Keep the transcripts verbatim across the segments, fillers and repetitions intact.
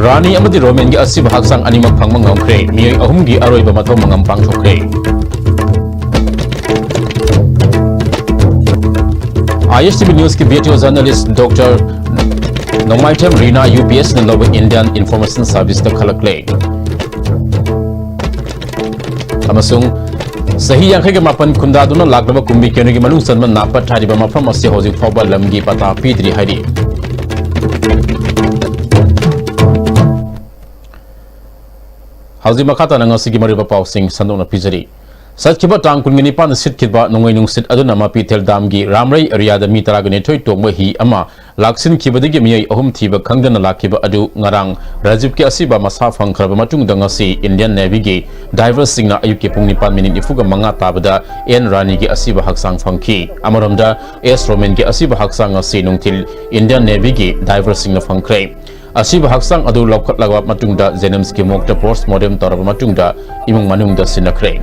ꯔꯥꯅꯤ ꯑꯃꯗꯤ ꯔꯣꯃꯦꯟꯒꯤ ꯑꯁꯤꯕ ꯍꯛꯆꯥꯡ ꯑꯅꯤꯃꯛ ꯐꯪꯕ ꯉꯝꯈ꯭ꯔꯦ꯫ ꯃꯤꯑꯣꯏ ꯑꯍꯨꯝꯒꯤ ꯑꯔꯣꯏꯕ ꯃꯊꯧ ꯃꯉꯝ ꯄꯥꯡꯊꯣꯛꯈ꯭ꯔꯦ꯫ ISTV News ꯀꯤ video journalist Doctor ꯅꯣꯡꯃꯥꯏꯊꯦꯝ ꯔꯤꯅꯥ UPSCꯅ ꯂꯧꯕ Indian Information Serviceꯇ ꯈꯜꯂꯛꯂꯦ꯫ ꯑꯃꯁꯨꯡ ꯆꯍꯤ ꯌꯥꯡꯈꯩꯒ ꯃꯥꯄꯟ ꯈꯨꯟꯗꯥꯗꯨꯅ ꯂꯥꯛꯂꯕ ꯀꯨꯝꯕꯤ ꯀꯦꯅꯨꯒꯤ ꯃꯅꯨꯡ ꯆꯟꯕ ꯅꯥꯄꯠ ꯍꯥꯏꯔꯤꯕ ꯃꯐꯝ ꯑꯁꯤ ꯍꯧꯖꯤꯛ ꯐꯥꯎꯕ ꯂꯝꯒꯤ ꯄꯇꯥ ꯄꯤꯗ꯭ꯔꯤ ꯍꯥꯏꯔꯤ꯫ ꯍꯧꯖꯤꯛ ꯃꯈꯥ ꯇꯥꯅ ꯉꯁꯤꯒꯤ ꯃꯔꯨꯑꯣꯏꯕ ꯄꯥꯎꯁꯤꯡ ꯁꯟꯗꯣꯛꯅ ꯄꯤꯖꯔꯤ꯫ ꯆꯠꯈꯤꯕ ꯇꯥꯡ ꯀꯨꯟꯒ ꯅꯤꯄꯥꯟꯗ ꯁꯤꯠꯈꯤꯕ ꯅꯣꯡꯂꯩ ꯅꯨꯡꯁꯤꯠ ꯑꯗꯨꯅ ꯃꯄꯤꯊꯦꯜ ꯗꯥꯝꯒꯤ ꯔꯥꯝꯔꯩ ꯑꯦꯔꯤꯌꯥꯗ ꯃꯤ ꯇꯔꯥꯒ ꯅꯤꯊꯣꯏ ꯇꯣꯡꯕ ꯍꯤ ꯑꯃ ꯂꯥꯛꯁꯤꯟꯈꯤꯕꯗꯒꯤ ꯃꯤꯑꯣꯏ ꯑꯍꯨꯝ ꯊꯤꯕ ꯈꯪꯗꯅ ꯂꯥꯛꯈꯤꯕ ꯑꯗꯨ ꯉꯔꯥꯡ ꯔꯥꯖꯤꯕꯀꯤ ꯑꯁꯤꯕ ꯃꯁꯥ ꯐꯪꯈ꯭ꯔꯕ ꯃꯇꯨꯡꯗ ꯉꯁꯤ Indian Navyꯒꯤ diverꯁꯤꯡꯅ ꯑꯌꯨꯛꯀꯤ ꯄꯨꯡ ꯅꯤꯄꯥꯟ ꯃꯤꯅꯤꯠ ꯅꯤꯐꯨꯒ ꯃꯉꯥ ꯇꯥꯕꯗ ꯑꯦꯟ ꯔꯥꯅꯤꯒꯤ ꯑꯁꯤꯕ ꯍꯛꯆꯥꯡ ꯐꯪꯈꯤ꯫ ꯑꯃꯔꯣꯝꯗ ꯑꯦꯁ ꯔꯣꯃꯦꯟꯒꯤ ꯑꯁꯤꯕ ꯍꯛꯆꯥꯡ ꯉꯁꯤ ꯅꯨꯡꯊꯤꯜ Indian Navyꯒꯤ diverꯁꯤꯡꯅ ꯐꯪꯈ꯭ꯔꯦ꯫ ꯑꯁꯤꯕ ꯍꯛꯆꯥꯡ ꯑꯗꯨ ꯂꯧꯈꯠꯂꯕ ꯃꯇꯨꯡꯗ JNIMSꯀꯤ morgueꯇ post mortem ꯇꯧꯔꯕ ꯃꯇꯨꯡꯗ ꯏꯃꯨꯡ ꯃꯅꯨꯡꯗ ꯁꯤꯟꯅꯈ꯭ꯔꯦ꯫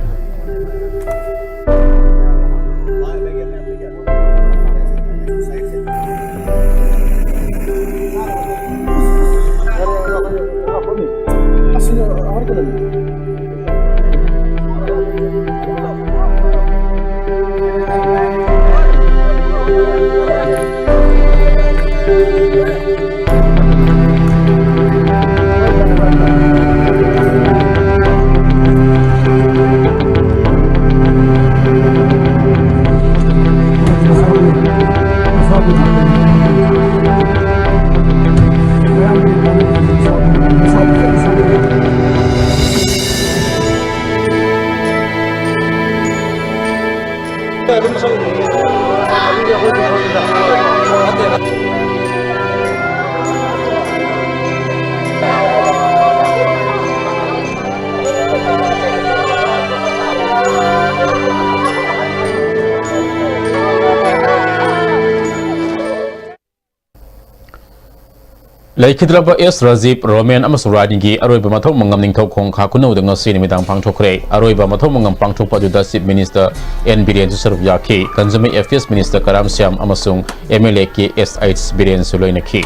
ꯂꯩꯈꯤꯗ꯭ꯔꯕ ꯑꯦꯁ ꯔꯥꯖꯤꯕ, ꯔꯣꯃꯦꯟ ꯑꯃꯁꯨꯡ ꯔꯥꯅꯤꯒꯤ ꯑꯔꯣꯏꯕ ꯃꯊꯧ ꯃꯉꯝ ꯅꯤꯡꯊꯧꯈꯣꯡ ꯈꯥ ꯈꯨꯅꯧꯗ ꯉꯁꯤ ꯅꯨꯃꯤꯗꯥꯡ ꯄꯥꯡꯊꯣꯛꯈ꯭ꯔꯦ꯫ ꯑꯔꯣꯏꯕ ꯃꯊꯧ ꯃꯉꯝ ꯄꯥꯡꯊꯣꯛꯄ ꯑꯗꯨꯗ Chief Minister ꯑꯦꯟ ꯕꯤꯔꯦꯟꯁꯨ ꯁꯔꯨꯛ ꯌꯥꯈꯤ꯫ Consumer Affairs Minister ꯀꯔꯥꯝ ꯁ꯭ꯌꯥꯝ ꯑꯃꯁꯨꯡ MLA ꯀꯦ ꯑꯦꯁ ꯑꯩꯆ ꯕꯤꯔꯦꯟꯁꯨ ꯂꯣꯏꯅꯈꯤ꯫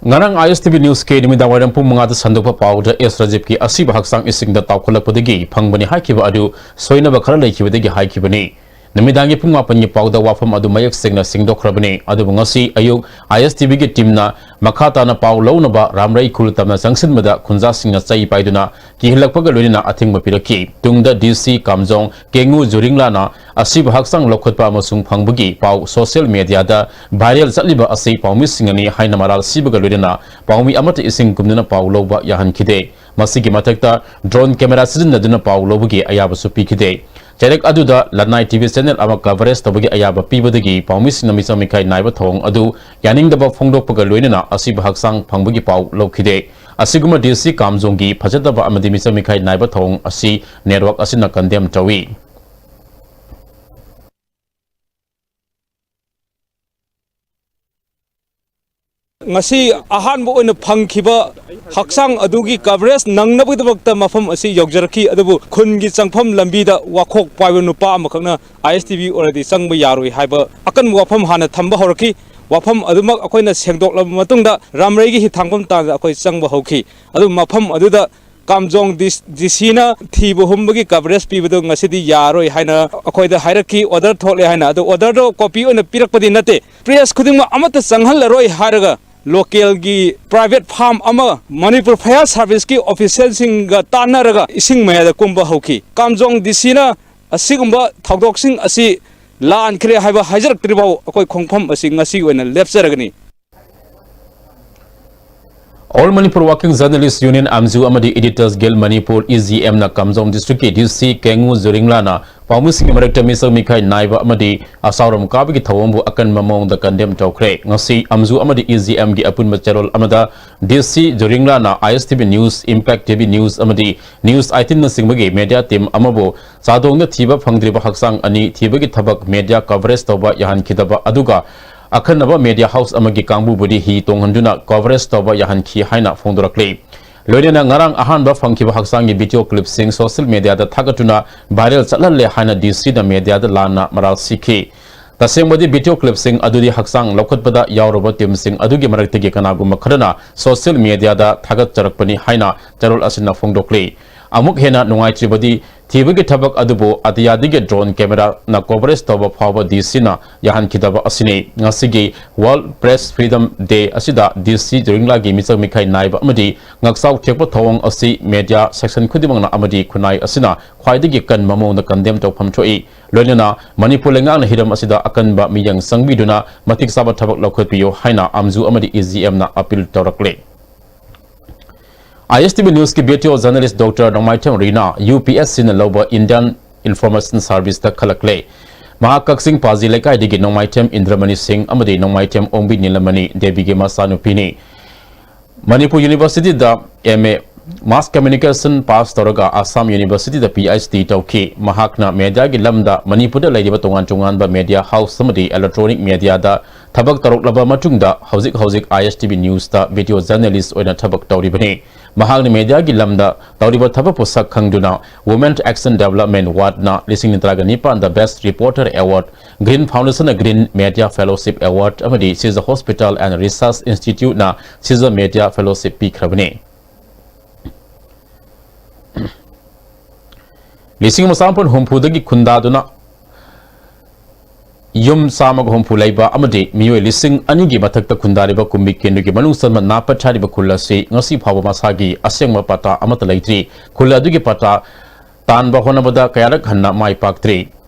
ꯉꯔꯥꯡ I S T V News ꯀꯤ ꯅꯨꯃꯤꯗꯥꯡꯋꯥꯏꯔꯝ ꯄꯨꯡ ꯃꯉꯥꯗ ꯁꯟꯗꯣꯛꯄ ꯄꯥꯎꯗ ꯑꯦꯁ ꯔꯥꯖꯤꯕꯀꯤ ꯑꯁꯤꯕ ꯍꯛꯆꯥꯡ ꯏꯁꯤꯡꯗ ꯇꯥꯎꯈꯠꯂꯛꯄꯗꯒꯤ ꯐꯪꯕꯅꯤ ꯍꯥꯏꯈꯤꯕ ꯑꯗꯨ ꯁꯣꯏꯅꯕ ꯈꯔ ꯂꯩꯈꯤꯕꯗꯒꯤ ꯍꯥꯏꯈꯤꯕꯅꯤ꯫ ꯅꯨꯃꯤꯗꯥꯡꯒꯤ ꯄꯨꯡ ꯃꯥꯄꯟꯒꯤ ꯄꯥꯎꯗ ꯋꯥꯐꯝ ꯑꯗꯨ ꯃꯌꯦꯛ ꯁꯦꯡꯅ ꯁꯦꯡꯗꯣꯛꯈ꯭ꯔꯕꯅꯤ꯫ ꯑꯗꯨꯕꯨ ꯉꯁꯤ ꯑꯌꯨꯛ I S T V ꯒꯤ team ꯅ ꯃꯈꯥ ꯇꯥꯅ ꯄꯥꯎ ꯂꯧꯅꯕ ꯔꯥꯝꯔꯩ ꯈꯨꯜ ꯇꯝꯅ ꯆꯪꯁꯤꯟꯕꯗ ꯈꯨꯟꯖꯥꯁꯤꯡꯅ ꯆꯩ ꯄꯥꯏꯗꯨꯅ ꯀꯤꯍꯜꯂꯛꯄꯒ ꯂꯣꯏꯅꯅ ꯑꯊꯤꯡꯕ ꯄꯤꯔꯛꯈꯤ꯫ ꯇꯨꯡꯗ D C ꯀꯥꯝꯖꯣꯡ ꯀꯦꯡꯉꯨ ꯖꯨꯔꯤꯡꯂꯥꯅ ꯑꯁꯤꯕ ꯍꯛꯆꯥꯡ ꯂꯧꯈꯠꯄ ꯑꯃꯁꯨꯡ ꯐꯪꯕꯒꯤ ꯄꯥꯎ social media ꯗ viral ꯆꯠꯂꯤꯕ ꯑꯁꯤ ꯄꯥꯎꯃꯤꯁꯤꯡꯅꯅꯤ ꯍꯥꯏꯅ ꯃꯔꯥꯜ ꯁꯤꯕꯒ ꯂꯣꯏꯅꯅ ꯄꯥꯎꯃꯤ ꯑꯃꯠꯇ ꯏꯁꯤꯡ ꯀꯨꯝꯗꯨꯅ ꯄꯥꯎ ꯂꯧꯕ ꯌꯥꯍꯟꯈꯤꯗꯦ꯫ ꯃꯁꯤꯒꯤ ꯃꯊꯛꯇ drone camera ꯁꯤꯖꯤꯟꯅꯗꯨꯅ ꯄꯥꯎ ꯂꯧꯕꯒꯤ ꯑꯌꯥꯕꯁꯨ ꯄꯤꯈꯤꯗꯦ꯫ ꯆꯩꯔꯛ ꯑꯗꯨꯗ ꯂꯟꯅꯥꯏ T V channel ꯑꯃ coverage ꯇꯧꯕꯒꯤ ꯑꯌꯥꯕ ꯄꯤꯕꯗꯒꯤ ꯄꯥꯎꯃꯤꯁꯤꯡꯅ ꯃꯤꯆꯪ ꯃꯤꯈꯥꯏ ꯅꯥꯏꯕ ꯊꯧꯑꯣꯡ ꯑꯗꯨ ꯌꯥꯅꯤꯡꯗꯕ ꯐꯣꯡꯗꯣꯛꯄꯒ ꯂꯣꯏꯅꯅ ꯑꯁꯤꯕ ꯍꯛꯆꯥꯡ ꯐꯪꯕꯒꯤ ꯄꯥꯎ ꯂꯧꯈꯤꯗꯦ꯫ ꯑꯁꯤꯒꯨꯝꯕ D C ꯀꯥꯝꯖꯣꯡꯒꯤ ꯐꯖꯗꯕ ꯑꯃꯗꯤ ꯃꯤꯆꯪ ꯃꯤꯈꯥꯏ ꯅꯥꯏꯕ ꯊꯧꯑꯣꯡ ꯑꯁꯤ network ꯑꯁꯤꯅ condemn ꯇꯧꯏ꯫ ꯉꯁꯤ ꯑꯍꯥꯟꯕ ꯑꯣꯏꯅ ꯐꯪꯈꯤꯕ ꯍꯛꯆꯥꯡ ꯑꯗꯨꯒꯤ coverage ꯅꯪꯅꯕꯒꯤꯗꯃꯛꯇ ꯃꯐꯝ ꯑꯁꯤ ꯌꯧꯖꯔꯛꯈꯤ꯫ ꯑꯗꯨꯕꯨ ꯈꯨꯟꯒꯤ ꯆꯪꯐꯝ ꯂꯝꯕꯤꯗ ꯋꯥꯈꯣꯛ ꯄꯥꯏꯕ ꯅꯨꯄꯥ ꯑꯃꯈꯛꯅ I S T V ꯑꯣꯏꯔꯗꯤ ꯆꯪꯕ ꯌꯥꯔꯣꯏ ꯍꯥꯏꯕ ꯑꯀꯟꯕ ꯋꯥꯐꯝ ꯍꯥꯟꯅ ꯊꯝꯕ ꯍꯧꯔꯛꯈꯤ꯫ ꯋꯥꯐꯝ ꯑꯗꯨꯃꯛ ꯑꯩꯈꯣꯏꯅ ꯁꯦꯡꯗꯣꯛꯂꯕ ꯃꯇꯨꯡꯗ ꯔꯥꯝꯔꯩꯒꯤ ꯍꯤꯊꯥꯡꯐꯝ ꯇꯥꯟꯅ ꯑꯩꯈꯣꯏ ꯆꯪꯕ ꯍꯧꯈꯤ꯫ ꯑꯗꯨ ꯃꯐꯝ ꯑꯗꯨꯗ ꯀꯥꯝꯖꯣꯡ D C ꯅ ꯊꯤꯕ ꯍꯨꯝꯕꯒꯤ coverage ꯄꯤꯕꯗꯨ ꯉꯁꯤꯗꯤ ꯌꯥꯔꯣꯏ ꯍꯥꯏꯅ ꯑꯩꯈꯣꯏꯗ ꯍꯥꯏꯔꯛꯈꯤ, order ꯊꯣꯛꯂꯦ ꯍꯥꯏꯅ꯫ ꯑꯗꯨ order ꯗꯣ copy ꯑꯣꯏꯅ ꯄꯤꯔꯛꯄꯗꯤ ꯅꯠꯇꯦ꯫ Press ꯈꯨꯗꯤꯡꯃꯛ ꯑꯃꯠꯇ ꯆꯪꯍꯜꯂꯔꯣꯏ ꯍꯥꯏꯔꯒ local ꯒꯤ private farm ꯑꯃ Manipur Fire Service ꯀꯤ official ꯁꯤꯡꯒ ꯇꯥꯟꯅꯔꯒ ꯏꯁꯤꯡ ꯃꯌꯥꯏꯗ ꯀꯨꯝꯕ ꯍꯧꯈꯤ꯫ ꯀꯥꯝꯖꯣꯡ D C ꯅ ꯑꯁꯤꯒꯨꯝꯕ ꯊꯧꯗꯣꯛꯁꯤꯡ ꯑꯁꯤ ꯂꯥꯟꯈ꯭ꯔꯦ ꯍꯥꯏꯕ ꯍꯥꯏꯖꯔꯛꯇ꯭ꯔꯤꯐꯥꯎ ꯑꯩꯈꯣꯏ ꯈꯣꯡꯐꯝ ꯑꯁꯤ ꯉꯁꯤꯒꯤ ꯑꯣꯏꯅ ꯂꯦꯞꯆꯔꯒꯅꯤ꯫ All Manipur Working Journalist Union, ꯑꯝꯖꯨ, ꯑꯃꯗꯤ Editors Guild Manipur, E G M ꯅ ꯀꯥꯝꯖꯣꯡ district ꯀꯤ D C ꯀꯦꯡꯉꯨ ꯖꯨꯔꯤꯡꯂꯥꯅ ꯄꯥꯎꯃꯤꯁꯤꯡꯒꯤ ꯃꯔꯛꯇ ꯃꯤꯆꯪ ꯃꯤꯈꯥꯏ ꯅꯥꯏꯕ ꯑꯃꯗꯤ ꯑꯆꯥꯎꯔꯝ ꯀꯥꯕꯒꯤ ꯊꯧꯑꯣꯡꯕꯨ ꯑꯀꯟꯕ ꯃꯑꯣꯡꯗ condemn ꯇꯧꯈ꯭ꯔꯦ꯫ ꯉꯁꯤ ꯑꯝꯖꯨ ꯑꯃꯗꯤ E G M ꯒꯤ ꯑꯄꯨꯟꯕ ꯆꯦꯔꯣꯜ ꯑꯃꯗ D C ꯖꯨꯔꯤꯡꯂꯥꯅ I S T V News, Impact T V News ꯑꯃꯗꯤ News eighteen ꯅꯆꯤꯡꯕꯒꯤ media team ꯑꯃꯕꯨ ꯆꯥꯗꯣꯡꯗ ꯊꯤꯕ ꯐꯪꯗ꯭ꯔꯤꯕ ꯍꯛꯆꯥꯡ ꯑꯅꯤ ꯊꯤꯕꯒꯤ ꯊꯕꯛ media coverage ꯇꯧꯕ ꯌꯥꯍꯟꯈꯤꯗꯕ ꯑꯗꯨꯒ ꯑꯈꯟꯅꯕ media house ꯑꯃꯒꯤ ꯀꯥꯡꯕꯨꯕꯨꯗꯤ ꯍꯤ ꯇꯣꯡꯍꯟꯗꯨꯅ coverage ꯇꯧꯕ ꯌꯥꯍꯟꯈꯤ ꯍꯥꯏꯅ ꯐꯣꯡꯗꯣꯔꯛꯂꯤ꯫ ꯂꯣꯏꯅꯅ ꯉꯔꯥꯡ ꯑꯍꯥꯟꯕ ꯐꯪꯈꯤꯕ ꯍꯛꯆꯥꯡꯒꯤ video clip ꯁꯤꯡ social media ꯗ ꯊꯥꯒꯠꯇꯨꯅ viral ꯆꯠꯍꯜꯂꯦ ꯍꯥꯏꯅ D C ꯅ media ꯗ ꯂꯥꯟꯅ ꯃꯔꯥꯜ ꯁꯤꯈꯤ꯫ ꯇꯁꯦꯡꯕꯗꯤ video clipꯁꯤꯡ ꯑꯗꯨꯗꯤ ꯍꯛꯆꯥꯡ ꯂꯧꯈꯠꯄꯗ ꯌꯥꯎꯔꯕ teamꯁꯤꯡ ꯑꯗꯨꯒꯤ ꯃꯔꯛꯇꯒꯤ ꯀꯅꯥꯒꯨꯝꯕ ꯈꯔꯅ social mediaꯗ ꯊꯥꯒꯠꯆꯔꯛꯄꯅꯤ ꯍꯥꯏꯅ ꯆꯦꯔꯣꯜ ꯑꯁꯤꯅ ꯐꯣꯡꯗꯣꯛꯂꯤ꯫ ꯑꯃꯨꯛ ꯍꯦꯟꯅ ꯅꯨꯡꯉꯥꯏꯇ꯭ꯔꯤꯕꯗꯤ, ꯊꯤꯕꯒꯤ ꯊꯕꯛ ꯑꯗꯨꯕꯨ ꯑꯇꯤꯌꯥꯗꯒꯤ drone cameraꯅ coverage ꯇꯧꯕ ꯐꯥꯎꯕ DCꯅ ꯌꯥꯍꯟꯈꯤꯗꯕ ꯑꯁꯤꯅꯤ꯫ ꯉꯁꯤꯒꯤ World Press Freedom Day ꯑꯁꯤꯗ DC ꯖꯨꯔꯤꯡꯂꯥꯒꯤ ꯃꯤꯆꯪ ꯃꯤꯈꯥꯏ ꯅꯥꯏꯕ ꯑꯃꯗꯤ ꯉꯥꯛꯆꯥꯎ ꯊꯦꯛꯄ ꯊꯧꯑꯣꯡ ꯑꯁꯤ media section ꯈꯨꯗꯤꯡꯃꯛꯅ ꯑꯃꯗꯤ ꯈꯨꯟꯅꯥꯏ ꯑꯁꯤꯅ ꯈ꯭ꯋꯥꯏꯗꯒꯤ ꯀꯟꯕ ꯃꯑꯣꯡꯗ condemn ꯇꯧꯐꯝ ꯊꯣꯛꯏ꯫ ꯂꯣꯏꯅꯅ ꯃꯅꯤꯄꯨꯔ ꯂꯩꯉꯥꯛꯅ ꯍꯤꯔꯝ ꯑꯁꯤꯗ ꯑꯀꯟꯕ ꯃꯤꯠꯌꯦꯡ ꯆꯪꯕꯤꯗꯨꯅ ꯃꯇꯤꯛ ꯆꯥꯕ ꯊꯕꯛ ꯂꯧꯈꯠꯄꯤꯌꯨ ꯍꯥꯏꯅ ꯑꯝꯖꯨ ꯑꯃꯗꯤ AGMꯅ appeal ꯇꯧꯔꯛꯂꯦ꯫ ISTV Newsꯀꯤ video journalist Doctor ꯅꯣꯡꯃꯥꯏꯊꯦꯝ ꯔꯤꯅꯥ UPSCꯅ ꯂꯧꯕ Indian Information Serviceꯇ ꯈꯜꯂꯛꯂꯦ꯫ ꯃꯍꯥꯛ ꯀꯛꯆꯤꯡ ꯄꯥꯖꯤ ꯂꯩꯀꯥꯏꯗꯒꯤ ꯅꯣꯡꯃꯥꯏꯊꯦꯝ ꯏꯟꯗ꯭ꯔꯃꯅꯤ ꯁꯤꯡ ꯑꯃꯗꯤ ꯅꯣꯡꯃꯥꯏꯊꯦꯝ ꯑꯣꯡꯕꯤ ꯅꯤꯂꯃꯅꯤ ꯗꯦꯕꯤꯒꯤ ꯃꯆꯥꯅꯨꯄꯤꯅꯤ꯫ Manipur Universityꯗ MA Mass Communication pass ꯇꯧꯔꯒ Assam Universityꯗ PhD ꯇꯧꯈꯤ꯫ ꯃꯍꯥꯛꯅ mediaꯒꯤ ꯂꯝꯗ ꯃꯅꯤꯄꯨꯔꯗ ꯂꯩꯔꯤꯕ ꯇꯣꯉꯥꯟ ꯇꯣꯉꯥꯟꯕ media house ꯑꯃꯗꯤ electronic mediaꯗ ꯊꯕꯛ ꯇꯧꯔꯛꯂꯕ ꯃꯇꯨꯡꯗ ꯍꯧꯖꯤꯛ ꯍꯧꯖꯤꯛ ISTV Newsꯇ video journalist ꯑꯣꯏꯅ ꯊꯕꯛ ꯇꯧꯔꯤꯕꯅꯤ꯫ ꯃꯍꯥꯛꯅ mediaꯒꯤ ꯂꯝꯗ ꯇꯧꯔꯤꯕ ꯊꯕꯛꯄꯨ ꯁꯛ ꯈꯪꯗꯨꯅ Women Action Development Awardꯅ ꯂꯤꯁꯤꯡ ꯇꯔꯥꯒ ꯅꯤꯄꯥꯟꯗ Best Reporter Award, Green Foundationꯅ Green Media Fellowship Award ꯑꯃꯗꯤ Caesar Hospital and Research Instituteꯅ Caesar Media Fellowship ꯄꯤꯈ꯭ꯔꯕꯅꯤ꯫ ꯂꯤꯁꯤꯡ ꯑꯃ ꯆꯥꯃꯥꯄꯟ ꯍꯨꯝꯐꯨꯗꯒꯤ ꯈꯨꯟꯗꯥꯗꯨꯅ ꯌꯨꯝ ꯆꯥꯝꯃꯒ ꯍꯨꯝꯐꯨ ꯂꯩꯕ ꯑꯃꯗꯤ ꯃꯤꯑꯣꯏ ꯂꯤꯁꯤꯡ ꯑꯅꯤꯒꯤ ꯃꯊꯛꯇ ꯈꯨꯟꯗꯥꯔꯤꯕ ꯀꯨꯝꯕꯤ ꯀꯦꯟꯗ꯭ꯔꯒꯤ ꯃꯅꯨꯡ ꯆꯟꯕ ꯅꯥꯄꯠ ꯍꯥꯏꯔꯤꯕ ꯈꯨꯜ ꯑꯁꯤ ꯉꯁꯤ ꯐꯥꯎꯕ ꯃꯁꯥꯒꯤ ꯑꯁꯦꯡꯕ ꯄꯇꯥ ꯑꯃꯠꯇ ꯂꯩꯇ꯭ꯔꯤ꯫ ꯈꯨꯜ ꯑꯗꯨꯒꯤ ꯄꯇꯥ ꯇꯥꯟꯕ ꯍꯣꯠꯅꯕꯗ ꯀꯌꯥꯔꯛ ꯍꯟꯅ ꯃꯥꯏ ꯄꯥꯛꯇ꯭ꯔꯤ꯫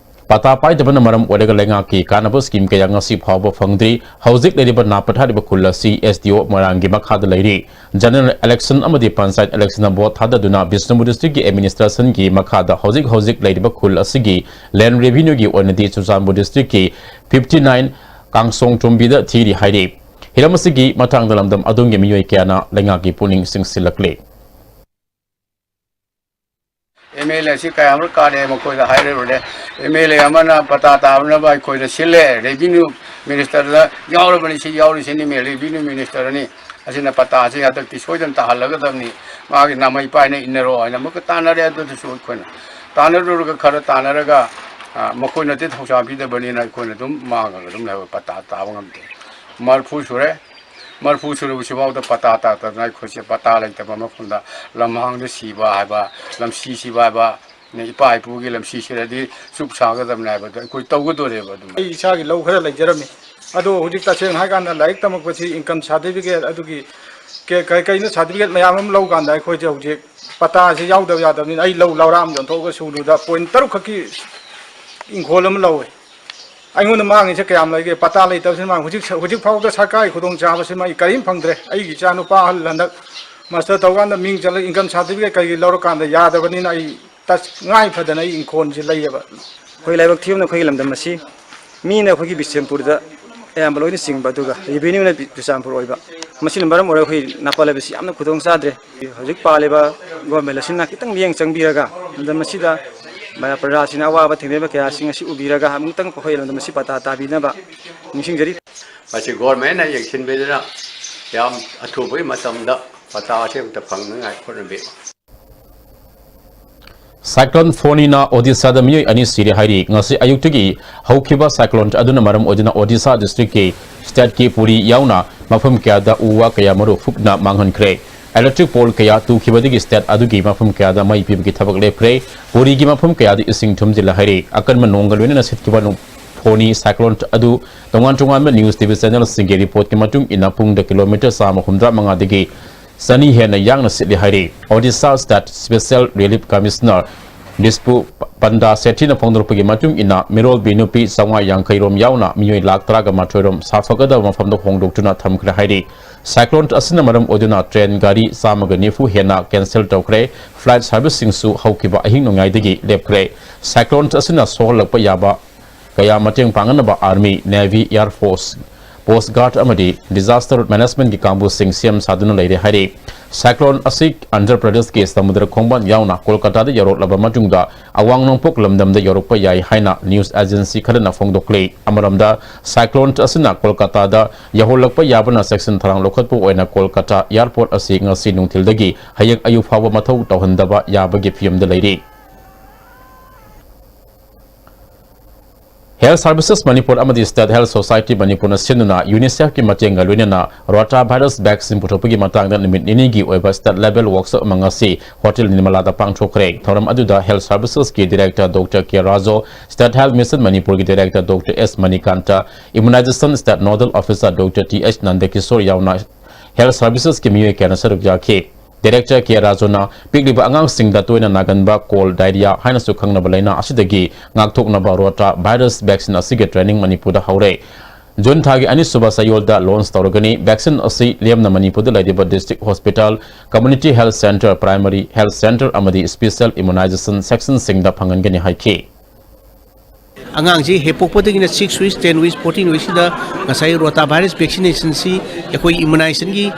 ꯄꯇꯥ ꯄꯥꯏꯗꯕꯅ ꯃꯔꯝ ꯑꯣꯏꯔꯒ ꯂꯩꯉꯥꯛꯀꯤ ꯀꯥꯟꯅꯕ scheme ꯀꯌꯥ ꯉꯁꯤ ꯐꯥꯎꯕ ꯐꯪꯗ꯭ꯔꯤ꯫ ꯍꯧꯖꯤꯛ ꯂꯩꯔꯤꯕ ꯅꯥꯄꯠ ꯍꯥꯏꯔꯤꯕ ꯈꯨꯜ ꯑꯁꯤ SDO ꯃꯣꯏꯔꯥꯡꯒꯤ ꯃꯈꯥꯗ ꯂꯩꯔꯤ꯫ General election ꯑꯃꯗꯤ ꯄꯟꯆꯥꯌꯠ electionꯗ vote ꯊꯥꯗꯗꯨꯅ ꯕꯤꯁꯅꯨꯄꯨꯔ districtꯀꯤ administrationꯒꯤ ꯃꯈꯥꯗ ꯍꯧꯖꯤꯛ ꯍꯧꯖꯤꯛ ꯂꯩꯔꯤꯕ ꯈꯨꯜ ꯑꯁꯤꯒꯤ land revenueꯒꯤ ꯑꯣꯏꯅꯗꯤ ꯆꯨꯔꯆꯥꯟꯄꯨꯔ districtꯀꯤ fifty nine ꯀꯥꯡꯁꯣꯡ ꯇꯣꯝꯕꯤꯗ ꯊꯤꯔꯤ ꯍꯥꯏꯔꯤ꯫ ꯍꯤꯔꯝ ꯑꯁꯤꯒꯤ ꯃꯇꯥꯡꯗ ꯂꯝꯗꯝ ꯑꯗꯣꯝꯒꯤ ꯃꯤꯑꯣꯏ ꯀꯌꯥꯅ ꯂꯩꯉꯥꯛꯀꯤ ꯄꯨꯛꯅꯤꯡ ꯆꯤꯡꯁꯤꯜꯂꯛꯂꯤ꯫ MLA ꯑꯁꯤ ꯀꯌꯥꯃꯔꯛ ꯀꯥꯔꯦ, ꯃꯈꯣꯏꯗ ꯍꯥꯏꯔꯨꯔꯦ꯫ MLA ꯑꯃꯅ ꯄꯇꯥ ꯇꯥꯅꯕ ꯑꯩꯈꯣꯏꯗ ꯁꯤꯜꯂꯦ, revenue ministerꯗ ꯌꯥꯎꯔꯕꯅꯤ, ꯁꯤ ꯌꯥꯎꯔꯤꯁꯤꯅꯤ, revenue ministerꯅꯤ, ꯑꯁꯤꯅ ꯄꯇꯥꯁꯤ ꯍꯟꯗꯛꯇꯤ ꯁꯣꯏꯗꯅ ꯇꯥꯍꯜꯂꯒꯗꯕꯅꯤ, ꯃꯥꯒꯤ ꯅꯥꯃꯩ ꯄꯥꯏꯅ ꯏꯟꯅꯔꯣ ꯍꯥꯏꯅ ꯑꯃꯨꯛꯀ ꯇꯥꯟꯅꯔꯦ꯫ ꯑꯗꯨꯗꯁꯨ ꯑꯩꯈꯣꯏꯅ ꯇꯥꯟꯅꯔꯨꯔꯒ, ꯈꯔ ꯇꯥꯟꯅꯔꯒ ꯃꯈꯣꯏꯅꯗꯤ ꯊꯧꯁꯥꯕꯤꯗꯕꯅꯤꯅ ꯑꯩꯈꯣꯏꯅ ꯑꯗꯨꯝ ꯃꯥꯡꯉꯒ ꯑꯗꯨꯝ ꯂꯩꯍꯧꯋꯦ꯫ ꯄꯇꯥ ꯇꯥꯕ ꯉꯝꯗꯦ꯫ ꯃꯔꯐꯨ ꯁꯨꯔꯦ꯫ ꯃꯔꯐꯨ ꯁꯨꯔꯕꯁꯤꯐꯥꯎꯗ ꯄꯇꯥ ꯇꯥꯗꯗꯅ ꯑꯩꯈꯣꯏꯁꯦ ꯄꯇꯥ ꯂꯩꯇꯕ ꯃꯐꯝꯗ ꯂꯝꯍꯥꯡꯗ ꯁꯤꯕ ꯍꯥꯏꯕ, ꯂꯝꯁꯤ ꯁꯤꯕ ꯍꯥꯏꯕ, ꯏꯄꯥ ꯏꯄꯨꯒꯤ ꯂꯝꯁꯤ ꯁꯤꯔꯗꯤ ꯆꯨꯞ ꯁꯥꯒꯗꯕꯅꯤ ꯍꯥꯏꯕꯗꯣ ꯑꯩꯈꯣꯏ ꯇꯧꯒꯗꯣꯔꯦꯕ꯫ ꯑꯗꯨꯝ ꯑꯩ ꯏꯁꯥꯒꯤ ꯂꯧ ꯈꯔ ꯂꯩꯖꯔꯝꯃꯤ꯫ ꯑꯗꯣ ꯍꯧꯖꯤꯛ ꯇꯁꯦꯡꯅ ꯍꯥꯏꯀꯥꯟꯗ ꯂꯥꯏꯔꯤꯛ ꯇꯝꯃꯛꯄꯁꯤ income certificate ꯑꯗꯨꯒꯤ ꯀꯩ ꯀꯩ ꯀꯩꯅꯣ certificate ꯃꯌꯥꯝ ꯑꯃ ꯂꯧꯀꯥꯟꯗ ꯑꯩꯈꯣꯏꯁꯦ ꯍꯧꯖꯤꯛ ꯄꯇꯥꯁꯤ ꯌꯥꯎꯗꯕ ꯌꯥꯗꯕꯅꯤꯅ ꯑꯩ ꯂꯧ ꯂꯧꯔꯥ ꯑꯃ ꯌꯣꯟꯊꯣꯛꯑꯒ ꯁꯨꯔꯨꯗ point ꯇꯔꯨꯛ ꯈꯛꯀꯤ ꯏꯪꯈꯣꯜ ꯑꯃ ꯂꯧꯋꯦ꯫ ꯑꯩꯉꯣꯟꯗ ꯃꯥꯡꯉꯤꯁꯦ ꯀꯌꯥꯝ ꯂꯩꯒꯦ? ꯄꯇꯥ ꯂꯩꯇꯕꯁꯤꯅ ꯃꯥꯡ-, ꯍꯧꯖꯤꯛ ꯍꯧꯖꯤꯛ ꯐꯥꯎꯗ ꯁꯔꯀꯥꯔꯒꯤ ꯈꯨꯗꯣꯡꯆꯥꯕꯁꯤꯃ ꯑꯩ ꯀꯔꯤꯝ ꯐꯪꯗ꯭ꯔꯦ꯫ ꯑꯩꯒꯤ ꯏꯆꯥ ꯅꯨꯄꯥ ꯑꯍꯜ ꯍꯟꯗꯛ master ꯇꯧꯀꯥꯟꯗ ꯃꯤꯡ ꯆꯜꯂꯒ income certificate ꯀꯩꯀꯩ ꯂꯧꯔꯀꯥꯟꯗ ꯌꯥꯗꯕꯅꯤꯅ ꯑꯩ ꯇꯁ-, ꯉꯥꯏ ꯐꯗꯅ ꯑꯩ ꯏꯪꯈꯣꯜꯁꯤ ꯂꯩꯌꯦꯕ꯫ ꯑꯩꯈꯣꯏ ꯂꯥꯏꯕꯛ ꯊꯤꯕꯅ ꯑꯩꯈꯣꯏꯒꯤ ꯂꯝꯗꯝ ꯑꯁꯤ ꯃꯤꯅ ꯑꯩꯈꯣꯏꯒꯤ ꯕꯤꯁꯦꯝꯄꯨꯔꯗ ꯑꯌꯥꯝꯕ ꯂꯣꯏꯅ ꯆꯤꯡꯕ, ꯑꯗꯨꯒ revenue ꯅ ꯕꯤ-, ꯆꯨꯔꯆꯥꯟꯄꯨꯔ ꯑꯣꯏꯕ꯫ ꯃꯁꯤꯅ ꯃꯔꯝ ꯑꯣꯏꯔꯒ ꯑꯩꯈꯣꯏ ꯅꯥꯄꯥ ꯂꯩꯕꯁꯤ ꯌꯥꯝꯅ ꯈꯨꯗꯣꯡ ꯆꯥꯗ꯭ꯔꯦ꯫ ꯍꯧꯖꯤꯛ ꯄꯥꯜꯂꯤꯕ government ꯑꯁꯤꯅ ꯈꯤꯇꯪ ꯃꯤꯠꯌꯦꯡ ꯆꯪꯕꯤꯔꯒ ꯂꯝꯗꯝ ꯑꯁꯤꯗ ꯃꯌꯥꯝ ꯄ꯭ꯔꯖꯥꯁꯤꯡꯅ ꯑꯋꯥꯕ ꯊꯦꯡꯅꯔꯤꯕ ꯀꯌꯥꯁꯤꯡ ꯑꯁꯤ ꯎꯕꯤꯔꯒ ꯑꯃꯨꯛꯇꯪ ꯑꯩꯈꯣꯏ ꯂꯝꯗꯝ ꯑꯁꯤ ꯄꯇꯥ ꯇꯥꯕꯤꯅꯕ ꯅꯤꯡꯁꯤꯡꯖꯔꯤ꯫ ꯃꯁꯤ government ꯅ ꯌꯦꯡꯁꯤꯟꯕꯤꯗꯨꯅ ꯌꯥꯝ ꯑꯊꯨꯕꯒꯤ ꯃꯇꯝꯗ ꯄꯇꯥ ꯑꯁꯤ ꯑꯃꯨꯛꯇ ꯐꯪꯅꯉꯥꯏ ꯍꯣꯠꯅꯕꯤꯌꯨ꯫ Cyclone ꯐꯣꯅꯤꯅ ꯑꯣꯗꯤꯁꯥꯗ ꯃꯤꯑꯣꯏ ꯑꯅꯤ ꯁꯤꯔꯦ ꯍꯥꯏꯔꯤ꯫ ꯉꯁꯤ ꯑꯌꯨꯛꯇꯒꯤ ꯍꯧꯈꯤꯕ cyclone ꯑꯗꯨꯅ ꯃꯔꯝ ꯑꯣꯏꯗꯨꯅ ꯑꯣꯗꯤꯁꯥ district ꯀꯤ state ꯀꯤ ꯄꯨꯔꯤ ꯌꯥꯎꯅ ꯃꯐꯝ ꯀꯌꯥꯗ ꯎ ꯋꯥ ꯀꯌꯥ ꯃꯔꯨ ꯐꯨꯛꯅ ꯃꯥꯡꯍꯟꯈ꯭ꯔꯦ꯫ Electric pole ꯀꯌꯥ ꯇꯨꯈꯤꯕꯗꯒꯤ state ꯑꯗꯨꯒꯤ ꯃꯐꯝ ꯀꯌꯥꯗ ꯃꯩ ꯄꯤꯕꯒꯤ ꯊꯕꯛ ꯂꯦꯞꯈ꯭ꯔꯦ꯫ ꯄꯨꯔꯤꯒꯤ ꯃꯐꯝ ꯀꯌꯥꯗ ꯏꯁꯤꯡ ꯊꯨꯝꯖꯤꯜꯂꯦ ꯍꯥꯏꯔꯤ꯫ ꯑꯀꯟꯕ ꯅꯣꯡꯒ ꯂꯣꯏꯅꯅ ꯁꯤꯠꯈꯤꯕ ꯅꯣꯡ-, ꯐꯣꯅꯤ cyclone ꯑꯗꯨ ꯇꯣꯉꯥꯟ ꯇꯣꯉꯥꯟꯕ news TV channel ꯁꯤꯡꯒꯤ report ꯀꯤ ꯃꯇꯨꯡ ꯏꯟꯅ ꯄꯨꯡꯗ kilometre ꯆꯥꯝꯃ ꯍꯨꯝꯗ꯭ꯔꯥ ꯃꯉꯥꯗꯒꯤ ꯆꯅꯤ ꯍꯦꯟꯅ ꯌꯥꯡꯅ ꯁꯤꯠꯂꯤ ꯍꯥꯏꯔꯤ꯫ Odisha State Special Relief Commissioner ꯗꯤꯁꯄꯨ ꯄꯟꯗꯥ ꯁꯦꯊꯤꯅ ꯐꯣꯡꯗꯣꯔꯛꯄꯒꯤ ꯃꯇꯨꯡ ꯏꯟꯅ, ꯃꯤꯔꯣꯜꯕꯤ ꯅꯨꯄꯤ ꯆꯥꯝꯃꯉꯥ ꯌꯥꯡꯈꯩ ꯔꯣꯝ ꯌꯥꯎꯅ ꯃꯤꯑꯣꯏ ꯂꯥꯈ ꯇꯔꯥꯒ ꯃꯥꯊꯣꯏ ꯔꯣꯝ ꯁꯥꯐꯒꯗꯕ ꯃꯐꯝꯗ ꯍꯣꯡꯗꯣꯛꯇꯨꯅ ꯊꯝꯈ꯭ꯔꯦ ꯍꯥꯏꯔꯤ꯫ Cyclone ꯑꯁꯤꯅ ꯃꯔꯝ ꯑꯣꯏꯗꯨꯅ train ꯒꯥꯔꯤ ꯆꯥꯝꯃꯒ ꯅꯤꯐꯨ ꯍꯦꯟꯅ cancel ꯇꯧꯈ꯭ꯔꯦ꯫ Flight service ꯁꯤꯡꯁꯨ ꯍꯧꯈꯤꯕ ꯑꯍꯤꯡ ꯅꯣꯡꯌꯥꯏꯗꯒꯤ ꯂꯦꯞꯈ꯭ꯔꯦ꯫ Cyclone ꯑꯁꯤꯅ ꯁꯣꯛꯍꯜꯂꯛꯄ ꯌꯥꯕ ꯀꯌꯥ ꯃꯇꯦꯡ ꯄꯥꯡꯅꯅꯕ Army, Navy, Air Force, Coast Guard ꯑꯃꯗꯤ Disaster Management ꯀꯤ ꯀꯥꯡꯕꯨꯁꯤꯡ ꯁꯦꯝ ꯁꯥꯗꯨꯅ ꯂꯩꯔꯦ ꯍꯥꯏꯔꯤ꯫ Cyclone ꯑꯁꯤ ꯑꯟꯙ꯭ꯔ ꯄ꯭ꯔꯗꯦꯁꯀꯤ ꯁꯃꯨꯗ꯭ꯔ ꯈꯣꯡꯕꯥꯟ ꯌꯥꯎꯅ ꯀꯣꯜꯀꯇꯥꯗ ꯌꯧꯔꯛꯂꯕ ꯃꯇꯨꯡꯗ ꯑꯋꯥꯡ ꯅꯣꯡꯄꯣꯛ ꯂꯝꯗꯝꯗ ꯌꯧꯔꯛꯄ ꯌꯥꯏ ꯍꯥꯏꯅ news agency ꯈꯔꯅ ꯐꯣꯡꯗꯣꯛꯂꯤ꯫ ꯑꯃꯔꯣꯝꯗ, cyclone ꯑꯁꯤꯅ ꯀꯣꯜꯀꯇꯥꯗ ꯌꯧꯍꯜꯂꯛꯄ ꯌꯥꯕꯅ ꯆꯦꯛꯁꯤꯟ ꯊꯧꯔꯥꯡ ꯂꯧꯈꯠꯄ ꯑꯣꯏꯅ ꯀꯣꯜꯀꯇꯥ airport ꯑꯁꯤ ꯉꯁꯤ ꯅꯨꯡꯊꯤꯜꯗꯒꯤ ꯍꯌꯦꯡ ꯑꯌꯨꯛ ꯐꯥꯎꯕ ꯃꯊꯧ ꯇꯧꯍꯟꯗꯕ ꯌꯥꯕꯒꯤ ꯐꯤꯕꯝꯗ ꯂꯩꯔꯤ꯫ Health Services Manipur ꯑꯃꯗꯤ State Health Society ꯃꯅꯤꯄꯨꯔꯅ ꯁꯤꯟꯗꯨꯅ UNICEFꯀꯤ ꯃꯇꯦꯡꯒ ꯂꯣꯏꯅꯅ ꯔꯣꯇꯥ ꯚꯥꯏꯔꯁ ꯚꯦꯛꯁꯤꯟ ꯄꯨꯊꯣꯛꯄꯒꯤ ꯃꯇꯥꯡꯗ ꯅꯨꯃꯤꯠ ꯅꯤꯅꯤꯒꯤ ꯑꯣꯏꯕ state level workshop ꯑꯃ ꯉꯁꯤ ꯍꯣꯇꯦꯜ ꯅꯤꯔꯃꯂꯥꯗ ꯄꯥꯡꯊꯣꯛꯈ꯭ꯔꯦ꯫ ꯊꯧꯔꯝ ꯑꯗꯨꯗ Health Servicesꯀꯤ Director Doctor K Raju, State Health Mission ꯃꯅꯤꯄꯨꯔꯒꯤ Director Doctor S Manikanta, Immunization State Nodal Officer Doctor T H ꯅꯟꯗꯀꯤꯁꯣꯔ ꯌꯥꯎꯅ Health Servicesꯀꯤ ꯃꯤꯑꯣꯏ ꯀꯌꯥꯅ ꯁꯔꯨꯛ ꯌꯥꯈꯤ꯫ Director K ꯔꯥꯖꯨꯅ ꯄꯤꯛꯂꯤꯕ ꯑꯉꯥꯡꯁꯤꯡꯗ ꯇꯣꯏꯅ ꯅꯥꯒꯟꯕ ꯀꯣꯜ ꯗꯥꯏꯔꯤꯌꯥ ꯍꯥꯏꯅꯁꯨ ꯈꯪꯅꯕ ꯂꯥꯏꯅꯥ ꯑꯁꯤꯗꯒꯤ ꯉꯥꯛꯊꯣꯛꯅꯕ ꯔꯣꯇꯥ ꯚꯥꯏꯔꯁ ꯚꯦꯛꯁꯤꯟ ꯑꯁꯤꯒꯤ training ꯃꯅꯤꯄꯨꯔꯗ ꯍꯧꯔꯦ꯫ ꯖꯨꯟ ꯊꯥꯒꯤ ꯑꯅꯤꯁꯨꯕ ꯆꯌꯣꯜꯗ launch ꯇꯧꯔꯒꯅꯤ꯫ ꯚꯦꯛꯁꯤꯟ ꯑꯁꯤ ꯂꯦꯝꯅ ꯃꯅꯤꯄꯨꯔꯗ ꯂꯩꯔꯤꯕ district hospital, community health centre, primary health centre ꯑꯃꯗꯤ special immunization sectionꯁꯤꯡꯗ ꯐꯪꯍꯟꯒꯅꯤ ꯍꯥꯏꯈꯤ꯫ ꯑꯉꯥꯡꯁꯤ ꯍꯦꯛ ꯄꯣꯛꯄꯗꯒꯤꯅ six weeks, ten weeks, fourteen weeksꯁꯤꯗ ꯉꯁꯥꯏ ꯔꯣꯇꯥ ꯚꯥꯏꯔꯁ ꯚꯦꯛꯁꯤꯅꯦꯁꯟꯁꯤ ꯑꯩꯈꯣꯏ ꯏꯃꯨꯅꯥꯏꯖꯦꯁꯟꯒꯤ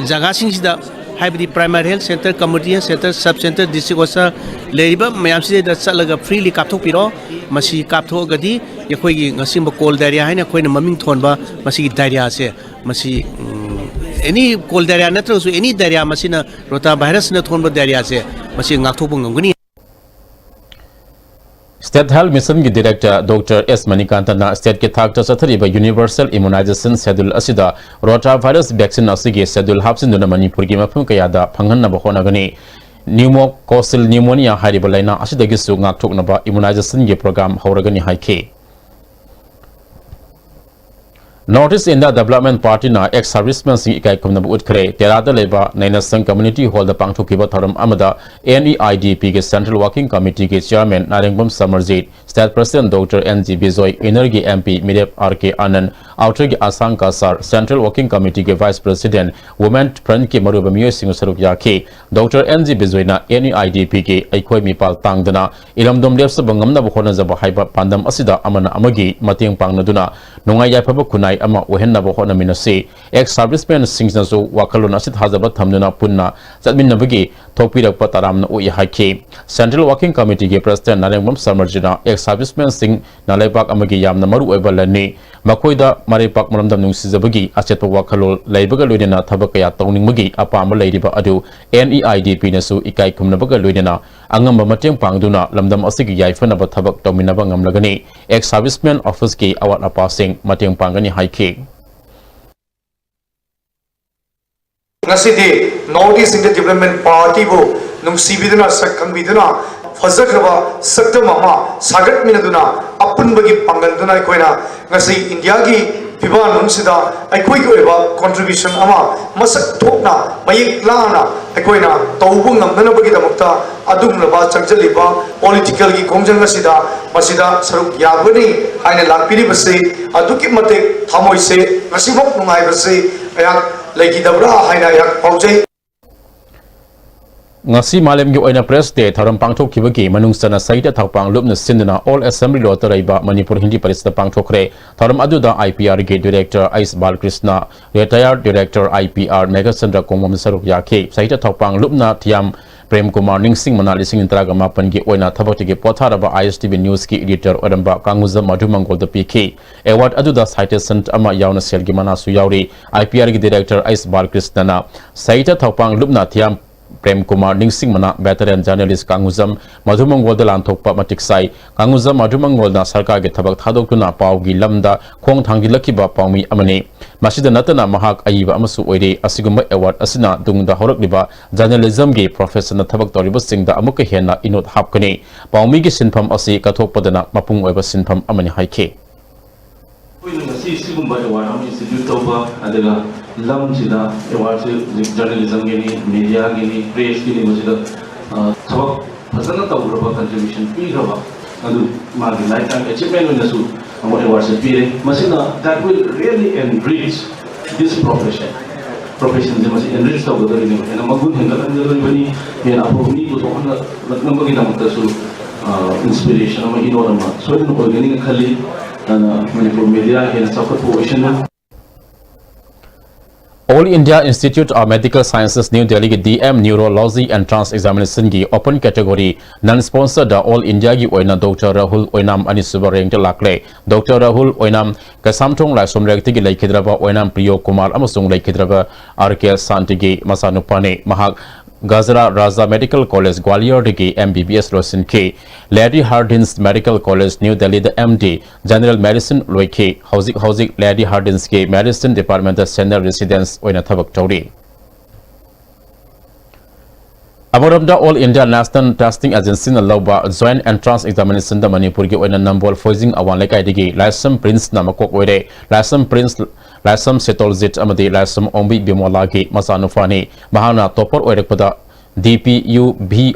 ꯖꯒꯥꯁꯤꯡꯁꯤꯗ, ꯍꯥꯏꯕꯗꯤ primary health centre, community health centre, sub centre, district hospital ꯂꯩꯔꯤꯕ ꯃꯌꯥꯝꯁꯤꯗ ꯆꯠꯂꯒ freely ꯀꯥꯞꯊꯣꯛꯄꯤꯔꯣ꯫ ꯃꯁꯤ ꯀꯥꯞꯊꯣꯛꯑꯒꯗꯤ ꯑꯩꯈꯣꯏꯒꯤ ꯉꯁꯤꯒꯨꯝꯕ ꯀꯣꯜ ꯗꯥꯏꯔꯤꯌꯥ ꯍꯥꯏꯅ ꯑꯩꯈꯣꯏꯅ ꯃꯃꯤꯡ ꯊꯣꯟꯕ ꯃꯁꯤꯒꯤ ꯗꯥꯏꯔꯤꯌꯥꯁꯦ, ꯃꯁꯤ ꯑꯦꯅꯤ ꯀꯣꯜ ꯗꯥꯏꯔꯤꯌꯥ ꯅꯠꯇ꯭ꯔꯒꯁꯨ ꯑꯦꯅꯤ ꯗꯥꯏꯔꯤꯌꯥ ꯃꯁꯤꯅ ꯔꯣꯇꯥ ꯚꯥꯏꯔꯁꯅ ꯊꯣꯟꯕ ꯗꯥꯏꯔꯤꯌꯥꯁꯦ ꯃꯁꯤ ꯉꯥꯛꯊꯣꯛꯄ ꯉꯝꯒꯅꯤ꯫ State Health Missionꯒꯤ Director Doctor S ꯃꯅꯤꯀꯥꯟꯇꯅ stateꯀꯤ ꯊꯥꯛꯇ ꯆꯠꯊꯔꯤꯕ Universal Immunization Schedule ꯑꯁꯤꯗ ꯔꯣꯇꯥ ꯚꯥꯏꯔꯁ ꯚꯦꯛꯁꯤꯟ ꯑꯁꯤꯒꯤ schedule ꯍꯥꯞꯆꯤꯟꯗꯨꯅ ꯃꯅꯤꯄꯨꯔꯒꯤ ꯃꯐꯝ ꯀꯌꯥꯗ ꯐꯪꯍꯟꯅꯕ ꯍꯣꯠꯅꯒꯅꯤ꯫ Pneumococcal pneumonia ꯍꯥꯏꯔꯤꯕ ꯂꯥꯏꯅꯥ ꯑꯁꯤꯗꯒꯤꯁꯨ ꯉꯥꯛꯊꯣꯛꯅꯕ immunizationꯒꯤ program ꯍꯧꯔꯒꯅꯤ ꯍꯥꯏꯈꯤ꯫ North East India Development Partyꯅ ex servicemenꯁꯤꯡ ꯏꯀꯥꯏ ꯈꯨꯝꯅꯕ ꯎꯠꯈ꯭ꯔꯦ꯫ ꯇꯦꯔꯥꯗ ꯂꯩꯕ ꯅꯩꯅꯁꯪ Community Hallꯗ ꯄꯥꯡꯊꯣꯛꯈꯤꯕ ꯊꯧꯔꯝ ꯑꯃꯗ NEIDPꯒꯤ Central Working Committeeꯒꯤ Chairman ꯅꯥꯔꯦꯡꯕꯝ ꯁꯃꯔꯖꯤꯠ, State President Doctor N G Bijoy, Innerꯒꯤ MP ꯃꯤꯔꯦꯞ R K Anand, Outerꯒꯤ ꯑꯁꯥꯡ Cachar, Central Working Committeeꯒꯤ Vice President, Women Frontꯀꯤ ꯃꯔꯨꯑꯣꯏꯕ ꯃꯤꯑꯣꯏꯁꯤꯡ ꯁꯔꯨꯛ ꯌꯥꯈꯤ꯫ Doctor N G ꯕꯤꯖꯣꯏꯅ NEIDPꯒꯤ ꯑꯩꯈꯣꯏ ꯃꯤꯄꯥꯜ ꯇꯥꯡꯗꯅ ꯏꯔꯝꯗꯝ ꯂꯦꯞꯆꯕ ꯉꯝꯅꯕ ꯍꯣꯠꯅꯖꯕ ꯍꯥꯏꯕ ꯄꯥꯟꯗꯝ ꯑꯁꯤꯗ ꯑꯃꯅ ꯑꯃꯒꯤ ꯃꯇꯦꯡ ꯄꯥꯡꯅꯗꯨꯅ ꯅꯨꯡꯉꯥꯏ ꯌꯥꯏꯐꯕ ꯈꯨꯟꯅꯥꯏ ꯑꯃ ꯑꯣꯏꯍꯟꯅꯕ ꯍꯣꯠꯅꯃꯤꯟꯅꯁꯤ꯫ Ex servicemenꯁꯤꯡꯅꯁꯨ ꯋꯥꯈꯜꯂꯣꯟ ꯑꯁꯤ ꯊꯥꯖꯕ ꯊꯝꯗꯨꯅ ꯄꯨꯟꯅ ꯆꯠꯃꯤꯟꯅꯕꯒꯤ ꯊꯣꯛꯄꯤꯔꯛꯄ ꯇꯔꯥꯝꯅ ꯑꯣꯛꯏ ꯍꯥꯏꯈꯤ꯫ Central Working Committeeꯒꯤ President ꯅꯥꯔꯦꯡꯕꯝ ꯁꯃꯔꯖꯤꯅ ex servicemenꯁꯤꯡꯅ ꯂꯩꯕꯥꯛ ꯑꯃꯒꯤ ꯌꯥꯝꯅ ꯃꯔꯨꯑꯣꯏꯕ ꯂꯟꯅꯤ, ꯃꯈꯣꯏꯗ ꯃꯔꯩꯄꯥꯛ ꯃꯔꯝꯗꯝ ꯅꯨꯡꯁꯤꯖꯕꯒꯤ ꯑꯆꯦꯠꯄ ꯋꯥꯈꯜꯂꯣꯟ ꯂꯩꯕꯒ ꯂꯣꯏꯅꯅ ꯊꯕꯛ ꯀꯌꯥ ꯇꯧꯅꯤꯡꯕꯒꯤ ꯑꯄꯥꯝꯕ ꯂꯩꯔꯤꯕ ꯑꯗꯨ NEIDPꯅꯁꯨ ꯏꯀꯥꯏ ꯈꯨꯝꯅꯕꯒ ꯂꯣꯏꯅꯅ ꯑꯉꯝꯕ ꯃꯇꯦꯡ ꯄꯥꯡꯗꯨꯅ ꯂꯝꯗꯝ ꯑꯁꯤꯒꯤ ꯌꯥꯏꯐꯅꯕ ꯊꯕꯛ ꯇꯧꯃꯤꯟꯅꯕ ꯉꯝꯂꯒꯅꯤ꯫ Ex servicemen officeꯀꯤ ꯑꯋꯥꯠ ꯑꯄꯥꯁꯤꯡ ꯃꯇꯦꯡ ꯄꯥꯡꯒꯅꯤ ꯍꯥꯏꯈꯤ꯫ ꯉꯁꯤꯗꯤ North East India Development Partyꯕꯨ ꯅꯨꯡꯁꯤꯕꯤꯗꯨꯅ, ꯁꯛ ꯈꯪꯕꯤꯗꯨꯅ, ꯐꯖꯈ꯭ꯔꯕ ꯁꯛꯇꯝ ꯑꯃ ꯁꯥꯒꯠꯃꯤꯟꯅꯗꯨꯅ, ꯑꯄꯨꯟꯕꯒꯤ ꯄꯥꯡꯒꯜꯗꯨꯅ ꯑꯩꯈꯣꯏꯅ ꯉꯁꯤ ꯏꯟꯗꯤꯌꯥꯒꯤ ꯐꯤꯕꯥꯟ ꯑꯃꯁꯤꯗ ꯑꯩꯈꯣꯏꯒꯤ ꯑꯣꯏꯕ contribution ꯑꯃ ꯃꯁꯛ ꯊꯣꯛꯅ, ꯃꯌꯦꯛ ꯂꯥꯅ ꯑꯩꯈꯣꯏꯅ ꯇꯧꯕ ꯉꯝꯅꯅꯕꯒꯤꯗꯃꯛꯇ ꯑꯗꯨꯒꯨꯝꯂꯕ ꯆꯪꯁꯤꯜꯂꯤꯕ politicalꯒꯤ ꯈꯣꯡꯖꯪ ꯑꯁꯤꯗ ꯃꯁꯤꯗ ꯁꯔꯨꯛ ꯌꯥꯕꯅꯤ ꯍꯥꯏꯅ ꯂꯥꯛꯄꯤꯔꯤꯕꯁꯤ ꯑꯗꯨꯛꯀꯤ ꯃꯇꯤꯛ ꯊꯃꯣꯏꯁꯦ ꯉꯁꯤꯃꯛ ꯅꯨꯡꯉꯥꯏꯕꯁꯤ ꯑꯩꯍꯥꯛ ꯂꯩꯈꯤꯗꯕ꯭ꯔꯥ ꯍꯥꯏꯅ ꯑꯩꯍꯥꯛ ꯐꯥꯎꯖꯩ꯫ ꯉꯁꯤ ꯃꯥꯂꯦꯝꯒꯤ ꯑꯣꯏꯅ Press Day ꯊꯧꯔꯝ ꯄꯥꯡꯊꯣꯛꯈꯤꯕꯒꯤ ꯃꯅꯨꯡ ꯆꯟꯅ ꯁꯥꯍꯤꯇ꯭ꯌ ꯊꯧꯄꯥꯡ ꯂꯨꯞꯅ ꯁꯤꯟꯗꯨꯅ All Assembly ꯂꯣꯠꯇ ꯂꯩꯕ ꯃꯅꯤꯄꯨꯔ ꯍꯤꯟꯗꯤ ꯄꯔꯤꯁꯠꯇ ꯄꯥꯡꯊꯣꯛꯈ꯭ꯔꯦ꯫ ꯊꯧꯔꯝ ꯑꯗꯨꯗ IPRꯒꯤ Director ꯑꯩꯁ ꯕꯥꯂꯀ꯭ꯔꯤꯁꯅ, Retired Director IPR ꯃꯦꯘꯆꯟꯗ꯭ꯔ ꯀꯣꯡꯕꯝ ꯁꯔꯨꯛ ꯌꯥꯈꯤ꯫ ꯁꯥꯍꯤꯇ꯭ꯌ ꯊꯧꯄꯥꯡ ꯂꯨꯞꯅ ꯊꯤꯌꯥꯝ ꯄ꯭ꯔꯦꯝ ꯀꯨꯃꯥꯔ ꯅꯤꯡꯁꯤꯡ ꯃꯅꯥ ꯂꯤꯁꯤꯡ ꯇꯔꯥꯒ ꯃꯥꯄꯟꯒꯤ ꯑꯣꯏꯅ ꯊꯕꯛꯇꯒꯤ ꯄꯣꯊꯥꯔꯕ ISTV Newsꯀꯤ editor ꯑꯣꯏꯔꯝꯕ ꯀꯥꯡꯉꯨꯖꯝ ꯃꯙꯨ ꯃꯪꯒꯣꯜꯗ ꯄꯤꯈꯤ꯫ Award ꯑꯗꯨꯗ citation ꯑꯃ ꯌꯥꯎꯅ ꯁꯦꯜꯒꯤ ꯃꯅꯥꯁꯨ ꯌꯥꯎꯔꯤ꯫ IPRꯒꯤ Director ꯑꯩꯁ ꯕꯥꯂꯀ꯭ꯔꯤꯁꯅꯅ ꯁꯥꯍꯤꯇ꯭ꯌ ꯊꯧꯄꯥꯡ ꯂꯨꯞꯅ ꯊꯤꯌꯥꯝ ꯄ꯭ꯔꯦꯝ ꯀꯨꯃꯥꯔ ꯅꯤꯡꯁꯤꯡ ꯃꯅꯥ veteran journalist ꯀꯥꯡꯉꯨꯖꯝ ꯃꯙꯨ ꯃꯪꯒꯣꯜꯗ ꯂꯥꯟꯊꯣꯛꯄ ꯃꯇꯤꯛ ꯆꯥꯏ꯫ ꯀꯥꯡꯉꯨꯖꯝ ꯃꯙꯨ ꯃꯪꯒꯣꯜꯅ ꯁꯔꯀꯥꯔꯒꯤ ꯊꯕꯛ ꯊꯥꯗꯣꯛꯇꯨꯅ ꯄꯥꯎꯒꯤ ꯂꯝꯗ ꯈꯣꯡ ꯊꯥꯡꯖꯤꯜꯂꯛꯈꯤꯕ ꯄꯥꯎꯃꯤ ꯑꯃꯅꯤ꯫ ꯃꯁꯤꯗ ꯅꯠꯇꯅ ꯃꯍꯥꯛ ꯑꯏꯕ ꯑꯃꯁꯨ ꯑꯣꯏꯔꯤ꯫ ꯑꯁꯤꯒꯨꯝꯕ award ꯑꯁꯤꯅ ꯇꯨꯡꯗ ꯍꯧꯔꯛꯂꯤꯕ journalismꯒꯤ professionꯗ ꯊꯕꯛ ꯇꯧꯔꯤꯕꯁꯤꯡꯗ ꯑꯃꯨꯛꯀ ꯍꯦꯟꯅ ꯏꯅꯣꯠ ꯍꯥꯞꯀꯅꯤ꯫ ꯄꯥꯎꯃꯤꯒꯤ ꯁꯤꯟꯐꯝ ꯑꯁꯤ ꯀꯠꯊꯣꯛꯄꯗꯅ ꯃꯄꯨꯡ ꯑꯣꯏꯕ ꯁꯤꯟꯐꯝ ꯑꯃꯅꯤ ꯍꯥꯏꯈꯤ꯫ ꯑꯩꯈꯣꯏꯅ ꯉꯁꯤ ꯁꯤꯒꯨꯝꯕ award ꯑꯃ institute ꯇꯧꯕ, ꯑꯗꯨꯒ ꯂꯝꯁꯤꯗ awardꯁꯦ ꯍꯧꯖꯤꯛ journalismꯒꯤꯅꯤ, mediaꯒꯤꯅꯤ, pressꯀꯤꯅꯤ, ꯃꯁꯤꯗ, ꯑ, ꯊꯕꯛ ꯐꯖꯅ ꯇꯧꯈ꯭ꯔꯕ, contribution ꯄꯤꯈ꯭ꯔꯕ, ꯑꯗꯨ ꯃꯥꯒꯤ lifetime achievement ꯑꯣꯏꯅꯁꯨ ꯑꯃꯨꯛ awardꯁꯦ ꯄꯤꯔꯦ꯫ ꯃꯁꯤꯅ that will really enrich this profession꯫ Professionꯁꯦ ꯃꯁꯤ enrich ꯇꯧꯒꯗꯧꯔꯤꯕꯅꯤ, ꯍꯦꯟꯅ ꯃꯒꯨꯟ ꯍꯦꯟꯒꯠꯍꯟꯒꯗꯧꯔꯤꯕꯅꯤ, ꯍꯦꯟꯅ ꯑꯐꯕ ꯃꯤ ꯄꯨꯊꯣꯛꯍꯟꯅꯕꯒꯤꯗꯃꯛꯇꯁꯨ, ꯑ, inspiration ꯑꯃ, ꯏꯅꯣꯠ ꯑꯃ ꯁꯣꯏꯗꯅ ꯑꯣꯏꯒꯅꯤꯅ ꯈꯜꯂꯤ꯫ ꯑꯗꯨꯅ ꯃꯅꯤꯄꯨꯔ media ꯍꯦꯟꯅ ꯆꯥꯎꯈꯠꯄ ꯑꯣꯏꯁꯅꯨ꯫ All India Institute of Medical Sciences, New Delhi ꯒꯤ D M Neurology Entrance Examination ꯒꯤ Open Category Non Sponsored All India ꯒꯤ ꯑꯣꯏꯅ Doctor ꯔꯥꯍꯨꯜ ꯑꯣꯏꯅꯥꯝ ꯑꯅꯤꯁꯨꯕ rank ꯇ ꯂꯥꯛꯂꯦ꯫ Doctor ꯔꯥꯍꯨꯜ ꯑꯣꯏꯅꯥꯝ ꯀꯩꯁꯥꯝꯊꯣꯡ ꯂꯥꯏꯁ꯭ꯔꯝ ꯂꯩꯔꯛꯇꯒꯤ ꯂꯩꯈꯤꯗ꯭ꯔꯕ ꯑꯣꯏꯅꯥꯝ ꯄ꯭ꯔꯤꯌꯣ ꯀꯨꯃꯥꯔ ꯑꯃꯁꯨꯡ ꯂꯩꯈꯤꯗ꯭ꯔꯕ R K ꯁꯥꯟꯇꯤꯒꯤ ꯃꯆꯥꯅꯨꯄꯥꯅꯤ꯫ ꯃꯍꯥꯛ ꯒꯖꯔꯥ ꯔꯥꯖꯥ Medical College ꯒ꯭ꯋꯥꯂꯤꯌꯔꯗꯒꯤ M B B S ꯂꯣꯏꯁꯤꯟꯈꯤ꯫ Lady Hardinge Medical College, New Delhi ꯗ M D General Medicine ꯂꯣꯏꯈꯤ꯫ ꯍꯧꯖꯤꯛ ꯍꯧꯖꯤꯛ Lady Hardinge ꯀꯤ Medicine Department ꯇ Senior Resident ꯑꯣꯏꯅ ꯊꯕꯛ ꯇꯧꯔꯤ꯫ ꯑꯃꯔꯣꯝꯗ, All India National Testing Agency ꯅ ꯂꯧꯕ Joint Entrance Examination ꯗ ꯃꯅꯤꯄꯨꯔꯒꯤ ꯑꯣꯏꯅ ꯅꯝꯕꯣꯜ ꯐꯣꯏꯖꯤꯡ ꯑꯋꯥꯡ ꯂꯩꯀꯥꯏꯗꯒꯤ ꯂꯥꯏꯁ꯭ꯔꯝ ꯄ꯭ꯔꯤꯟꯁꯅ ꯃꯀꯣꯛ ꯑꯣꯏꯔꯦ꯫ ꯂꯥꯏꯁ꯭ꯔꯝ ꯄ꯭ꯔꯤꯟꯁ, ꯂꯥꯏꯁ꯭ꯔꯝ ꯁꯦꯇꯣꯜꯖꯤꯠ ꯑꯃꯗꯤ ꯂꯥꯏꯁ꯭ꯔꯝ ꯑꯣꯡꯕꯤ ꯕꯤꯃꯣꯂꯥꯒꯤ ꯃꯆꯥꯅꯨꯄꯥꯅꯤ꯫ ꯃꯍꯥꯛꯅ topper ꯑꯣꯏꯔꯛꯄꯗ D P U V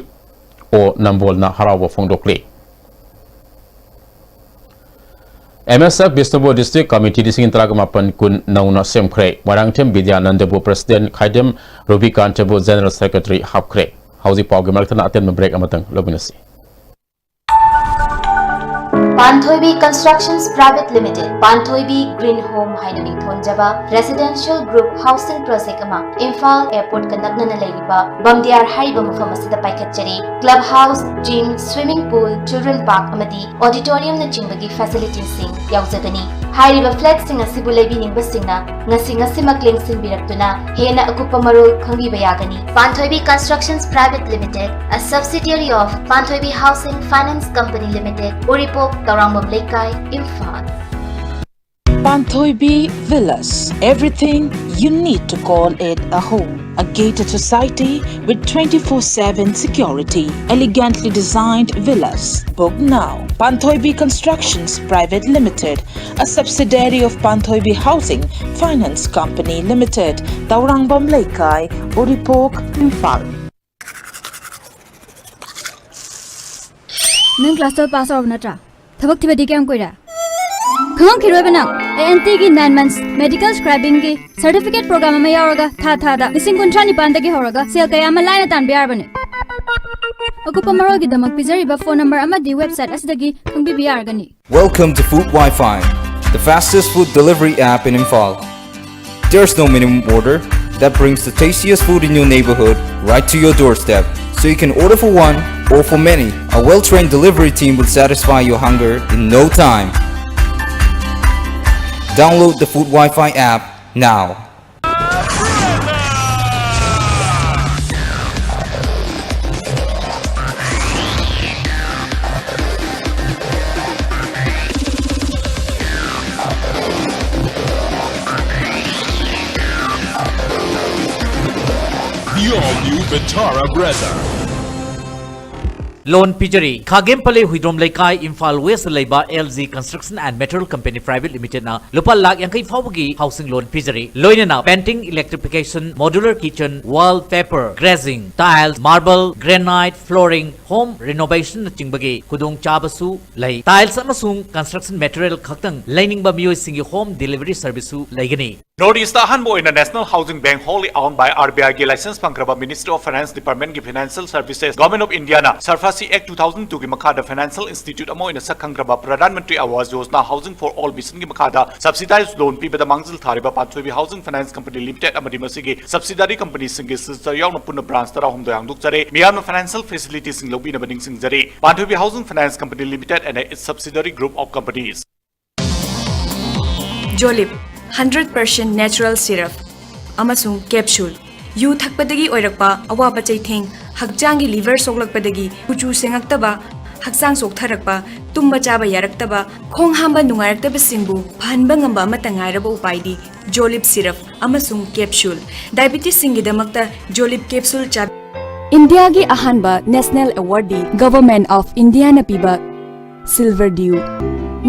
O ꯅꯝꯕꯣꯜꯅ ꯍꯔꯥꯎꯕ ꯐꯣꯡꯗꯣꯛꯂꯤ꯫ M S F Bishnupur District Committee ꯂꯤꯁꯤꯡ ꯇꯔꯥꯃꯥꯄꯟ ꯀꯨꯟ ꯅꯧꯅ ꯁꯦꯝꯈ꯭ꯔꯦ꯫ ꯃꯣꯏꯔꯥꯡꯊꯦꯝ ꯕꯤꯗ꯭ꯌꯥꯅꯟꯗꯕꯨ President, ꯈꯥꯏꯗꯦꯝ ꯔꯨꯕꯤꯀꯥꯟꯇꯕꯨ General Secretary ꯍꯥꯞꯈ꯭ꯔꯦ꯫ ꯍꯧꯖꯤꯛ ꯄꯥꯎꯒꯤ ꯃꯔꯛꯇꯅ ꯑꯇꯦꯟꯕ break ꯑꯃꯇꯪ ꯂꯧꯃꯤꯟꯅꯁꯤ꯫ ꯄꯥꯟꯊꯣꯏꯕꯤ Constructions Private Limited, ꯄꯥꯟꯊꯣꯏꯕꯤ Green Home ꯍꯥꯏꯅ ꯃꯤꯡꯊꯣꯟꯖꯕ residential group housing project ꯑꯃ ꯏꯝꯐꯥꯜ airport ꯀ ꯅꯛꯅꯅ ꯂꯩꯔꯤꯕ ꯕꯝꯗꯤꯌꯥꯔ ꯍꯥꯏꯔꯤꯕ ꯃꯐꯝ ꯑꯁꯤꯗ ꯄꯥꯏꯈꯠꯆꯔꯤ꯫ Club house, gym, swimming pool, children park ꯑꯃꯗꯤ auditorium ꯅꯆꯤꯡꯕꯒꯤ facility ꯁꯤꯡ ꯌꯥꯎꯖꯒꯅꯤ꯫ ꯍꯥꯏꯔꯤꯕ flat ꯁꯤꯡ ꯑꯁꯤꯕꯨ ꯂꯩꯕꯤꯅꯤꯡꯕꯁꯤꯡꯅ ꯉꯁꯤ ꯉꯁꯤꯃꯛ ꯂꯦꯡꯁꯤꯟꯕꯤꯔꯛꯇꯨꯅ ꯍꯦꯟꯅ ꯑꯀꯨꯞꯄ ꯃꯔꯣꯜ ꯈꯪꯕꯤꯕ ꯌꯥꯒꯅꯤ꯫ ꯄꯥꯟꯊꯣꯏꯕꯤ Constructions Private Limited, a subsidiary of Panthoibi Housing Finance Company Limited, ꯎꯔꯤꯄꯣꯛ, ꯇꯧꯔꯥꯡꯕꯝ ꯂꯩꯀꯥꯏ, Imphal. Panthoibi Villas, everything you need to call it a home. A gated society with twenty-four seven security, elegantly designed villas. Book now. Panthoibi Constructions Private Limited, a subsidiary of Panthoibi Housing Finance Company Limited, Taurangam Leikai, Uripok, Imphal. ꯅꯪ class twelve pass ꯇꯧꯔꯕ ꯅꯠꯇ꯭ꯔꯥ? ꯊꯕꯛ ꯊꯤꯕꯗꯤ ꯀꯌꯥꯝ ꯀꯨꯏꯔꯦ? ꯈꯪꯉꯝꯈꯤꯔꯣꯏꯕ ꯅꯪ꯫ A N T ꯒꯤ nine months medical scribing ꯒꯤ certificate program ꯑꯃ ꯌꯥꯎꯔꯒ ꯊꯥ ꯊꯥꯗ ꯂꯤꯁꯤꯡ ꯀꯨꯟꯊ꯭ꯔꯥ ꯅꯤꯄꯥꯟꯗꯒꯤ ꯍꯧꯔꯒ ꯁꯦꯜ ꯀꯌꯥ ꯑꯃ ꯂꯥꯏꯅ ꯇꯥꯟꯕ ꯌꯥꯔꯕꯅꯤ꯫ ꯑꯀꯨꯞꯄ ꯃꯔꯣꯜꯒꯤꯗꯃꯛ ꯄꯤꯖꯔꯤꯕ phone number ꯑꯃꯗꯤ website ꯑꯁꯤꯗꯒꯤ ꯈꯪꯕꯤꯕ ꯌꯥꯔꯒꯅꯤ꯫ Welcome to Food Wi-Fi, the fastest food delivery app in Imphal. There's no minimum order that brings the tastiest food in your neighborhood right to your doorstep. So you can order for one or for many. A well-trained delivery team will satisfy your hunger in no time. Download the Food Wi-Fi app now. The all-new Vitara Brezza. ꯂꯣꯟ ꯄꯤꯖꯔꯤ꯫ ꯈꯥꯒꯦꯝ ꯄꯂꯦ ꯍꯨꯏꯗ꯭ꯔꯣꯝ ꯂꯩꯀꯥꯏ, Imphal west ꯂꯩꯕ L G Construction and Material Company Private Limited ꯅ ꯂꯨꯄꯥ ꯂꯥꯈ ꯌꯥꯡꯈꯩ ꯐꯥꯎꯕꯒꯤ housing loan ꯄꯤꯖꯔꯤ꯫ ꯂꯣꯏꯅꯅ painting, electrification, modular kitchen, wall, paper, glazing, tiles, marble, granite, flooring, home renovation ꯅꯆꯤꯡꯕꯒꯤ ꯈꯨꯗꯣꯡꯆꯥꯕꯁꯨ ꯂꯩ꯫ Tiles ꯑꯃꯁꯨꯡ construction material ꯈꯛꯇꯪ ꯂꯩꯅꯤꯡꯕ ꯃꯤꯑꯣꯏꯁꯤꯡꯒꯤ home delivery service ꯁꯨ ꯂꯩꯒꯅꯤ꯫ North East ꯑꯍꯥꯟꯕ ꯑꯣꯏꯅ National Housing Bank, wholly owned by R B I ꯒꯤ license ꯐꯪꯈ꯭ꯔꯕ Ministry of Finance Department ꯒꯤ Financial Services, Government of India ꯅ SARFAESI Act two thousand two ꯒꯤ ꯃꯈꯥꯗ financial institute ꯑꯃ ꯑꯣꯏꯅ ꯁꯛ ꯈꯪꯈ꯭ꯔꯕ Pradhan Mantri Awas Yojana Housing for All Mission ꯒꯤ ꯃꯈꯥꯗ subsidized loan ꯄꯤꯕꯗ ꯃꯥꯡꯖꯤꯜ ꯊꯥꯔꯤꯕ ꯄꯥꯟꯊꯣꯏꯕꯤ Housing Finance Company Limited ꯑꯃꯗꯤ ꯃꯁꯤꯒꯤ subsidiary company ꯁꯤꯡꯒꯤ sister ꯌꯥꯎꯅ ꯄꯨꯟꯅ branch ꯇꯔꯥꯍꯨꯝꯗꯣꯏ ꯍꯥꯡꯗꯣꯛꯆꯔꯦ꯫ ꯃꯤꯌꯥꯝꯅ financial facility ꯁꯤꯡ ꯂꯧꯕꯤꯅꯕ ꯅꯤꯡꯁꯤꯡꯖꯔꯤ꯫ ꯄꯥꯟꯊꯣꯏꯕꯤ Housing Finance Company Limited and its subsidiary group of companies. Jolib, hundred percent natural syrup ꯑꯃꯁꯨꯡ capsule꯫ ꯌꯨ ꯊꯛꯄꯗꯒꯤ ꯑꯣꯏꯔꯛꯄ ꯑꯋꯥꯕ ꯆꯩꯊꯦꯡ, ꯍꯛꯆꯥꯡꯒꯤ liver ꯁꯣꯛꯂꯛꯄꯗꯒꯤ ꯀꯨꯆꯨ ꯁꯦꯡꯉꯛꯇꯕ, ꯍꯛꯆꯥꯡ ꯆꯣꯛꯊꯔꯛꯄ, ꯇꯨꯝꯕ ꯆꯥꯕ ꯌꯥꯔꯛꯇꯕ, ꯈꯣꯡ ꯍꯥꯝꯕ ꯅꯨꯡꯉꯥꯏꯔꯛꯇꯕꯁꯤꯡꯕꯨ ꯐꯍꯟꯕ ꯉꯝꯕ ꯑꯃꯠꯇ ꯉꯥꯏꯔꯕ ꯎꯄꯥꯏꯗꯤ Jolib syrup ꯑꯃꯁꯨꯡ capsule꯫ Diabetes ꯁꯤꯡꯒꯤꯗꯃꯛꯇ Jolib capsule ꯆꯥ ꯏꯟꯗꯤꯌꯥꯒꯤ ꯑꯍꯥꯟꯕ national award D Government of India ꯅ ꯄꯤꯕ Silver Dew꯫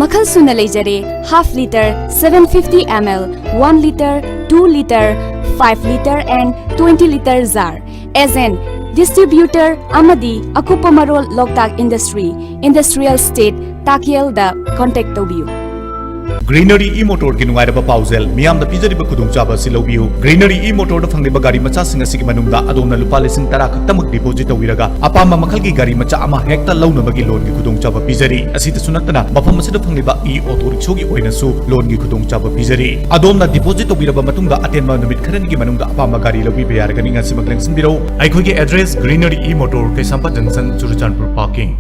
ꯃꯈꯜ ꯁꯨꯅ ꯂꯩꯖꯔꯦ, half litre, seven fifty ml, one litre, two litre, five litre and twenty litre jar꯫ Agent, distributor ꯑꯃꯗꯤ ꯑꯀꯨꯞꯄ ꯃꯔꯣꯜ ꯂꯣꯛꯇꯥꯛ Industry, Industrial Estate, ꯇꯥꯛꯌꯦꯜꯗ contact ꯇꯧꯕꯤꯌꯨ꯫ Greenery e-motorꯒꯤ ꯅꯨꯡꯉꯥꯏꯔꯕ ꯄꯥꯎꯖꯦꯜ, ꯃꯤꯌꯥꯝꯗ ꯄꯤꯖꯔꯤꯕ ꯈꯨꯗꯣꯡꯆꯥꯕ ꯑꯁꯤ ꯂꯧꯕꯤꯌꯨ꯫ Greenery e-motorꯗ ꯐꯪꯂꯤꯕ ꯒꯥꯔꯤ ꯃꯆꯥꯁꯤꯡ ꯑꯁꯤꯒꯤ ꯃꯅꯨꯡꯗ ꯑꯗꯣꯝꯅ ꯂꯨꯄꯥ ꯂꯤꯁꯤꯡ ꯇꯔꯥ ꯈꯛꯇꯃꯛ deposit ꯇꯧꯕꯤꯔꯒ ꯑꯄꯥꯝꯕ ꯃꯈꯜꯒꯤ ꯒꯥꯔꯤ ꯃꯆꯥ ꯑꯃ ꯍꯦꯛꯇ ꯂꯧꯅꯕꯒꯤ loanꯒꯤ ꯈꯨꯗꯣꯡꯆꯥꯕ ꯄꯤꯖꯔꯤ꯫ ꯑꯁꯤꯗꯁꯨ ꯅꯠꯇꯅ ꯃꯐꯝ ꯑꯁꯤꯗ ꯐꯪꯂꯤꯕ e-auto rickshawꯒꯤ ꯑꯣꯏꯅꯁꯨ loanꯒꯤ ꯈꯨꯗꯣꯡꯆꯥꯕ ꯄꯤꯖꯔꯤ꯫ ꯑꯗꯣꯝꯅ deposit ꯇꯧꯕꯤꯔꯕ ꯃꯇꯨꯡꯗ ꯑꯇꯦꯟꯕ ꯅꯨꯃꯤꯠ ꯈꯔꯅꯤꯒꯤ ꯃꯅꯨꯡꯗ ꯑꯄꯥꯝꯕ ꯒꯥꯔꯤ ꯂꯧꯕꯤꯕ ꯌꯥꯔꯒꯅꯤ꯫ ꯉꯁꯤꯃꯛ ꯂꯦꯡꯁꯤꯟꯕꯤꯔꯛꯎ꯫ ꯑꯩꯈꯣꯏꯒꯤ address Greenery e-motor, Keishampat junction, Churachandpur parking꯫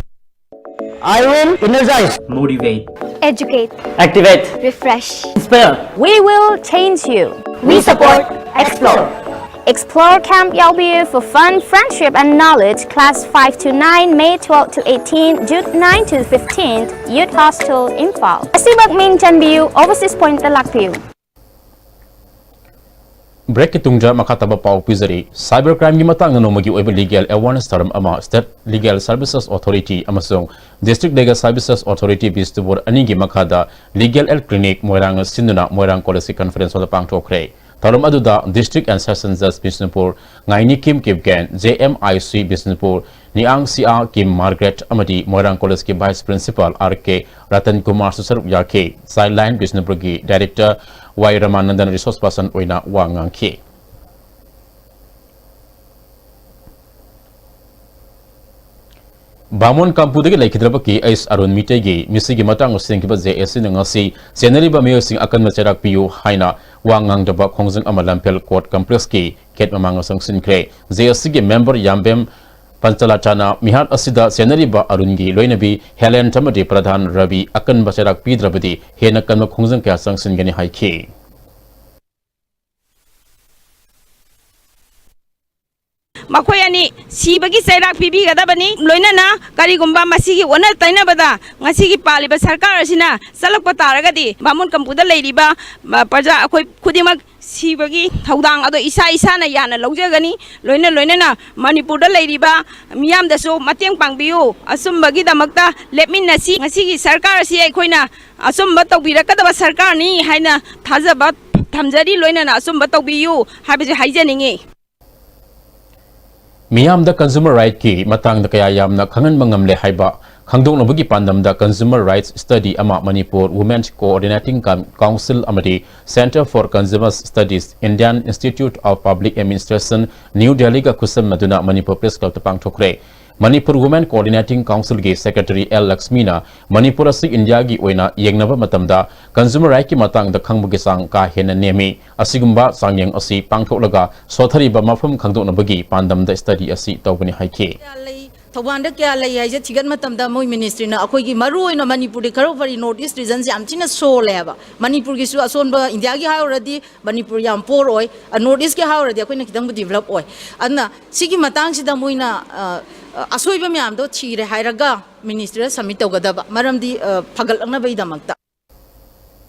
I will energize, motivate, educate, activate, refresh, inspire. We will change you. We support Explore. Explore Camp Yaobiu for fun, friendship, and knowledge. Class five to nine, May twelve to eighteen, June nine to fifteenth, Youth Hostel, Imphal. ꯑꯁꯤꯃꯛ ꯃꯤꯡ ꯆꯟꯕꯤꯌꯨ, Overseas Pointꯇ ꯂꯥꯛꯄꯤꯌꯨ꯫ Breakꯀꯤ ꯇꯨꯡꯗ ꯃꯈꯥ ꯇꯥꯕ ꯄꯥꯎ ꯄꯤꯖꯔꯤ꯫ Cyber crimeꯒꯤ ꯃꯇꯥꯡꯗ ꯅꯣꯡꯃꯒꯤ ꯑꯣꯏꯕ legal awareness ꯊꯧꯔꯝ ꯑꯃ State Legal Services Authority ꯑꯃꯁꯨꯡ District Legal Services Authority Bishnupur ꯑꯅꯤꯒꯤ ꯃꯈꯥꯗ Legal Aid Clinic ꯃꯣꯏꯔꯥꯡꯅ ꯁꯤꯟꯗꯨꯅ ꯃꯣꯏꯔꯥꯡ College conference hallꯗ ꯄꯥꯡꯊꯣꯛꯈ꯭ꯔꯦ꯫ ꯊꯧꯔꯝ ꯑꯗꯨꯗ District and Session Judge Bishnupur ꯉꯥꯏꯅꯤꯀꯤꯝ Kipgen, J M I C Bishnupur ꯅꯤꯌꯥꯡ ꯁꯤꯑꯥ ꯀꯤꯝ ꯃꯥꯔꯒ꯭ꯔꯦꯠ ꯑꯃꯗꯤ ꯃꯣꯏꯔꯥꯡ Collegeꯀꯤ Vice Principal R K Ratan ꯀꯨꯃꯥꯔꯁꯨ ꯁꯔꯨꯛ ꯌꯥꯈꯤ꯫ Childline ꯕꯤꯁꯅꯨꯄꯨꯔꯒꯤ Director ꯋꯥꯏ ꯔꯃꯥꯅꯟꯗꯟ resource person ꯑꯣꯏꯅ ꯋꯥ ꯉꯥꯡꯈꯤ꯫ ꯕꯥꯃꯣꯟ ꯀꯝꯄꯨꯗꯒꯤ ꯂꯩꯈꯤꯗ꯭ꯔꯕ ꯀꯦ ꯑꯩꯆ ꯑꯔꯨꯟ ꯃꯤꯇꯩꯒꯤ ꯃꯤꯁꯤꯒꯤ ꯃꯇꯥꯡꯗ ꯁꯦꯝꯈꯤꯕ J A Cꯅ ꯉꯁꯤ ꯆꯦꯟꯅꯔꯤꯕ ꯃꯤꯑꯣꯏꯁꯤꯡ ꯑꯀꯟꯕ ꯆꯩꯔꯥꯛ ꯄꯤꯌꯨ ꯍꯥꯏꯅ ꯋꯥ ꯉꯥꯡꯗꯕ ꯈꯣꯡꯖꯪ ꯑꯃ ꯂꯝꯐꯦꯜ Court Complexꯀꯤ gate ꯃꯃꯥꯡꯗ ꯆꯪꯁꯤꯟꯈ꯭ꯔꯦ꯫ J A Cꯒꯤ member ꯌꯥꯝꯕꯦꯝ ꯄꯟꯆꯂꯥꯆꯥꯅ ꯃꯤꯍꯥꯠ ꯑꯁꯤꯗ ꯆꯦꯟꯅꯔꯤꯕ ꯑꯔꯨꯟꯒꯤ ꯂꯣꯏꯅꯕꯤ ꯍꯦꯂꯦꯟ ꯑꯃꯗꯤ ꯄ꯭ꯔꯙꯥꯟ ꯔꯕꯤ ꯑꯀꯟꯕ ꯆꯩꯔꯥꯛ ꯄꯤꯗ꯭ꯔꯕꯗꯤ ꯍꯦꯟꯅ ꯀꯟꯕ ꯈꯣꯡꯖꯪ ꯀꯌꯥ ꯆꯪꯁꯤꯟꯒꯅꯤ ꯍꯥꯏꯈꯤ꯫ ꯃꯈꯣꯏ ꯑꯅꯤ ꯁꯤꯕꯒꯤ ꯆꯩꯔꯥꯛ ꯄꯤꯕꯤꯒꯗꯕꯅꯤ꯫ ꯂꯣꯏꯅꯅ ꯀꯔꯤꯒꯨꯝꯕ ꯃꯁꯤꯒꯤ ꯑꯣꯟꯅ ꯇꯩꯅꯕꯗ ꯉꯁꯤꯒꯤ ꯄꯥꯜꯂꯤꯕ ꯁꯔꯀꯥꯔ ꯑꯁꯤꯅ ꯆꯠꯂꯛꯄ ꯇꯥꯔꯒꯗꯤ ꯕꯥꯃꯣꯟ ꯀꯝꯄꯨꯗ ꯂꯩꯔꯤꯕ, ꯑ, ꯄ꯭ꯔꯖꯥ ꯑꯩꯈꯣꯏ ꯈꯨꯗꯤꯡꯃꯛ ꯁꯤꯕꯒꯤ ꯊꯧꯗꯥꯡ ꯑꯗꯣ ꯏꯁꯥ ꯏꯁꯥꯅ ꯌꯥꯅ ꯂꯧꯖꯒꯅꯤ꯫ ꯂꯣꯏꯅ ꯂꯣꯏꯅꯅ ꯃꯅꯤꯄꯨꯔꯗ ꯂꯩꯔꯤꯕ ꯃꯤꯌꯥꯝꯗꯁꯨ ꯃꯇꯦꯡ ꯄꯥꯡꯕꯤꯌꯨ꯫ ꯑꯆꯨꯝꯕꯒꯤꯗꯃꯛꯇ ꯂꯦꯞꯃꯤꯟꯅꯁꯤ꯫ ꯉꯁꯤꯒꯤ ꯁꯔꯀꯥꯔ ꯑꯁꯤ ꯑꯩꯈꯣꯏꯅ ꯑꯆꯨꯝꯕ ꯇꯧꯕꯤꯔꯛꯀꯗꯕ ꯁꯔꯀꯥꯔꯅꯤ ꯍꯥꯏꯅ ꯊꯥꯖꯕ ꯊꯝꯖꯔꯤ꯫ ꯂꯣꯏꯅꯅ ꯑꯆꯨꯝꯕ ꯇꯧꯕꯤꯌꯨ ꯍꯥꯏꯕꯁꯤ ꯍꯥꯏꯖꯅꯤꯡꯏ꯫ ꯃꯤꯌꯥꯝꯗ consumer rightꯀꯤ ꯃꯇꯥꯡꯗ ꯀꯌꯥ ꯌꯥꯝꯅ ꯈꯪꯍꯟꯕ ꯉꯝꯂꯦ ꯍꯥꯏꯕ ꯈꯪꯗꯣꯛꯅꯕꯒꯤ ꯄꯥꯟꯗꯝꯗ Consumer Rights Study ꯑꯃ Manipur Women Coordinating Coun-, Council ꯑꯃꯗꯤ Centre for Consumer Studies, Indian Institute of Public Administration, new ꯗꯦꯜꯂꯤꯒ ꯈꯨꯠꯁꯝꯅꯗꯨꯅ ꯃꯅꯤꯄꯨꯔ ꯄ꯭ꯔꯦꯁ ꯀ꯭ꯂꯕꯇ ꯄꯥꯡꯊꯣꯛꯈ꯭ꯔꯦ꯫ ꯃꯅꯤꯄꯨꯔ ꯋꯨꯃꯦꯟ ꯀꯣꯑꯣꯔꯗꯤꯅꯦꯇꯤꯡ ꯀꯥꯎꯟꯁꯤꯜꯒꯤ ꯁꯦꯀ꯭ꯔꯦꯇꯔꯤ ꯑꯦꯜ ꯂꯛꯁꯃꯤꯅ ꯃꯅꯤꯄꯨꯔ ꯑꯁꯤ ꯏꯟꯗꯤꯌꯥꯒꯤ ꯑꯣꯏꯅ ꯌꯦꯡꯅꯕ ꯃꯇꯝꯗ ꯀꯟꯖꯨꯃꯔ ꯔꯥꯏꯠꯀꯤ ꯃꯇꯥꯡꯗ ꯈꯪꯕꯒꯤ ꯆꯥꯡ ꯀꯥ ꯍꯦꯟꯅ ꯅꯦꯝꯃꯤ꯫ ꯑꯁꯤꯒꯨꯝꯕ ꯆꯥꯡꯌꯦꯡ ꯑꯁꯤ ꯄꯥꯡꯊꯣꯛꯂꯒ ꯁꯣꯊꯔꯤꯕ ꯃꯐꯝ ꯈꯪꯗꯣꯛꯅꯕꯒꯤ ꯄꯥꯟꯗꯝꯗ ꯁ꯭ꯇꯗꯤ ꯑꯁꯤ ꯇꯧꯕꯅꯤ ꯍꯥꯏꯈꯤ꯫ ꯀꯌꯥ ꯂꯩ, ꯊꯧꯕꯥꯜꯗ ꯀꯌꯥ ꯂꯩ ꯍꯥꯏꯁꯦ ꯊꯤꯒꯠ ꯃꯇꯝꯗ ꯃꯣꯏ ꯃꯤꯅꯤꯁꯇ꯭ꯔꯤꯅ ꯑꯩꯈꯣꯏꯒꯤ ꯃꯔꯨ ꯑꯣꯏꯅ ꯃꯅꯤꯄꯨꯔꯗꯤ ꯈꯔ ꯐꯔꯤ, ꯅꯣꯔꯠ ꯏꯁ ꯔꯤꯖꯟꯁꯦ ꯌꯥꯝ ꯊꯤꯅ ꯁꯣꯜꯂꯦ ꯍꯥꯏꯕ꯫ ꯃꯅꯤꯄꯨꯔꯒꯤꯁꯨ ꯑꯁꯣꯟꯕ, ꯏꯟꯗꯤꯌꯥꯒꯤ ꯍꯥꯏꯔꯨꯔꯗꯤ ꯃꯅꯤꯄꯨꯔ ꯌꯥꯝ ꯄꯣꯔ ꯑꯣꯏ, ꯅꯣꯔꯠ ꯏꯁꯀꯤ ꯍꯥꯏꯔꯨꯔꯗꯤ ꯑꯩꯈꯣꯏꯅ ꯈꯤꯇꯪꯕꯨ ꯗꯤꯕꯂꯞ ꯑꯣꯏ꯫ ꯑꯗꯨꯅ ꯁꯤꯒꯤ ꯃꯇꯥꯡꯁꯤꯗ ꯃꯣꯏꯅ, ꯑ, ꯑ, ꯑꯁꯣꯏꯕ ꯃꯌꯥꯝꯗꯣ ꯊꯤꯔꯦ ꯍꯥꯏꯔꯒ ꯃꯤꯅꯤꯁꯇ꯭ꯔꯤꯗ ꯁꯕꯃꯤꯠ ꯇꯧꯒꯗꯕ, ꯃꯔꯝꯗꯤ, ꯑ, ꯐꯒꯠꯂꯛꯅꯕꯒꯤꯗꯃꯛꯇ꯫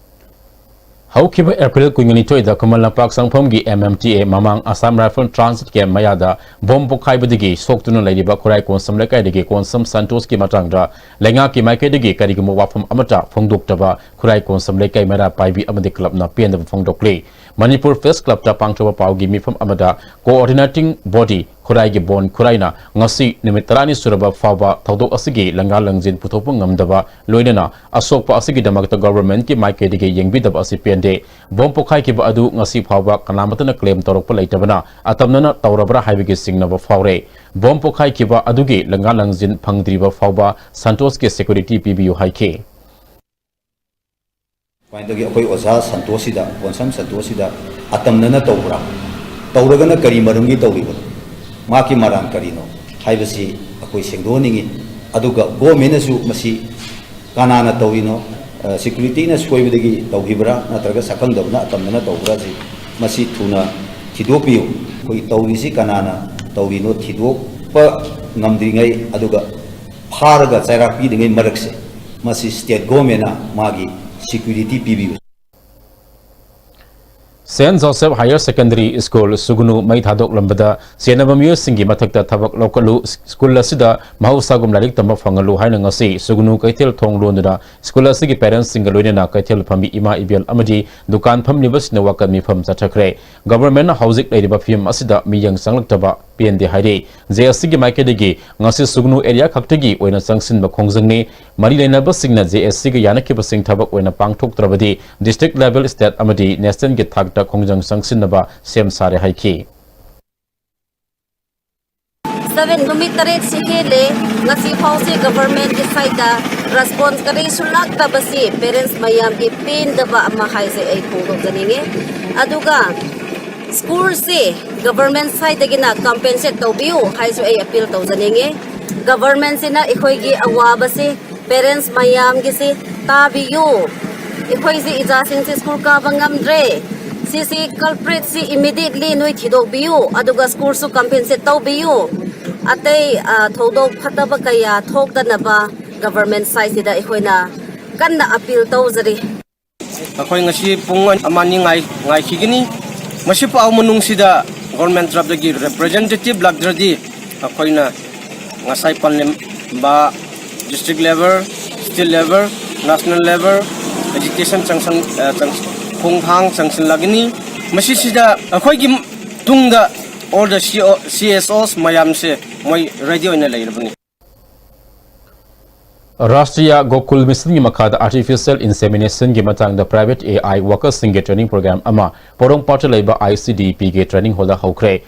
ꯍꯧꯈꯤꯕ April ꯀꯨꯟꯅꯤꯊꯣꯏꯗ Khuman Lampak ꯆꯪꯐꯝꯒꯤ M M T A ꯃꯃꯥꯡ ꯑꯁꯥꯝ ꯔꯥꯏꯐꯜ ꯇ꯭ꯔꯥꯟꯁꯤꯠ ꯀꯦꯝꯞ ꯃꯌꯥꯗ ꯕꯣꯝ ꯄꯣꯈꯥꯏꯕꯗꯒꯤ ꯁꯣꯛꯇꯨꯅ ꯂꯩꯔꯤꯕ ꯈꯨꯔꯥꯏ ꯀꯣꯟꯁꯝ ꯂꯩꯀꯥꯏꯗꯒꯤ ꯀꯣꯟꯁꯝ ꯁꯟꯇꯣꯁꯀꯤ ꯃꯇꯥꯡꯗ ꯂꯩꯉꯥꯛꯀꯤ ꯃꯥꯏꯀꯩꯗꯒꯤ ꯀꯔꯤꯒꯨꯝꯕ ꯋꯥꯐꯝ ꯑꯃꯠꯇ ꯐꯣꯡꯗꯣꯛꯇꯕ ꯈꯨꯔꯥꯏ ꯀꯣꯟꯁꯝ ꯂꯩꯀꯥꯏ ꯃꯩꯔꯥ ꯄꯥꯏꯕꯤ ꯑꯃꯗꯤ ꯀ꯭ꯂꯕꯅ ꯄꯦꯟꯗꯕ ꯐꯣꯡꯗꯣꯛꯂꯤ꯫ ꯃꯅꯤꯄꯨꯔ ꯄ꯭ꯔꯦꯁ ꯀ꯭ꯂꯕꯇ ꯄꯥꯡꯊꯣꯛꯄ ꯄꯥꯎꯒꯤ ꯃꯤꯐꯝ ꯑꯃꯗ ꯀꯣꯑꯣꯔꯗꯤꯅꯦꯇꯤꯡ ꯕꯣꯗꯤ ꯈꯨꯔꯥꯏꯒꯤ ꯕꯣꯟ ꯈꯨꯔꯥꯏꯅ ꯉꯁꯤ ꯅꯨꯃꯤꯠ ꯇꯔꯥꯅꯤ ꯁꯨꯔꯕ ꯐꯥꯎꯕ ꯊꯧꯗꯣꯛ ꯑꯁꯤꯒꯤ ꯂꯪꯒꯥ ꯂꯪꯖꯤꯟ ꯄꯨꯊꯣꯛꯄ ꯉꯝꯗꯕ, ꯂꯣꯏꯅꯅ ꯑꯁꯣꯛꯄ ꯑꯁꯤꯒꯤꯗꯃꯛꯇ ꯒꯣꯚꯔꯟꯃꯦꯟꯠꯀꯤ ꯃꯥꯏꯀꯩꯗꯒꯤ ꯌꯦꯡꯕꯤꯗꯕ ꯑꯁꯤ ꯄꯦꯟꯗꯦ꯫ ꯕꯣꯝ ꯄꯣꯈꯥꯏꯈꯤꯕ ꯑꯗꯨ ꯉꯁꯤ ꯐꯥꯎꯕ ꯀꯅꯥꯃꯠꯇꯅ ꯀ꯭ꯂꯦꯝ ꯇꯧꯔꯛꯄ ꯂꯩꯇꯕꯅ ꯑꯇꯝꯅꯅ ꯇꯧꯔꯕ꯭ꯔꯥ ꯍꯥꯏꯕꯒꯤ ꯆꯤꯡꯅꯕ ꯐꯥꯎꯔꯦ꯫ ꯕꯣꯝ ꯄꯣꯈꯥꯏꯈꯤꯕ ꯑꯗꯨꯒꯤ ꯂꯪꯒꯥ ꯂꯪꯖꯤꯟ ꯐꯪꯗ꯭ꯔꯤꯕ ꯐꯥꯎꯕ ꯁꯟꯇꯣꯁꯀꯤ ꯁꯦꯀ꯭ꯌꯨꯔꯤꯇꯤ ꯄꯤꯕꯤꯌꯨ ꯍꯥꯏꯈꯤ꯫ ꯈ꯭ꯋꯥꯏꯗꯒꯤ ꯑꯩꯈꯣꯏ ꯑꯣꯖꯥ ꯁꯟꯇꯣꯁꯁꯤꯗ, ꯀꯣꯟꯁꯝ ꯁꯟꯇꯣꯁꯁꯤꯗ ꯑꯇꯝꯅꯅ ꯇꯧꯕ꯭ꯔꯥ? ꯇꯧꯔꯒꯅ ꯀꯔꯤ ꯃꯔꯝꯒꯤ ꯇꯧꯔꯤꯕꯅꯣ? ꯃꯍꯥꯛꯀꯤ ꯃꯔꯥꯟ ꯀꯔꯤꯅꯣ ꯍꯥꯏꯕꯁꯤ ꯑꯩꯈꯣꯏ ꯁꯦꯡꯗꯣꯛꯍꯟꯅꯤꯡꯉꯤ꯫ ꯑꯗꯨꯒ ꯒꯣꯔꯃꯦꯟꯅꯁꯨ ꯃꯁꯤ ꯀꯅꯥꯅ ꯇꯧꯔꯤꯅꯣ? ꯑ, ꯁꯦꯀ꯭ꯌꯨꯔꯤꯇꯤꯅ ꯁꯣꯏꯕꯗꯒꯤ ꯇꯧꯈꯤꯕ꯭ꯔꯥ ꯅꯠꯇ꯭ꯔꯒ ꯁꯛꯈꯪꯗꯕꯅ ꯑꯇꯝꯅꯅ ꯇꯧꯕ꯭ꯔꯥ? ꯁꯤ, ꯃꯁꯤ ꯊꯨꯅ ꯊꯤꯗꯣꯛꯄꯤꯌꯨ꯫ ꯑꯩꯈꯣꯏ ꯇꯧꯔꯤꯁꯤ ꯀꯅꯥꯅ ꯇꯧꯔꯤꯅꯣ ꯊꯤꯗꯣꯛꯄ ꯉꯝꯗ꯭ꯔꯤꯉꯩ, ꯑꯗꯨꯒ ꯐꯥꯔꯒ ꯆꯩꯔꯥꯛ ꯄꯤꯗ꯭ꯔꯤꯉꯩ ꯃꯔꯛꯁꯦ, ꯃꯁꯤ ꯁ꯭ꯇꯦꯠ ꯒꯣꯔꯃꯦꯟꯅ ꯃꯥꯒꯤ ꯁꯦꯀ꯭ꯌꯨꯔꯤꯇꯤ ꯄꯤꯕꯤꯌꯨ꯫ Saint Joseph Higher Secondary School ꯁꯨꯒꯅꯨ ꯃꯩ ꯊꯥꯗꯣꯛꯂꯝꯕꯗ ꯆꯦꯟꯅꯕ ꯃꯤꯑꯣꯏꯁꯤꯡꯒꯤ ꯃꯊꯛꯇ ꯊꯕꯛ ꯂꯧꯈꯠꯂꯨ, ꯁ꯭ꯀꯨꯜ ꯑꯁꯤꯗ ꯃꯍꯧꯁꯥꯒꯨꯝ ꯂꯥꯏꯔꯤꯛ ꯇꯝꯕ ꯐꯪꯍꯜꯂꯨ ꯍꯥꯏꯅ ꯉꯁꯤ ꯁꯨꯒꯅꯨ ꯀꯩꯊꯦꯜ ꯊꯣꯡ ꯂꯣꯟꯗꯨꯅ ꯁ꯭ꯀꯨꯜ ꯑꯁꯤꯒꯤ ꯄꯦꯔꯦꯟꯁꯁꯤꯡꯒ ꯂꯣꯏꯅꯅ ꯀꯩꯊꯦꯜ ꯐꯝꯃꯤ ꯏꯃꯥ ꯏꯕꯦꯜ ꯑꯃꯗꯤ ꯗꯨꯀꯥꯟ ꯐꯝꯂꯤꯕꯁꯤꯡꯅ ꯋꯥꯀꯠ ꯃꯤꯐꯝ ꯆꯠꯊꯈ꯭ꯔꯦ꯫ ꯒꯚꯔꯟꯃꯦꯟꯠꯅ ꯍꯧꯖꯤꯛ ꯂꯩꯔꯤꯕ ꯐꯤꯕꯝ ꯑꯁꯤꯗ ꯃꯤꯠꯌꯦꯡ ꯆꯪꯂꯛꯇꯕ ꯄꯦꯟꯗꯦ ꯍꯥꯏꯔꯤ꯫ ꯖꯦ ꯑꯦꯁ ꯁꯤꯒꯤ ꯃꯥꯏꯀꯩꯗꯒꯤ ꯉꯁꯤ ꯁꯨꯒꯅꯨ ꯑꯦꯔꯤꯌꯥ ꯈꯛꯇꯒꯤ ꯑꯣꯏꯅ ꯆꯪꯁꯤꯟꯕ ꯈꯣꯡꯖꯪꯅꯤ꯫ ꯃꯔꯤ ꯂꯩꯅꯕꯁꯤꯡꯅ ꯖꯦ ꯑꯦꯁ ꯁꯤꯒ ꯌꯥꯅꯈꯤꯕꯁꯤꯡ ꯊꯕꯛ ꯑꯣꯏꯅ ꯄꯥꯡꯊꯣꯛꯇ꯭ꯔꯕꯗꯤ district level, state ꯑꯃꯗꯤ nationꯒꯤ ꯊꯥꯛꯇ ꯈꯣꯡꯖꯪ ꯆꯪꯁꯤꯟꯅꯕ ꯁꯦꯝ ꯁꯥꯔꯦ ꯍꯥꯏꯈꯤ꯫ Seven, ꯅꯨꯃꯤꯠ ꯇꯔꯦꯠꯁꯤ ꯍꯦꯜꯂꯦ꯫ ꯉꯁꯤ ꯐꯥꯎꯁꯦ ꯒꯚꯔꯟꯃꯦꯟꯠꯀꯤ ꯁꯥꯏꯠꯇ ꯔꯦꯁꯄꯣꯟꯁ ꯀꯔꯤꯁꯨ ꯂꯥꯛꯇꯕꯁꯤ ꯄꯦꯔꯦꯟꯁ ꯃꯌꯥꯝꯒꯤ ꯄꯦꯟꯗꯕ ꯑꯃ ꯍꯥꯏꯁꯦ ꯑꯩ ꯐꯣꯡꯗꯣꯛꯆꯅꯤꯡꯉꯤ꯫ ꯑꯗꯨꯒ ꯁ꯭ꯀꯨꯜꯁꯤ ꯒꯚꯔꯟꯃꯦꯟꯠ ꯁꯥꯏꯠꯇꯒꯤꯅ ꯀꯝꯄꯦꯟꯁꯦꯠ ꯇꯧꯕꯤꯌꯨ ꯍꯥꯏꯁꯨ ꯑꯩ ꯑꯄꯤꯜ ꯇꯧꯖꯅꯤꯡꯉꯤ꯫ ꯒꯚꯔꯟꯃꯦꯟꯠꯁꯤꯅ ꯑꯩꯈꯣꯏꯒꯤ ꯑꯋꯥꯕꯁꯤ, ꯄꯦꯔꯦꯟꯁ ꯃꯌꯥꯝꯒꯤꯁꯤ ꯇꯥꯕꯤꯌꯨ꯫ ꯑꯩꯈꯣꯏꯁꯤ ꯏꯆꯥꯁꯤꯡꯁꯤ ꯁ꯭ꯀꯨꯜ ꯀꯥꯕ ꯉꯝꯗ꯭ꯔꯦ꯫ ꯁꯤꯁꯤ ꯀꯜꯄ꯭ꯔꯤꯠꯁꯤ ꯏꯃꯤꯗꯤꯌꯦꯠꯂꯤ ꯅꯣꯏ ꯊꯤꯗꯣꯛꯄꯤꯌꯨ, ꯑꯗꯨꯒ ꯁ꯭ꯀꯨꯜꯁꯨ ꯀꯝꯄꯦꯟꯁꯦꯠ ꯇꯧꯕꯤꯌꯨ꯫ ꯑꯇꯩ, ꯑ, ꯊꯧꯗꯣꯛ ꯐꯠꯇꯕ ꯀꯌꯥ ꯊꯣꯛꯇꯅꯕ ꯒꯚꯔꯟꯃꯦꯟꯠ ꯁꯥꯏꯠꯁꯤꯗ ꯑꯩꯈꯣꯏꯅ ꯀꯟꯅ ꯑꯄꯤꯜ ꯇꯧꯖꯔꯤ꯫ ꯑꯩꯈꯣꯏ ꯉꯁꯤ ꯄꯨꯡ ꯑꯃ ꯑꯅꯤ ꯉꯥꯏ-, ꯉꯥꯏꯈꯤꯒꯅꯤ꯫ ꯃꯁꯤ ꯐꯥꯎ ꯃꯅꯨꯡꯁꯤꯗ ꯒꯣꯔꯃꯦꯟ ꯇꯔꯞꯇꯒꯤ ꯔꯤꯄ꯭ꯔꯖꯦꯟꯇꯦꯇꯤꯚ ꯂꯥꯛꯇ꯭ꯔꯗꯤ ꯑꯩꯈꯣꯏꯅ ꯉꯁꯥꯏ ꯄꯜꯂꯝꯕ district level, state level, national level agitation ꯆꯪꯁꯟ-, ꯑ, ꯆꯪ-, ꯈꯣꯡꯊꯥꯡ ꯆꯪꯁꯤꯜꯂꯒꯅꯤ꯫ ꯃꯁꯤꯁꯤꯗ ꯑꯩꯈꯣꯏꯒꯤ ꯇꯨꯡꯗ all the C O, C S Os ꯃꯌꯥꯝꯁꯦ ꯃꯣꯏ ꯔꯦꯗꯤ ꯑꯣꯏꯅ ꯂꯩꯔꯕꯅꯤ꯫ ꯔꯥꯁꯇ꯭ꯔꯤꯌꯥ ꯒꯣꯀꯨꯜ ꯃꯤꯁꯟꯒꯤ ꯃꯈꯥꯗ ꯑꯥꯔꯇꯤꯐꯤꯁꯤꯌꯦꯜ ꯏꯟꯁꯦꯃꯤꯅꯦꯁꯟꯒꯤ ꯃꯇꯥꯡꯗ ꯄ꯭ꯔꯥꯏꯚꯦꯠ ꯑꯦ ꯑꯥꯏ ꯋꯥꯀꯔꯁꯤꯡꯒꯤ ꯇ꯭ꯔꯦꯅꯤꯡ ꯄ꯭ꯔꯣꯒ꯭ꯔꯥꯝ ꯑꯃ ꯄꯣꯔꯣꯝꯄꯥꯠꯇ ꯂꯩꯕ ꯑꯥꯏ ꯁꯤ ꯗꯤ ꯄꯤꯒꯤ ꯇ꯭ꯔꯦꯅꯤꯡ ꯍꯣꯜꯗ ꯍꯧꯈ꯭ꯔꯦ꯫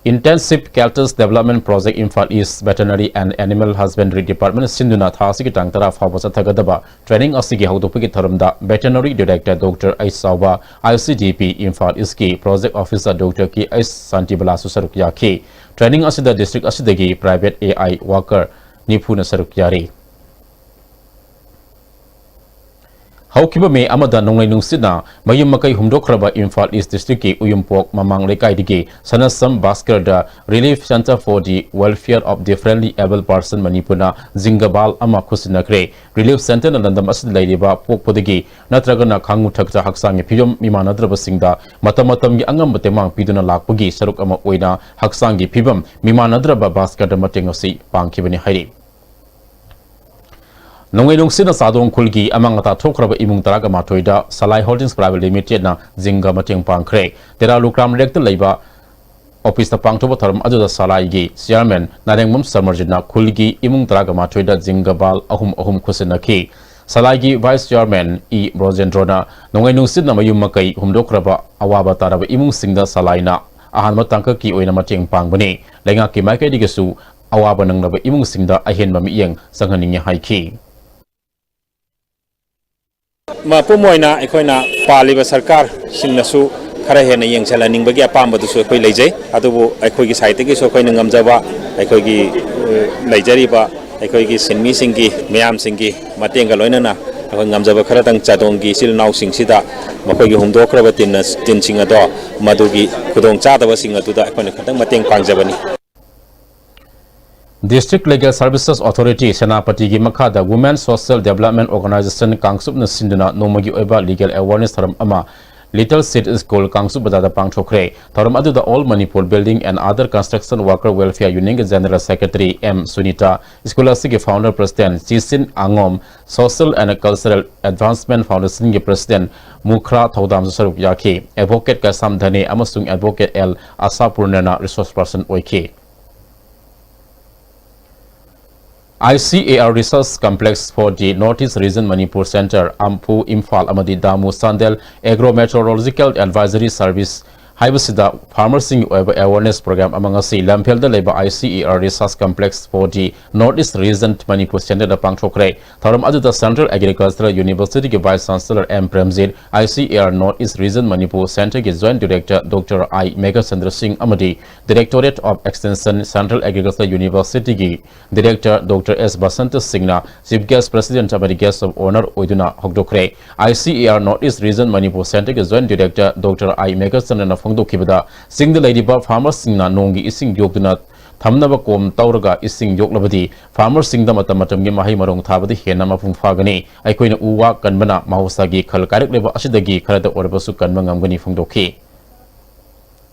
Intensive Cattles Development Project, Imphal East Veterinary and Animal Husbandry Department ꯁꯤꯟꯗꯨꯅ ꯊꯥ ꯑꯁꯤꯒꯤ ꯇꯥꯡ ꯇꯔꯥ ꯐꯥꯎꯕ ꯆꯠꯊꯒꯗꯕ ꯇ꯭ꯔꯦꯅꯤꯡ ꯑꯁꯤꯒꯤ ꯍꯧꯗꯣꯛꯄꯒꯤ ꯊꯧꯔꯝꯗ ꯚꯦꯇꯦꯅꯔꯤ ꯗꯤꯔꯦꯛꯇꯔ ꯗꯣꯛꯇꯔ ꯑꯩꯆ ꯆꯥꯎꯕ, ꯑꯥꯏ ꯁꯤ ꯗꯤ ꯄꯤ ꯏꯝꯐꯥꯜ ꯏꯁꯀꯤ ꯄ꯭ꯔꯣꯖꯦꯛ ꯑꯣꯐꯤꯁꯥꯔ ꯗꯣꯛꯇꯔ ꯀꯦ ꯑꯩꯆ ꯁꯥꯟꯇꯤꯕꯂꯥꯁꯨ ꯁꯔꯨꯛ ꯌꯥꯈꯤ꯫ ꯇ꯭ꯔꯦꯅꯤꯡ ꯑꯁꯤꯗ ꯗꯤꯁꯇ꯭ꯔꯤꯛ ꯑꯁꯤꯗꯒꯤ ꯄ꯭ꯔꯥꯏꯚꯦꯠ ꯑꯦ ꯑꯥꯏ ꯋꯥꯀꯔ ꯅꯤꯐꯨꯅ ꯁꯔꯨꯛ ꯌꯥꯔꯤ꯫ ꯍꯧꯈꯤꯕ ꯃꯦ ꯑꯃꯗ ꯅꯣꯡꯂꯩ ꯅꯨꯡꯁꯤꯠꯅ ꯃꯌꯨꯝ ꯃꯀꯩ ꯍꯨꯝꯗꯣꯛꯈ꯭ꯔꯕ ꯏꯝꯐꯥꯜ ꯏꯁ ꯗꯤꯁꯇ꯭ꯔꯤꯛꯀꯤ ꯎꯌꯨꯝꯄꯣꯛ ꯃꯃꯥꯡ ꯂꯩꯀꯥꯏꯗꯒꯤ ꯁꯅꯥꯁꯝ ꯚꯥꯁꯀꯔꯗ Relief Centre for the Welfare of Differently Abled Person ꯃꯅꯤꯄꯨꯔꯅ ꯖꯤꯡꯒ ꯕꯥꯜ ꯑꯃ ꯈꯨꯠꯁꯤꯟꯅꯈ꯭ꯔꯦ꯫ ꯔꯤꯂꯤꯐ ꯁꯦꯟꯇꯔꯅ ꯂꯝꯗꯝ ꯑꯁꯤꯗ ꯂꯩꯔꯤꯕ ꯄꯣꯛꯄꯗꯒꯤ ꯅꯠꯇ꯭ꯔꯒꯅ ꯈꯥꯡꯉꯨꯊꯛꯇ ꯍꯛꯆꯥꯡꯒꯤ ꯐꯤꯕꯝ ꯃꯤꯃꯥꯟꯅꯗ꯭ꯔꯕꯁꯤꯡꯗ ꯃꯇꯝ ꯃꯇꯝꯒꯤ ꯑꯉꯝꯕ ꯇꯦꯡꯕꯥꯡ ꯄꯤꯗꯨꯅ ꯂꯥꯛꯄꯒꯤ ꯁꯔꯨꯛ ꯑꯃ ꯑꯣꯏꯅ ꯍꯛꯆꯥꯡꯒꯤ ꯐꯤꯕꯝ ꯃꯤꯃꯥꯟꯅꯗ꯭ꯔꯕ ꯚꯥꯁꯀꯔꯗ ꯃꯇꯦꯡ ꯑꯁꯤ ꯄꯥꯡꯈꯤꯕꯅꯤ ꯍꯥꯏꯔꯤ꯫ ꯅꯣꯡꯂꯩ ꯅꯨꯡꯁꯤꯠꯅ ꯆꯥꯗꯣꯡ ꯈꯨꯜꯒꯤ ꯑꯃꯥꯡ ꯑꯇꯥ ꯊꯣꯛꯈ꯭ꯔꯕ ꯏꯃꯨꯡ ꯇꯔꯥꯒ ꯃꯥꯊꯣꯏꯗ ꯁꯂꯥꯏ ꯍꯣꯜꯗꯤꯡꯁ ꯄ꯭ꯔꯥꯏꯚꯦꯠ ꯂꯤꯃꯤꯇꯦꯗꯅ ꯖꯤꯡꯒ ꯃꯇꯦꯡ ꯄꯥꯡꯈ꯭ꯔꯦ꯫ ꯇꯦꯔꯥ ꯂꯨꯀ꯭ꯔꯥꯝ ꯂꯦꯛꯇ ꯂꯩꯕ ꯑꯣꯐꯤꯁꯇ ꯄꯥꯡꯊꯣꯛꯄ ꯊꯧꯔꯝ ꯑꯗꯨꯗ ꯁꯂꯥꯏꯒꯤ ꯆꯤꯌꯥꯔꯃꯦꯟ ꯅꯥꯔꯦꯡꯕꯝ ꯁꯃꯔꯖꯤꯠꯅ ꯈꯨꯜꯒꯤ ꯏꯃꯨꯡ ꯇꯔꯥꯒ ꯃꯥꯊꯣꯏꯗ ꯖꯤꯡꯒ ꯕꯥꯜ ꯑꯍꯨꯝ ꯑꯍꯨꯝ ꯈꯨꯠꯁꯤꯟꯅꯈꯤ꯫ ꯁꯂꯥꯏꯒꯤ ꯚꯥꯏꯁ ꯆꯤꯌꯥꯔꯃꯦꯟ ꯏ ꯕ꯭ꯔꯣꯖꯦꯟꯗ꯭ꯔꯣꯅ ꯅꯣꯡꯂꯩ ꯅꯨꯡꯁꯤꯠꯅ ꯃꯌꯨꯝ ꯃꯀꯩ ꯍꯨꯝꯗꯣꯛꯈ꯭ꯔꯕ ꯑꯋꯥꯕ ꯇꯥꯔꯕ ꯏꯃꯨꯡꯁꯤꯡꯗ ꯁꯂꯥꯏꯅ ꯑꯍꯥꯟꯕ ꯇꯥꯡꯀꯛꯀꯤ ꯑꯣꯏꯅ ꯃꯇꯦꯡ ꯄꯥꯡꯕꯅꯤ꯫ ꯂꯩꯉꯥꯛꯀꯤ ꯃꯥꯏꯀꯩꯗꯒꯤꯁꯨ ꯑꯋꯥꯕ ꯅꯪꯂꯕ ꯏꯃꯨꯡꯁꯤꯡꯗ ꯑꯍꯦꯟꯕ ꯃꯤꯠꯌꯦꯡ ꯆꯪꯍꯟꯅꯤꯡꯏ ꯍꯥꯏꯈꯤ꯫ ꯃꯄꯨꯝ ꯑꯣꯏꯅ ꯑꯩꯈꯣꯏꯅ ꯄꯥꯜꯂꯤꯕ ꯁꯔꯀꯥꯔꯁꯤꯡꯅꯁꯨ ꯈꯔ ꯍꯦꯟꯅ ꯌꯦꯡꯁꯤꯜꯍꯟꯅꯤꯡꯕꯒꯤ ꯑꯄꯥꯝꯕꯗꯨꯁꯨ ꯑꯩꯈꯣꯏ ꯂꯩꯖꯩ꯫ ꯑꯗꯨꯕꯨ ꯑꯩꯈꯣꯏꯒꯤ ꯁꯥꯏꯠꯇꯒꯤꯁꯨ ꯑꯩꯈꯣꯏꯅ ꯉꯝꯖꯕ, ꯑꯩꯈꯣꯏꯒꯤ, ꯑ, ꯂꯩꯖꯔꯤꯕ ꯑꯩꯈꯣꯏꯒꯤ ꯁꯤꯟꯃꯤꯁꯤꯡꯒꯤ, ꯃꯌꯥꯝꯁꯤꯡꯒꯤ ꯃꯇꯦꯡꯒ ꯂꯣꯏꯅꯅ ꯑꯩꯈꯣꯏ ꯉꯝꯖꯕ ꯈꯔꯇꯪ ꯆꯥꯗꯣꯡꯒꯤ ꯏꯆꯤꯜ ꯏꯅꯥꯎꯁꯤꯡꯁꯤꯗ ꯃꯈꯣꯏꯒꯤ ꯍꯨꯝꯗꯣꯛꯈ꯭ꯔꯕ ꯇꯤꯟ ꯑꯁ-, ꯇꯤꯟꯁꯤꯡ ꯑꯗꯣ ꯃꯗꯨꯒꯤ ꯈꯨꯗꯣꯡꯆꯥꯗꯕꯁꯤꯡ ꯑꯗꯨꯗ ꯑꯩꯈꯣꯏꯅ ꯈꯤꯇꯪ ꯃꯇꯦꯡ ꯄꯥꯡꯖꯕꯅꯤ꯫ District Legal Services Authority, ꯁꯦꯅꯥꯄꯇꯤꯒꯤ ꯃꯈꯥꯗ Women Social Development Organisation ꯀꯥꯡꯆꯨꯞꯅ ꯁꯤꯟꯗꯨꯅ ꯅꯣꯡꯃꯒꯤ ꯑꯣꯏꯕ legal awareness ꯊꯧꯔꯝ ꯑꯃ Little Seed School ꯀꯥꯡꯆꯨꯞ ꯕꯖꯥꯔꯗ ꯄꯥꯡꯊꯣꯛꯈ꯭ꯔꯦ꯫ ꯊꯧꯔꯝ ꯑꯗꯨꯗ All Manipur Building and Other Construction Worker Welfare Unionꯒꯤ General Secretary M Sunita, school ꯑꯁꯤꯒꯤ founder president ꯆꯤꯁꯤꯟ ꯑꯉꯣꯝ, Social and Cultural Advancement Foundationꯒꯤ president ꯃꯨꯈ꯭ꯔꯥ ꯊꯧꯗꯥꯝꯁꯨ ꯁꯔꯨꯛ ꯌꯥꯈꯤ꯫ Advocate ꯀꯁꯥꯝ ꯙꯅꯦ ꯑꯃꯁꯨꯡ Advocate ꯑꯦꯜ ꯑꯁꯥꯄꯨꯔꯅꯅ resource person ꯑꯣꯏꯈꯤ꯫ I C A R Research Complex for the North East Region Manipur Centre, ꯑꯝꯐꯨ, ꯏꯝꯐꯥꯜ ꯑꯃꯗꯤ ꯗꯥꯃꯨ Chandel Agro Meteorological Advisory Service ꯍꯥꯏꯕꯁꯤꯗ farmerꯁꯤꯡꯒꯤ ꯑꯣꯏꯕ awareness program ꯑꯃ ꯉꯁꯤ ꯂꯝꯐꯦꯜꯗ ꯂꯩꯕ I C A R Research Complex for the North East Region Manipur Centreꯗ ꯄꯥꯡꯊꯣꯛꯈ꯭ꯔꯦ꯫ ꯊꯧꯔꯝ ꯑꯗꯨꯗ Central Agricultural Universityꯒꯤ Vice Chancellor M Premjit, I C A R North East Region Manipur Centreꯒꯤ Joint Director Doctor I Meghachandra Singh ꯑꯃꯗꯤ Directorate of Extension, Central Agricultural Universityꯒꯤ Director Doctor S Basanta Singhꯅ Chief Guest, President ꯑꯃꯗꯤ Guest of Honour ꯑꯣꯏꯗꯨꯅ ꯍꯧꯗꯣꯛꯈ꯭ꯔꯦ꯫ I C A R North East Region Manipur Centreꯒꯤ Joint Director Doctor I Meghachandra ꯅ ꯐꯣꯡꯗꯣꯛꯈꯤꯕꯗ, ꯆꯤꯡꯗ ꯂꯩꯔꯤꯕ farmerꯁꯤꯡꯅ ꯅꯣꯡꯒꯤ ꯏꯁꯤꯡ ꯌꯣꯛꯇꯨꯅ ꯊꯝꯅꯕ ꯀꯣꯝ ꯇꯧꯔꯒ ꯏꯁꯤꯡ ꯌꯣꯛꯂꯕꯗꯤ farmerꯁꯤꯡꯗ ꯃꯇꯝ ꯃꯇꯝꯒꯤ ꯃꯍꯩ ꯃꯔꯣꯡ ꯊꯥꯕꯗ ꯍꯦꯟꯅ ꯃꯄꯨꯡ ꯐꯥꯒꯅꯤ꯫ ꯑꯩꯈꯣꯏꯅ ꯎ ꯋꯥ ꯀꯟꯕꯅ ꯃꯍꯧꯁꯥꯒꯤ ꯈꯜ ꯀꯥꯏꯔꯛꯂꯤꯕ ꯑꯁꯤꯗꯒꯤ ꯈꯔꯗ ꯑꯣꯏꯔꯕꯁꯨ ꯀꯟꯕ ꯉꯝꯒꯅꯤ ꯐꯣꯡꯗꯣꯛꯈꯤ꯫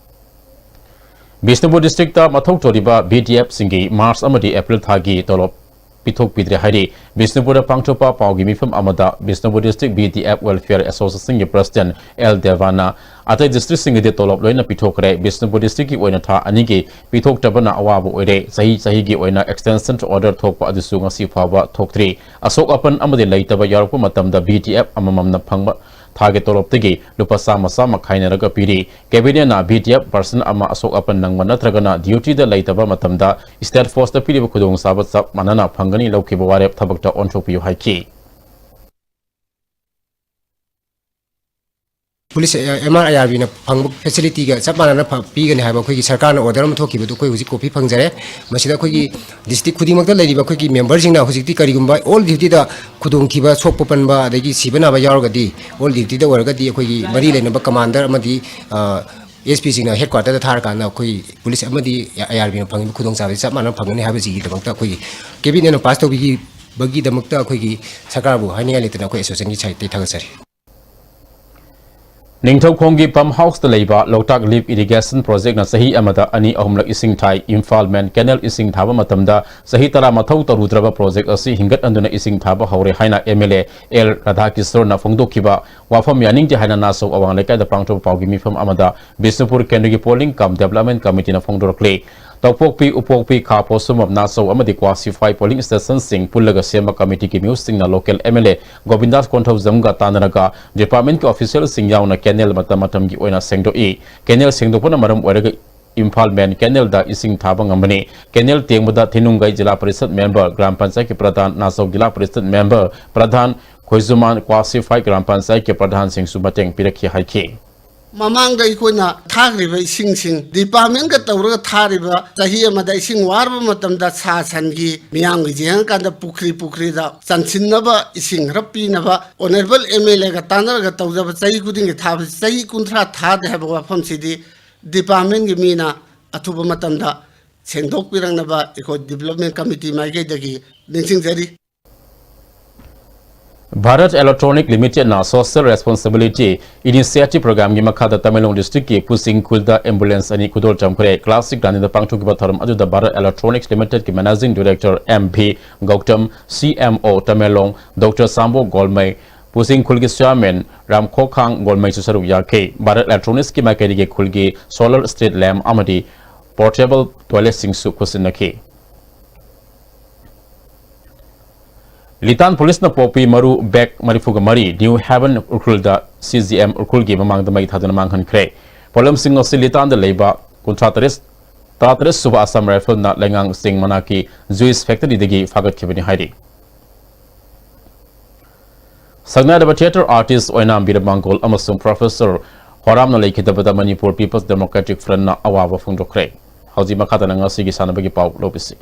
ꯕꯤꯁꯅꯨꯄꯨꯔ districtꯇ ꯃꯊꯧ ꯇꯧꯔꯤꯕ B D Fꯁꯤꯡꯒꯤ March ꯑꯃꯗꯤ April ꯊꯥꯒꯤ ꯇꯣꯂꯣꯞ ꯄꯤꯊꯣꯛꯄꯤꯗ꯭ꯔꯦ ꯍꯥꯏꯔꯤ꯫ ꯕꯤꯁꯅꯨꯄꯨꯔꯗ ꯄꯥꯡꯊꯣꯛꯄ ꯄꯥꯎꯒꯤ ꯃꯤꯐꯝ ꯑꯃꯗ Bishnupur District B D F Welfare Associationꯒꯤ President L ꯗꯦꯕꯥꯅ ꯑꯇꯩ districtꯁꯤꯡꯒꯤꯗꯤ ꯇꯣꯂꯣꯞ ꯂꯣꯏꯅ ꯄꯤꯊꯣꯛꯈ꯭ꯔꯦ꯫ ꯕꯤꯁꯅꯨꯄꯨꯔ districtꯀꯤ ꯑꯣꯏꯅ ꯊꯥ ꯑꯅꯤꯒꯤ ꯄꯤꯊꯣꯛꯇꯕꯅ ꯑꯋꯥꯕ ꯑꯣꯏꯔꯦ꯫ ꯆꯍꯤ ꯆꯍꯤꯒꯤ ꯑꯣꯏꯅ extension order ꯊꯣꯛꯄ ꯑꯗꯨꯁꯨ ꯉꯁꯤ ꯐꯥꯎꯕ ꯊꯣꯛꯇ꯭ꯔꯤ꯫ ꯑꯁꯣꯛ ꯑꯄꯟ ꯑꯃꯗꯤ ꯂꯩꯇꯕ ꯌꯥꯎꯔꯛꯄ ꯃꯇꯝꯗ B D F ꯑꯃꯃꯝꯅ ꯐꯪꯕ ꯊꯥꯒꯤ ꯇꯣꯂꯣꯞꯇꯒꯤ ꯂꯨꯄꯥ ꯆꯥꯝꯃ ꯆꯥꯝꯃ ꯈꯥꯏꯅꯔꯒ ꯄꯤꯔꯤ꯫ Cabinetꯅ B D F person ꯑꯃ ꯑꯁꯣꯛ ꯑꯄꯟ ꯅꯪꯕ ꯅꯠꯇ꯭ꯔꯒꯅ dutyꯗ ꯂꯩꯇꯕ ꯃꯇꯝꯗ state forceꯇ ꯄꯤꯔꯤꯕ ꯈꯨꯗꯣꯡꯆꯥꯕ ꯆꯞ ꯃꯥꯟꯅꯅ ꯐꯪꯒꯅꯤ꯫ ꯂꯧꯈꯤꯕ ꯋꯥꯔꯦꯞ ꯊꯕꯛꯇ ꯑꯣꯟꯊꯣꯛꯄꯤꯌꯨ ꯍꯥꯏꯈꯤ꯫ Police, ꯑ, M R I R Bꯅ ꯐꯪꯕ facilityꯒ ꯆꯞ ꯃꯥꯟꯅꯅ ꯐ-, ꯄꯤꯒꯅꯤ ꯍꯥꯏꯕ ꯑꯩꯈꯣꯏꯒꯤ ꯁꯔꯀꯥꯔꯅ order ꯑꯃ ꯊꯣꯛꯈꯤꯕꯗꯨ ꯑꯩꯈꯣꯏ ꯍꯧꯖꯤꯛ copy ꯐꯪꯖꯔꯦ꯫ ꯃꯁꯤꯗ ꯑꯩꯈꯣꯏꯒꯤ district ꯈꯨꯗꯤꯡꯃꯛꯇ ꯂꯩꯔꯤꯕ ꯑꯩꯈꯣꯏꯒꯤ memberꯁꯤꯡꯅ ꯍꯧꯖꯤꯛꯇꯤ ꯀꯔꯤꯒꯨꯝꯕ all dutyꯗ ꯈꯨꯗꯣꯡꯊꯤꯕ, ꯁꯣꯛꯄ ꯄꯟꯕ, ꯑꯗꯒꯤ ꯁꯤꯕ ꯅꯥꯕ ꯌꯥꯎꯔꯒꯗꯤ, all dutyꯗ ꯑꯣꯏꯔꯒꯗꯤ ꯑꯩꯈꯣꯏꯒꯤ ꯃꯔꯤ ꯂꯩꯅꯕ commander ꯑꯃꯗꯤ, ꯑ, S Pꯁꯤꯡꯅ headquarterꯗ ꯊꯥꯔꯀꯥꯟꯗ ꯑꯩꯈꯣꯏ police ꯑꯃꯗꯤ I R Bꯅ ꯐꯪꯉꯤꯕ ꯈꯨꯗꯣꯡꯆꯥꯕꯁꯤ ꯆꯞ ꯃꯥꯟꯅꯅ ꯐꯪꯒꯅꯤ ꯍꯥꯏꯕꯁꯤꯒꯤꯗꯃꯛꯇ ꯑꯩꯈꯣꯏꯒꯤ cabinetꯅ pass ꯇꯧꯕꯤꯈꯤꯕꯒꯤꯗꯃꯛꯇ ꯑꯩꯈꯣꯏꯒꯤ ꯁꯔꯀꯥꯔꯕꯨ ꯍꯥꯏꯅꯤꯡꯉꯥꯏ ꯂꯩꯇꯅ ꯑꯩꯈꯣꯏ associationꯒꯤ sideꯇꯒꯤ ꯊꯥꯒꯠꯆꯔꯤ꯫ ꯅꯤꯡꯊꯧꯈꯣꯡꯒꯤ pump houseꯇ ꯂꯩꯕ ꯂꯣꯛꯇꯥꯛ lift irrigation projectꯅ ꯆꯍꯤ ꯑꯃꯗ ꯑꯅꯤ ꯑꯍꯨꯝꯂꯛ ꯏꯁꯤꯡ ꯊꯥꯏ꯫ ꯏꯝꯐꯥꯜ main canal ꯏꯁꯤꯡ ꯊꯥꯕ ꯃꯇꯝꯗ ꯆꯍꯤ ꯇꯔꯥ ꯃꯊꯧ ꯇꯧꯔꯨꯗ꯭ꯔꯕ project ꯑꯁꯤ ꯍꯤꯡꯒꯠꯍꯟꯗꯨꯅ ꯏꯁꯤꯡ ꯊꯥꯕ ꯍꯧꯔꯦ ꯍꯥꯏꯅ M L A L ꯔꯥꯙꯥꯀꯤꯁꯣꯔꯅ ꯐꯣꯡꯗꯣꯛꯈꯤꯕ ꯋꯥꯐꯝ ꯌꯥꯅꯤꯡꯗꯦ ꯍꯥꯏꯅ ꯅꯥꯆꯧ ꯑꯋꯥꯡ ꯂꯩꯀꯥꯏꯗ ꯄꯥꯡꯊꯣꯛꯄ ꯄꯥꯎꯒꯤ ꯃꯤꯐꯝ ꯑꯃꯗ ꯕꯤꯁꯅꯨꯄꯨꯔ ꯀꯦꯟꯗ꯭ꯔꯒꯤ polling cum development committeeꯅ ꯐꯣꯡꯗꯣꯔꯛꯂꯤ꯫ ꯇꯧꯄꯣꯛꯄꯤ, ꯎꯄꯣꯛꯄꯤ, ꯈꯥ ꯄꯣꯠꯁꯨꯝꯕꯝ, ꯅꯥꯆꯧ ꯑꯃꯗꯤ ꯀ꯭ꯋꯥꯁꯤꯐꯥꯏ ꯄꯣꯂꯤꯡ ꯁ꯭ꯇꯦꯁꯟꯁꯤꯡ ꯄꯨꯜꯂꯒ ꯁꯦꯝꯕ ꯀꯃꯤꯇꯤꯒꯤ ꯃꯤꯍꯨꯠꯁꯤꯡꯅ ꯂꯣꯀꯦꯜ ꯑꯦꯝ ꯑꯦꯜ ꯑꯦ ꯒꯣꯕꯤꯟꯗꯥꯁ ꯀꯣꯟꯊꯧꯖꯝꯒ ꯇꯥꯟꯅꯔꯒ ꯗꯤꯄꯥꯔꯠꯃꯦꯟꯠꯀꯤ ꯑꯣꯐꯤꯁꯤꯌꯦꯜꯁꯤꯡ ꯌꯥꯎꯅ ꯀꯦꯅꯦꯜ ꯃꯇꯝ ꯃꯇꯝꯒꯤ ꯑꯣꯏꯅ ꯁꯦꯡꯗꯣꯛꯏ꯫ ꯀꯦꯅꯦꯜ ꯁꯦꯡꯗꯣꯛꯄꯅ ꯃꯔꯝ ꯑꯣꯏꯔꯒ ꯏꯝꯐꯥꯜ ꯃꯦꯟ ꯀꯦꯅꯦꯜꯗ ꯏꯁꯤꯡ ꯊꯥꯕ ꯉꯝꯕꯅꯤ꯫ ꯀꯦꯅꯦꯜ ꯇꯦꯡꯕꯗ ꯊꯤꯅꯨꯡꯒꯩ ꯖꯤꯂꯥ ꯄꯔꯤꯁꯗ ꯃꯦꯝꯕꯔ, ꯒ꯭ꯔꯥꯝ ꯄꯟꯆꯥꯌꯠꯀꯤ ꯄ꯭ꯔꯙꯥꯟ, ꯅꯥꯆꯧ ꯖꯤꯂꯥ ꯄꯔꯤꯁꯗ ꯃꯦꯝꯕꯔ, ꯄ꯭ꯔꯙꯥꯟ, ꯈꯣꯏꯖꯨꯃꯥꯟ ꯀ꯭ꯋꯥꯁꯤꯐꯥꯏ ꯒ꯭ꯔꯥꯝ ꯄꯟꯆꯥꯌꯠꯀꯤ ꯄ꯭ꯔꯙꯥꯟꯁꯤꯡꯁꯨ ꯃꯇꯦꯡ ꯄꯤꯔꯛꯈꯤ ꯍꯥꯏꯈꯤ꯫ ꯃꯃꯥꯡꯗ ꯑꯩꯈꯣꯏꯅ ꯊꯥꯈ꯭ꯔꯤꯕ ꯏꯁꯤꯡꯁꯤꯡ ꯗꯤꯄꯥꯔꯠꯃꯦꯟꯠꯀ ꯇꯧꯔꯒ ꯊꯥꯔꯤꯕ, ꯆꯍꯤ ꯑꯃꯗ ꯏꯁꯤꯡ ꯋꯥꯔꯕ ꯃꯇꯝꯗ ꯁꯥ ꯁꯟꯒꯤ ꯃꯤꯌꯥꯝꯒꯤ ꯌꯦꯡꯉꯀꯥꯟꯗ ꯄꯨꯈ꯭ꯔꯤ ꯄꯨꯈ꯭ꯔꯤꯗ ꯆꯟꯁꯤꯟꯅꯕ ꯏꯁꯤꯡ ꯈꯔ ꯄꯤꯅꯕ ꯑꯣꯅꯔꯦꯕꯜ ꯑꯦꯝ ꯑꯦꯜ ꯑꯦꯒ ꯇꯥꯟꯅꯔꯒ ꯇꯧꯖꯕ ꯆꯍꯤ ꯈꯨꯗꯤꯡꯒꯤ ꯊꯥꯕꯁꯤ ꯆꯍꯤ ꯀꯨꯟꯊ꯭ꯔꯥ ꯊꯥꯗꯦ ꯍꯥꯏꯕ ꯋꯥꯐꯝꯁꯤꯗꯤ ꯗꯤꯄꯥꯔꯠꯃꯦꯟꯠꯀꯤ ꯃꯤꯅ ꯑꯊꯨꯕ ꯃꯇꯝꯗ ꯁꯦꯡꯗꯣꯛꯄꯤꯔꯛꯅꯕ ꯑꯩꯈꯣꯏ ꯗꯤꯕ꯭ꯂꯞꯃꯦꯟꯠ ꯀꯃꯤꯇꯤ ꯃꯥꯏꯀꯩꯗꯒꯤ ꯅꯤꯡꯁꯤꯡꯖꯔꯤ꯫ ꯚꯥꯔꯠ ꯏꯂꯦꯛꯇ꯭ꯔꯣꯅꯤꯛ ꯂꯤꯃꯤꯇꯦꯗꯅ ꯁꯣꯁꯤꯌꯦꯜ ꯔꯦꯁꯄꯣꯟꯁꯤꯕꯤꯂꯤꯇꯤ ꯏꯅꯤꯁꯤꯌꯦꯇꯤꯚ ꯄ꯭ꯔꯣꯒ꯭ꯔꯥꯝꯒꯤ ꯃꯈꯥꯗ ꯇꯃꯦꯡꯂꯣꯡ ꯗꯤꯁꯇ꯭ꯔꯤꯛꯀꯤ ꯄꯨꯁꯤꯡ ꯈꯨꯜꯗ ꯑꯦꯝꯕꯨꯂꯦꯟꯁ ꯑꯅꯤ ꯈꯨꯗꯣꯜ ꯆꯝꯈ꯭ꯔꯦ꯫ ꯀ꯭ꯂꯥꯁ ꯁꯤꯛꯁ ꯒ꯭ꯔꯥꯟꯗꯤꯗ ꯄꯥꯡꯊꯣꯛꯈꯤꯕ ꯊꯧꯔꯝ ꯑꯗꯨꯗ ꯚꯥꯔꯠ ꯏꯂꯦꯛꯇ꯭ꯔꯣꯅꯤꯛꯁ ꯂꯤꯃꯤꯇꯦꯗꯀꯤ managing director M V Gautam, C M O Tamenglong doctor Sambo Golmei, ꯄꯨꯁꯤꯡ ꯈꯨꯜꯒꯤ ꯆꯤꯌꯥꯔꯃꯦꯟ ꯔꯥꯝꯈꯣꯈꯥꯡ ꯒꯣꯜꯃꯩꯁꯨ ꯁꯔꯨꯛ ꯌꯥꯈꯤ꯫ ꯚꯥꯔꯠ ꯏꯂꯦꯛꯇ꯭ꯔꯣꯅꯤꯛꯁꯀꯤ ꯃꯥꯏꯀꯩꯗꯒꯤ ꯈꯨꯜꯒꯤ ꯁꯣꯂꯔ ꯁ꯭ꯇ꯭ꯔꯤꯠ ꯂꯦꯝꯞ ꯑꯃꯗꯤ ꯄꯣꯔꯇꯦꯕꯜ ꯇꯣꯏꯂꯦꯠꯁꯤꯡꯁꯨ ꯈꯨꯠꯁꯤꯟꯅꯈꯤ꯫ ꯂꯤꯇꯥꯟ ꯄꯨꯂꯤꯁꯅ ꯄꯣꯄꯤ ꯃꯔꯨ ꯕꯦꯒ ꯃꯔꯤꯐꯨꯒ ꯃꯔꯤ ꯅ꯭ꯌꯨ ꯍꯦꯚꯟ ꯎꯈ꯭ꯔꯨꯜꯗ ꯁꯤ ꯖꯤ ꯑꯦꯝ ꯎꯈ꯭ꯔꯨꯜꯒꯤ ꯃꯃꯥꯡꯗ ꯃꯩ ꯊꯥꯗꯨꯅ ꯃꯥꯡꯍꯟꯈ꯭ꯔꯦ꯫ ꯄꯣꯠꯂꯝꯁꯤꯡ ꯑꯁꯤ ꯂꯤꯇꯥꯟꯗ ꯂꯩꯕ ꯀꯨꯟꯊ꯭ꯔꯥ ꯇꯔꯦꯠ, ꯇꯔꯥ ꯇꯔꯦꯠ ꯁꯨꯕ ꯑꯁꯥꯝ ꯔꯥꯏꯐꯜꯅ ꯂꯩꯉꯥꯡ ꯆꯤꯡ ꯃꯅꯥꯛꯀꯤ ꯖꯨꯏꯁ ꯐꯦꯛꯇꯔꯤꯗꯒꯤ ꯐꯥꯒꯠꯈꯤꯕꯅꯤ ꯍꯥꯏꯔꯤ꯫ ꯁꯛꯅꯥꯏꯔꯕ ꯊꯤꯌꯦꯇꯔ ꯑꯥꯔꯇꯤꯁ ꯑꯣꯏꯅꯥꯝ ꯕꯤꯔꯃꯥꯡꯒꯣꯜ ꯑꯃꯁꯨꯡ ꯄ꯭ꯔꯣꯐꯦꯁꯔ ꯍꯣꯔꯥꯝꯅ ꯂꯩꯈꯤꯗꯕꯗ ꯃꯅꯤꯄꯨꯔ ꯄꯤꯄꯜꯁ ꯗꯦꯃꯣꯀ꯭ꯔꯦꯇꯤꯛ ꯐ꯭ꯔꯟꯠꯅ ꯑꯋꯥꯕ ꯐꯣꯡꯗꯣꯛꯈ꯭ꯔꯦ꯫ ꯍꯧꯖꯤꯛ ꯃꯈꯥ ꯇꯥꯅ ꯉꯁꯤꯒꯤ ꯁꯥꯟꯅꯕꯒꯤ ꯄꯥꯎ ꯂꯧꯕꯤꯁꯤ꯫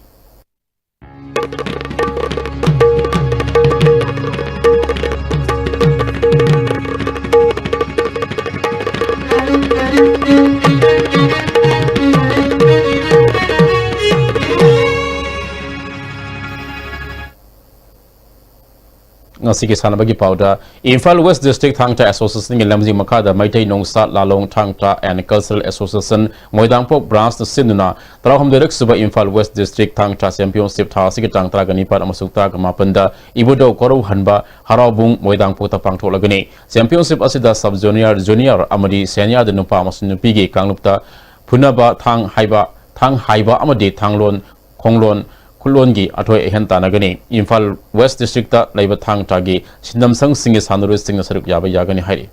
ꯉꯁꯤꯒꯤ ꯁꯥꯟꯅꯕꯒꯤ ꯄꯥꯎꯗ, ꯏꯝꯐꯥꯜ ꯋꯦꯁ ꯗꯤꯁꯇ꯭ꯔꯤꯛ ꯊꯥꯡ ꯇꯥ ꯑꯦꯁꯣꯁꯤꯌꯦꯁꯟꯒꯤ ꯂꯝꯖꯤꯡ ꯃꯈꯥꯗ ꯃꯩꯇꯩ ꯅꯣꯡꯁꯥ ꯂꯥꯂꯣꯡ ꯊꯥꯡ ꯇꯥ ꯑꯦꯟ ꯀꯜꯆꯔꯦꯜ ꯑꯦꯁꯣꯁꯤꯌꯦꯁꯟ ꯃꯣꯏꯗꯥꯡꯄꯣꯛ ꯕ꯭ꯔꯥꯟꯁꯅ ꯁꯤꯟꯗꯨꯅ ꯇꯔꯥꯍꯨꯝꯗꯣꯏꯔꯛ ꯁꯨꯕ ꯏꯝꯐꯥꯜ ꯋꯦꯁ ꯗꯤꯁꯇ꯭ꯔꯤꯛ ꯊꯥꯡ ꯇꯥ ꯆꯦꯝꯄꯤꯌꯟꯁꯤꯞ ꯊꯥ ꯑꯁꯤꯒꯤ ꯇꯥꯡ ꯇꯔꯥꯒ ꯅꯤꯄꯥꯟ ꯑꯃꯁꯨꯡ ꯇꯔꯥꯒ ꯃꯥꯄꯟꯗ ꯏꯕꯨꯙꯧ ꯀꯣꯔꯧꯍꯟꯕ ꯍꯔꯥꯎꯕꯨꯡ ꯃꯣꯏꯗꯥꯡꯄꯣꯛꯇ ꯄꯥꯡꯊꯣꯛꯂꯒꯅꯤ꯫ ꯆꯦꯝꯄꯤꯌꯟꯁꯤꯞ ꯑꯁꯤꯗ ꯁꯕ ꯖꯨꯅꯤꯌꯔ, ꯖꯨꯅꯤꯌꯔ ꯑꯃꯗꯤ ꯁꯦꯅꯤꯌꯔꯗ ꯅꯨꯄꯥ ꯑꯃꯁꯨꯡ ꯅꯨꯄꯤꯒꯤ ꯀꯥꯡꯂꯨꯞꯇ ꯐꯨꯅꯕ ꯊꯥꯡ ꯍꯥꯏꯕ ꯊꯥꯡ ꯍꯥꯏꯕ ꯑꯃꯗꯤ ꯊꯥꯡꯂꯣꯟ, ꯈꯣꯡꯂꯣꯟ, ꯈꯨꯠꯂꯣꯟꯒꯤ ꯑꯊꯣꯏ ꯑꯍꯦꯟ ꯇꯥꯟꯅꯒꯅꯤ꯫ ꯏꯝꯐꯥꯜ ꯋꯦꯁ ꯗꯤꯁꯇ꯭ꯔꯤꯛꯇ ꯂꯩꯕ ꯊꯥꯡ ꯇꯥꯒꯤ ꯁꯤꯟꯅꯝꯁꯪꯁꯤꯡꯒꯤ ꯁꯥꯟꯅꯔꯣꯏꯁꯤꯡꯅ ꯁꯔꯨꯛ ꯌꯥꯕ ꯌꯥꯒꯅꯤ ꯍꯥꯏꯔꯤ꯫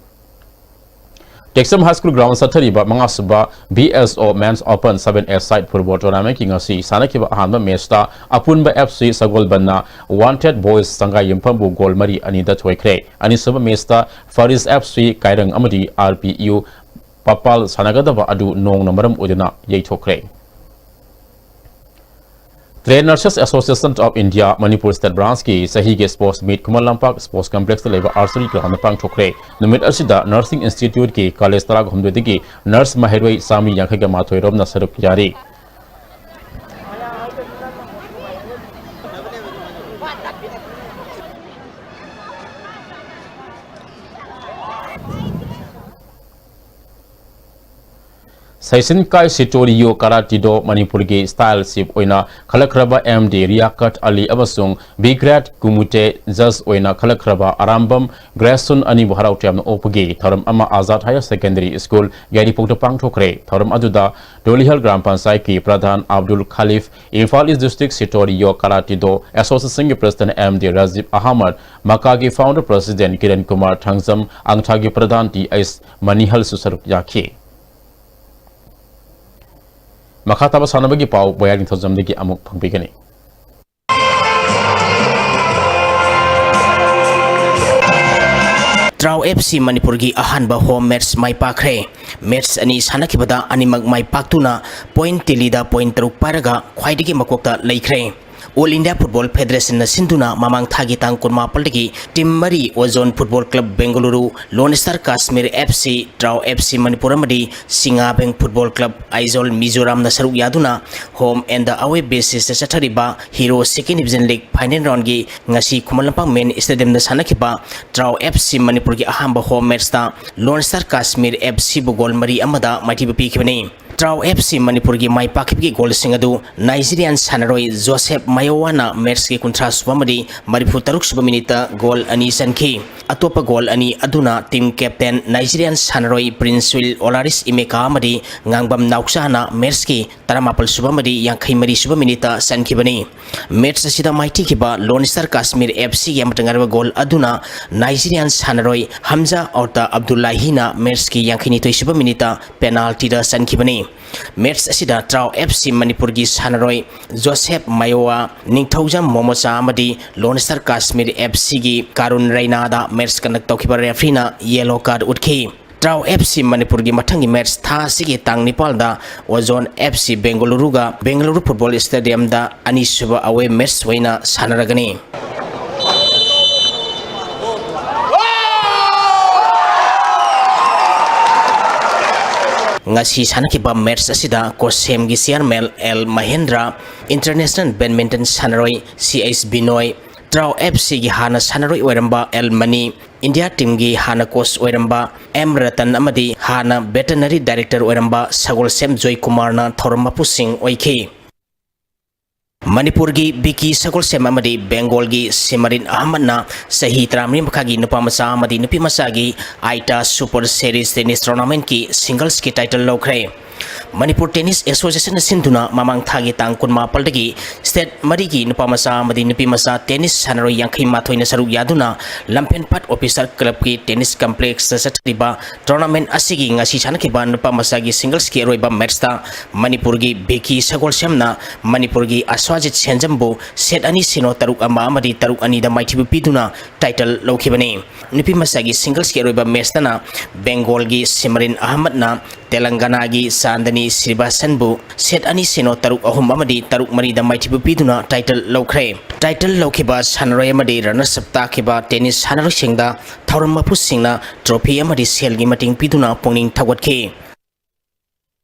ꯇꯦꯛꯆꯝ ꯍꯥꯏ ꯁ꯭ꯀꯨꯜ ꯒ꯭ꯔꯥꯎꯟ ꯆꯠꯊꯔꯤꯕ ꯃꯉꯥꯁꯨꯕ B S O Men's Open seven A side football tournamentꯀꯤ ꯉꯁꯤ ꯁꯥꯟꯅꯈꯤꯕ ꯑꯍꯥꯟꯕ ꯃꯦꯆꯇ ꯑꯄꯨꯟꯕ F C ꯁꯒꯣꯜꯕꯟꯅ Wanted Boys ꯁꯪꯒꯥꯏ ꯌꯨꯝꯐꯝꯕꯨ ꯒꯣꯜ ꯃꯔꯤ ꯑꯅꯤꯗ ꯊꯣꯏꯈ꯭ꯔꯦ꯫ ꯑꯅꯤꯁꯨꯕ ꯃꯦꯆꯇ Faris F C ꯀꯥꯏꯔꯪ ꯑꯃꯗꯤ R P U ꯄꯄꯥꯜ ꯁꯥꯟꯅꯒꯗꯕ ꯑꯗꯨ ꯅꯣꯡꯅ ꯃꯔꯝ ꯑꯣꯏꯗꯨꯅ ꯌꯩꯊꯣꯛꯈ꯭ꯔꯦ꯫ Trained Nurses Association of India Manipur State Branchꯀꯤ ꯆꯍꯤꯒꯤ sports meet Khuman Lampak Sports Complexꯇ ꯂꯩꯕ Archery Groundꯗ ꯄꯥꯡꯊꯣꯛꯈ꯭ꯔꯦ꯫ ꯅꯨꯃꯤꯠ ꯑꯁꯤꯗ Nursing Instituteꯀꯤ college ꯇꯔꯥꯍꯨꯝꯗꯣꯏꯗꯒꯤ nurse ꯃꯍꯩꯔꯣꯏ ꯆꯥꯝꯃꯔꯤ ꯌꯥꯡꯈꯩꯒ ꯃꯥꯊꯣꯏ ꯔꯣꯝꯅ ꯁꯔꯨꯛ ꯌꯥꯔꯤ꯫ ꯁꯩꯁꯤꯟ ꯀꯥꯏ ꯁꯤꯇꯣꯔꯤꯌꯣ ꯀꯥꯔꯥꯇꯤꯗꯣ ꯃꯅꯤꯄꯨꯔꯒꯤ style chief ꯑꯣꯏꯅ ꯈꯜꯂꯛꯈ꯭ꯔꯕ M D ꯔꯤꯌꯥꯀꯠ ꯑꯂꯤ ꯑꯃꯁꯨꯡ ꯕꯤꯒ꯭ꯔꯦꯠ ꯀꯨꯃꯨꯇꯦ judge ꯑꯣꯏꯅ ꯈꯜꯂꯛꯈ꯭ꯔꯕ ꯑꯔꯥꯝꯕꯝ ꯒ꯭ꯔꯦꯁꯟ ꯑꯅꯤꯕꯨ ꯍꯔꯥꯎ ꯇꯌꯥꯝꯅ ꯑꯣꯛꯄꯒꯤ ꯊꯧꯔꯝ ꯑꯃ ꯑꯖꯥꯗ Higher Secondary School ꯌꯥꯏꯔꯤꯄꯣꯛꯇ ꯄꯥꯡꯊꯣꯛꯈ꯭ꯔꯦ꯫ ꯊꯧꯔꯝ ꯑꯗꯨꯗ ꯗꯣꯂꯤꯍꯜ ꯒ꯭ꯔꯥꯝ ꯄꯟꯆꯥꯌꯠꯀꯤ ꯄ꯭ꯔꯙꯥꯟ Abdul Khalif, Imphal east district Shitoryu karatedo ꯑꯦꯁꯣꯁꯤꯌꯦꯁꯟꯒꯤ president M D Rajib Ahmad, ꯃꯀꯥꯒꯤ founder president ꯀꯤꯔꯟ ꯀꯨꯃꯥꯔ ꯊꯥꯡꯖꯝ, ꯑꯪꯊꯥꯒꯤ ꯄ꯭ꯔꯙꯥꯟ T S ꯃꯅꯤꯍꯜꯁꯨ ꯁꯔꯨꯛ ꯌꯥꯈꯤ꯫ ꯃꯈꯥ ꯇꯥꯕ ꯁꯥꯟꯅꯕꯒꯤ ꯄꯥꯎ ꯕꯣꯌꯥꯔ ꯅꯤꯡꯊꯧꯖꯝꯗꯒꯤ ꯑꯃꯨꯛ ꯐꯪꯕꯤꯒꯅꯤ꯫ ꯇ꯭ꯔꯥꯎ F C ꯃꯅꯤꯄꯨꯔꯒꯤ ꯑꯍꯥꯟꯕ home match ꯃꯥꯏ ꯄꯥꯛꯈ꯭ꯔꯦ꯫ Match ꯑꯅꯤ ꯁꯥꯟꯅꯈꯤꯕꯗ ꯑꯅꯤꯃꯛ ꯃꯥꯏ ꯄꯥꯛꯇꯨꯅ point tallyꯗ point ꯇꯔꯨꯛ ꯄꯥꯏꯔꯒ ꯈ꯭ꯋꯥꯏꯗꯒꯤ ꯃꯀꯣꯛꯇ ꯂꯩꯈ꯭ꯔꯦ꯫ All India Football Federationꯅ ꯁꯤꯟꯗꯨꯅ ꯃꯃꯥꯡ ꯊꯥꯒꯤ ꯇꯥꯡ ꯀꯨꯟꯃꯥꯄꯜꯗꯒꯤ team ꯃꯔꯤ, Ozone Football Club Bengaluru, Lone Star Kashmir F C, Trao F C Manipur ꯑꯃꯗꯤ Singabeng Football Club Aizawl Mizoramꯅ ꯁꯔꯨꯛ ꯌꯥꯗꯨꯅ home and away basisꯇ ꯆꯠꯊꯔꯤꯕ Hero Second Division League final roundꯒꯤ ꯉꯁꯤ ꯈꯨꯃꯟ ꯂꯝꯄꯥꯛ main stadiumꯗ ꯁꯥꯟꯅꯈꯤꯕ Trao F C ꯃꯅꯤꯄꯨꯔꯒꯤ ꯑꯍꯥꯟꯕ home matchꯇ Lone Star Kashmir F Cꯕꯨ goal ꯃꯔꯤ ꯑꯃꯗ ꯃꯥꯏꯊꯤꯕ ꯄꯤꯈꯤꯕꯅꯤ꯫ ꯇ꯭ꯔꯥꯎ ꯑꯦꯐ ꯁꯤ ꯃꯅꯤꯄꯨꯔꯒꯤ ꯃꯥꯏ ꯄꯥꯛꯈꯤꯕꯒꯤ ꯒꯣꯜꯁꯤꯡ ꯑꯗꯨ ꯅꯥꯏꯖꯤꯔꯤꯌꯥꯟ ꯁꯥꯟꯅꯔꯣꯏ ꯖꯣꯁꯦꯐ ꯃꯥꯌꯣꯋꯥꯅ ꯃꯦꯠꯁꯀꯤ ꯀꯨꯟꯊ꯭ꯔꯥ ꯁꯨꯕ ꯑꯃꯗꯤ ꯃꯔꯤꯐꯨ ꯇꯔꯨꯛ ꯁꯨꯕ ꯃꯤꯅꯤꯠꯇ ꯒꯣꯜ ꯑꯅꯤ ꯆꯟꯈꯤ꯫ ꯑꯇꯣꯞꯄ ꯒꯣꯜ ꯑꯅꯤ ꯑꯗꯨꯅ ꯇꯤꯝ ꯀꯦꯞꯇꯦꯟ ꯅꯥꯏꯖꯤꯔꯤꯌꯥꯟ ꯁꯥꯟꯅꯔꯣꯏ ꯄ꯭ꯔꯤꯟꯁ ꯋꯤꯜ ꯑꯣꯂꯥꯔꯤꯁ ꯏꯃꯦꯀꯥ ꯑꯃꯗꯤ ꯉꯥꯡꯕꯝ ꯅꯥꯎꯆꯥꯅ ꯃꯦꯠꯁꯀꯤ ꯇꯔꯥꯃꯥꯄꯜ ꯁꯨꯕ ꯑꯃꯗꯤ ꯌꯥꯡꯈꯩ ꯃꯔꯤ ꯁꯨꯕ ꯃꯤꯅꯤꯠꯇ ꯆꯟꯈꯤꯕꯅꯤ꯫ ꯃꯦꯠꯁ ꯑꯁꯤꯗ ꯃꯥꯏꯊꯤꯈꯤꯕ ꯂꯣꯟ ꯁ꯭ꯇꯥꯔ ꯀꯥꯁꯃꯤꯔ ꯑꯦꯐ ꯁꯤꯒꯤ ꯑꯃꯠꯇ ꯉꯥꯏꯔꯕ ꯒꯣꯜ ꯑꯗꯨꯅ ꯅꯥꯏꯖꯤꯔꯤꯌꯥꯟ ꯁꯥꯟꯅꯔꯣꯏ ꯍꯝꯖꯥ ꯑꯣꯔꯇꯥ ꯑꯕꯗꯨꯜꯂꯥꯍꯤꯅ ꯃꯦꯠꯁꯀꯤ ꯌꯥꯡꯈꯩꯅꯤꯊꯣꯏ ꯁꯨꯕ ꯃꯤꯅꯤꯠꯇ ꯄꯦꯅꯥꯜꯇꯤꯗ ꯆꯟꯈꯤꯕꯅꯤ꯫ ꯃꯦꯠꯁ ꯑꯁꯤꯗ ꯇ꯭ꯔꯥꯎ ꯑꯦꯐ ꯁꯤ ꯃꯅꯤꯄꯨꯔꯒꯤ ꯁꯥꯟꯅꯔꯣꯏ ꯖꯣꯁꯦꯐ ꯃꯥꯌꯣꯋꯥ, ꯅꯤꯡꯊꯧꯖꯝ ꯃꯣꯃꯣꯆꯥ ꯑꯃꯗꯤ ꯂꯣꯟ ꯁ꯭ꯇꯥꯔ ꯀꯥꯁꯃꯤꯔ ꯑꯦꯐ ꯁꯤꯒꯤ ꯀꯥꯔꯨꯟ ꯔꯩꯅꯥꯗ ꯃꯦꯠꯁ ꯀꯟꯗꯛ ꯇꯧꯈꯤꯕ ꯔꯦꯐ꯭ꯔꯤꯅ ꯌꯦꯂꯣ ꯀꯥꯔꯗ ꯎꯠꯈꯤ꯫ ꯇ꯭ꯔꯥꯎ ꯑꯦꯐ ꯁꯤ ꯃꯅꯤꯄꯨꯔꯒꯤ ꯃꯊꯪꯒꯤ ꯃꯦꯠꯁ ꯊꯥ ꯑꯁꯤꯒꯤ ꯇꯥꯡ ꯅꯤꯄꯥꯜꯗ ozone F C ꯕꯦꯡꯒꯂꯨꯔꯨꯒ Bengaluru football ꯁ꯭ꯇꯦꯗꯤꯌꯝꯗ ꯑꯅꯤꯁꯨꯕ ꯑꯋꯦ ꯃꯦꯠꯁ ꯑꯣꯏꯅ ꯁꯥꯟꯅꯔꯒꯅꯤ꯫ ꯉꯁꯤ ꯁꯥꯟꯅꯈꯤꯕ ꯃꯦꯠꯁ ꯑꯁꯤꯗ ꯀꯣꯁꯦꯝꯒꯤ chairman L Mahendra, international badminton ꯁꯥꯟꯅꯔꯣꯏ ꯁꯤ ꯑꯩꯆ ꯕꯤꯅꯣꯏ, ꯇ꯭ꯔꯥꯎ ꯑꯦꯐ ꯁꯤꯒꯤ ꯍꯥꯟꯅ ꯁꯥꯟꯅꯔꯣꯏ ꯑꯣꯏꯔꯝꯕ ꯑꯦꯜ ꯃꯅꯤ, ꯏꯟꯗꯤꯌꯥ ꯇꯤꯝꯒꯤ ꯍꯥꯟꯅ ꯀꯣꯆ ꯑꯣꯏꯔꯝꯕ ꯑꯦꯝ ꯔꯇꯟ ꯑꯃꯗꯤ ꯍꯥꯟꯅ ꯚꯦꯇꯔꯅꯔꯤ ꯗꯥꯏꯔꯦꯛꯇꯔ ꯑꯣꯏꯔꯝꯕ ꯁꯒꯣꯜꯁꯦꯝ ꯖꯣꯏꯀꯨꯃꯥꯔꯅ ꯊꯧꯔꯝ ꯃꯄꯨꯁꯤꯡ ꯑꯣꯏꯈꯤ꯫ ꯃꯅꯤꯄꯨꯔꯒꯤ ꯕꯤꯀꯤ ꯁꯒꯣꯜꯁꯦꯝ ꯑꯃꯗꯤ ꯕꯦꯡꯒꯣꯜꯒꯤ ꯁꯤꯃꯔꯤꯟ ꯑꯍꯃꯗꯅ ꯆꯍꯤ ꯇꯔꯥꯃꯔꯤ ꯃꯈꯥꯒꯤ ꯅꯨꯄꯥ ꯃꯆꯥ ꯑꯃꯗꯤ ꯅꯨꯄꯤ ꯃꯆꯥꯒꯤ ꯑꯥꯏꯇꯥ ꯁꯨꯄꯔ ꯁꯦꯔꯤꯁ ꯇꯦꯅꯤꯁ ꯇꯣꯔꯅꯥꯃꯦꯟꯠꯀꯤ ꯁꯤꯡꯒꯜꯁꯀꯤ ꯇꯥꯏꯇꯜ ꯂꯧꯈ꯭ꯔꯦ꯫ ꯃꯅꯤꯄꯨꯔ ꯇꯦꯅꯤꯁ ꯑꯦꯁꯣꯁꯤꯌꯦꯁꯟꯅ ꯁꯤꯟꯗꯨꯅ ꯃꯃꯥꯡ ꯊꯥꯒꯤ ꯇꯥꯡ ꯀꯨꯟꯃꯥꯄꯜꯗꯒꯤ ꯁ꯭ꯇꯦꯠ ꯃꯔꯤꯒꯤ ꯅꯨꯄꯥ ꯃꯆꯥ ꯑꯃꯗꯤ ꯅꯨꯄꯤ ꯃꯆꯥ ꯇꯦꯅꯤꯁ ꯁꯥꯟꯅꯔꯣꯏ ꯌꯥꯡꯈꯩ ꯃꯥꯊꯣꯏꯅ ꯁꯔꯨꯛ ꯌꯥꯗꯨꯅ ꯂꯝꯐꯦꯜꯄꯥꯠ ꯑꯣꯐꯤꯁꯥꯔ ꯀ꯭ꯂꯕꯀꯤ ꯇꯦꯅꯤꯁ ꯀꯝꯄ꯭ꯂꯦꯛꯁꯇ ꯆꯠꯊꯔꯤꯕ ꯇꯣꯔꯅꯥꯃꯦꯟꯠ ꯑꯁꯤꯒꯤ ꯉꯁꯤ ꯁꯥꯟꯅꯈꯤꯕ ꯅꯨꯄꯥ ꯃꯆꯥꯒꯤ ꯁꯤꯡꯒꯜꯁꯀꯤ ꯑꯔꯣꯏꯕ ꯃꯦꯠꯁꯇ ꯃꯅꯤꯄꯨꯔꯒꯤ ꯕꯤꯀꯤ ꯁꯒꯣꯜꯁꯦꯝꯅ ꯃꯅꯤꯄꯨꯔꯒꯤ ꯑꯁ꯭ꯋꯥꯖꯤꯠ ꯁꯦꯟꯖꯝꯕꯨ ꯁꯦꯠ ꯑꯅꯤ ꯁꯤꯅꯣ ꯇꯔꯨꯛ ꯑꯃ ꯑꯃꯗꯤ ꯇꯔꯨꯛ ꯑꯅꯤꯗ ꯃꯥꯏꯊꯤꯕ ꯄꯤꯗꯨꯅ ꯇꯥꯏꯇꯜ ꯂꯧꯈꯤꯕꯅꯤ꯫ ꯅꯨꯄꯤ ꯃꯆꯥꯒꯤ ꯁꯤꯡꯒꯜꯁꯀꯤ ꯑꯔꯣꯏꯕ ꯃꯦꯠꯁꯇꯅ ꯕꯦꯡꯒꯣꯜꯒꯤ ꯁꯤꯃꯔꯤꯟ ꯑꯍꯃꯗꯅ ꯇꯦꯂꯪꯒꯅꯥꯒꯤ ꯆꯥꯟꯗꯅꯤ ꯁ꯭ꯔꯤꯕꯥꯁꯟꯕꯨ ꯁꯦꯠ ꯑꯅꯤ ꯁꯤꯅꯣ ꯇꯔꯨꯛ ꯑꯍꯨꯝ ꯑꯃꯗꯤ ꯇꯔꯨꯛ ꯃꯔꯤꯗ ꯃꯥꯏꯊꯤꯕ ꯄꯤꯗꯨꯅ ꯇꯥꯏꯇꯜ ꯂꯧꯈ꯭ꯔꯦ꯫ ꯇꯥꯏꯇꯜ ꯂꯧꯈꯤꯕ ꯁꯥꯟꯅꯔꯣꯏ ꯑꯃꯗꯤ ꯔꯅꯔꯁ ꯑꯞ ꯇꯥꯈꯤꯕ ꯇꯦꯅꯤꯁ ꯁꯥꯟꯅꯔꯣꯏꯁꯤꯡꯗ ꯊꯧꯔꯝ ꯃꯄꯨꯁꯤꯡꯅ ꯇ꯭ꯔꯣꯐꯤ ꯑꯃꯗꯤ ꯁꯦꯜꯒꯤ ꯃꯇꯦꯡ ꯄꯤꯗꯨꯅ ꯄꯨꯛꯅꯤꯡ ꯊꯧꯒꯠꯈꯤ꯫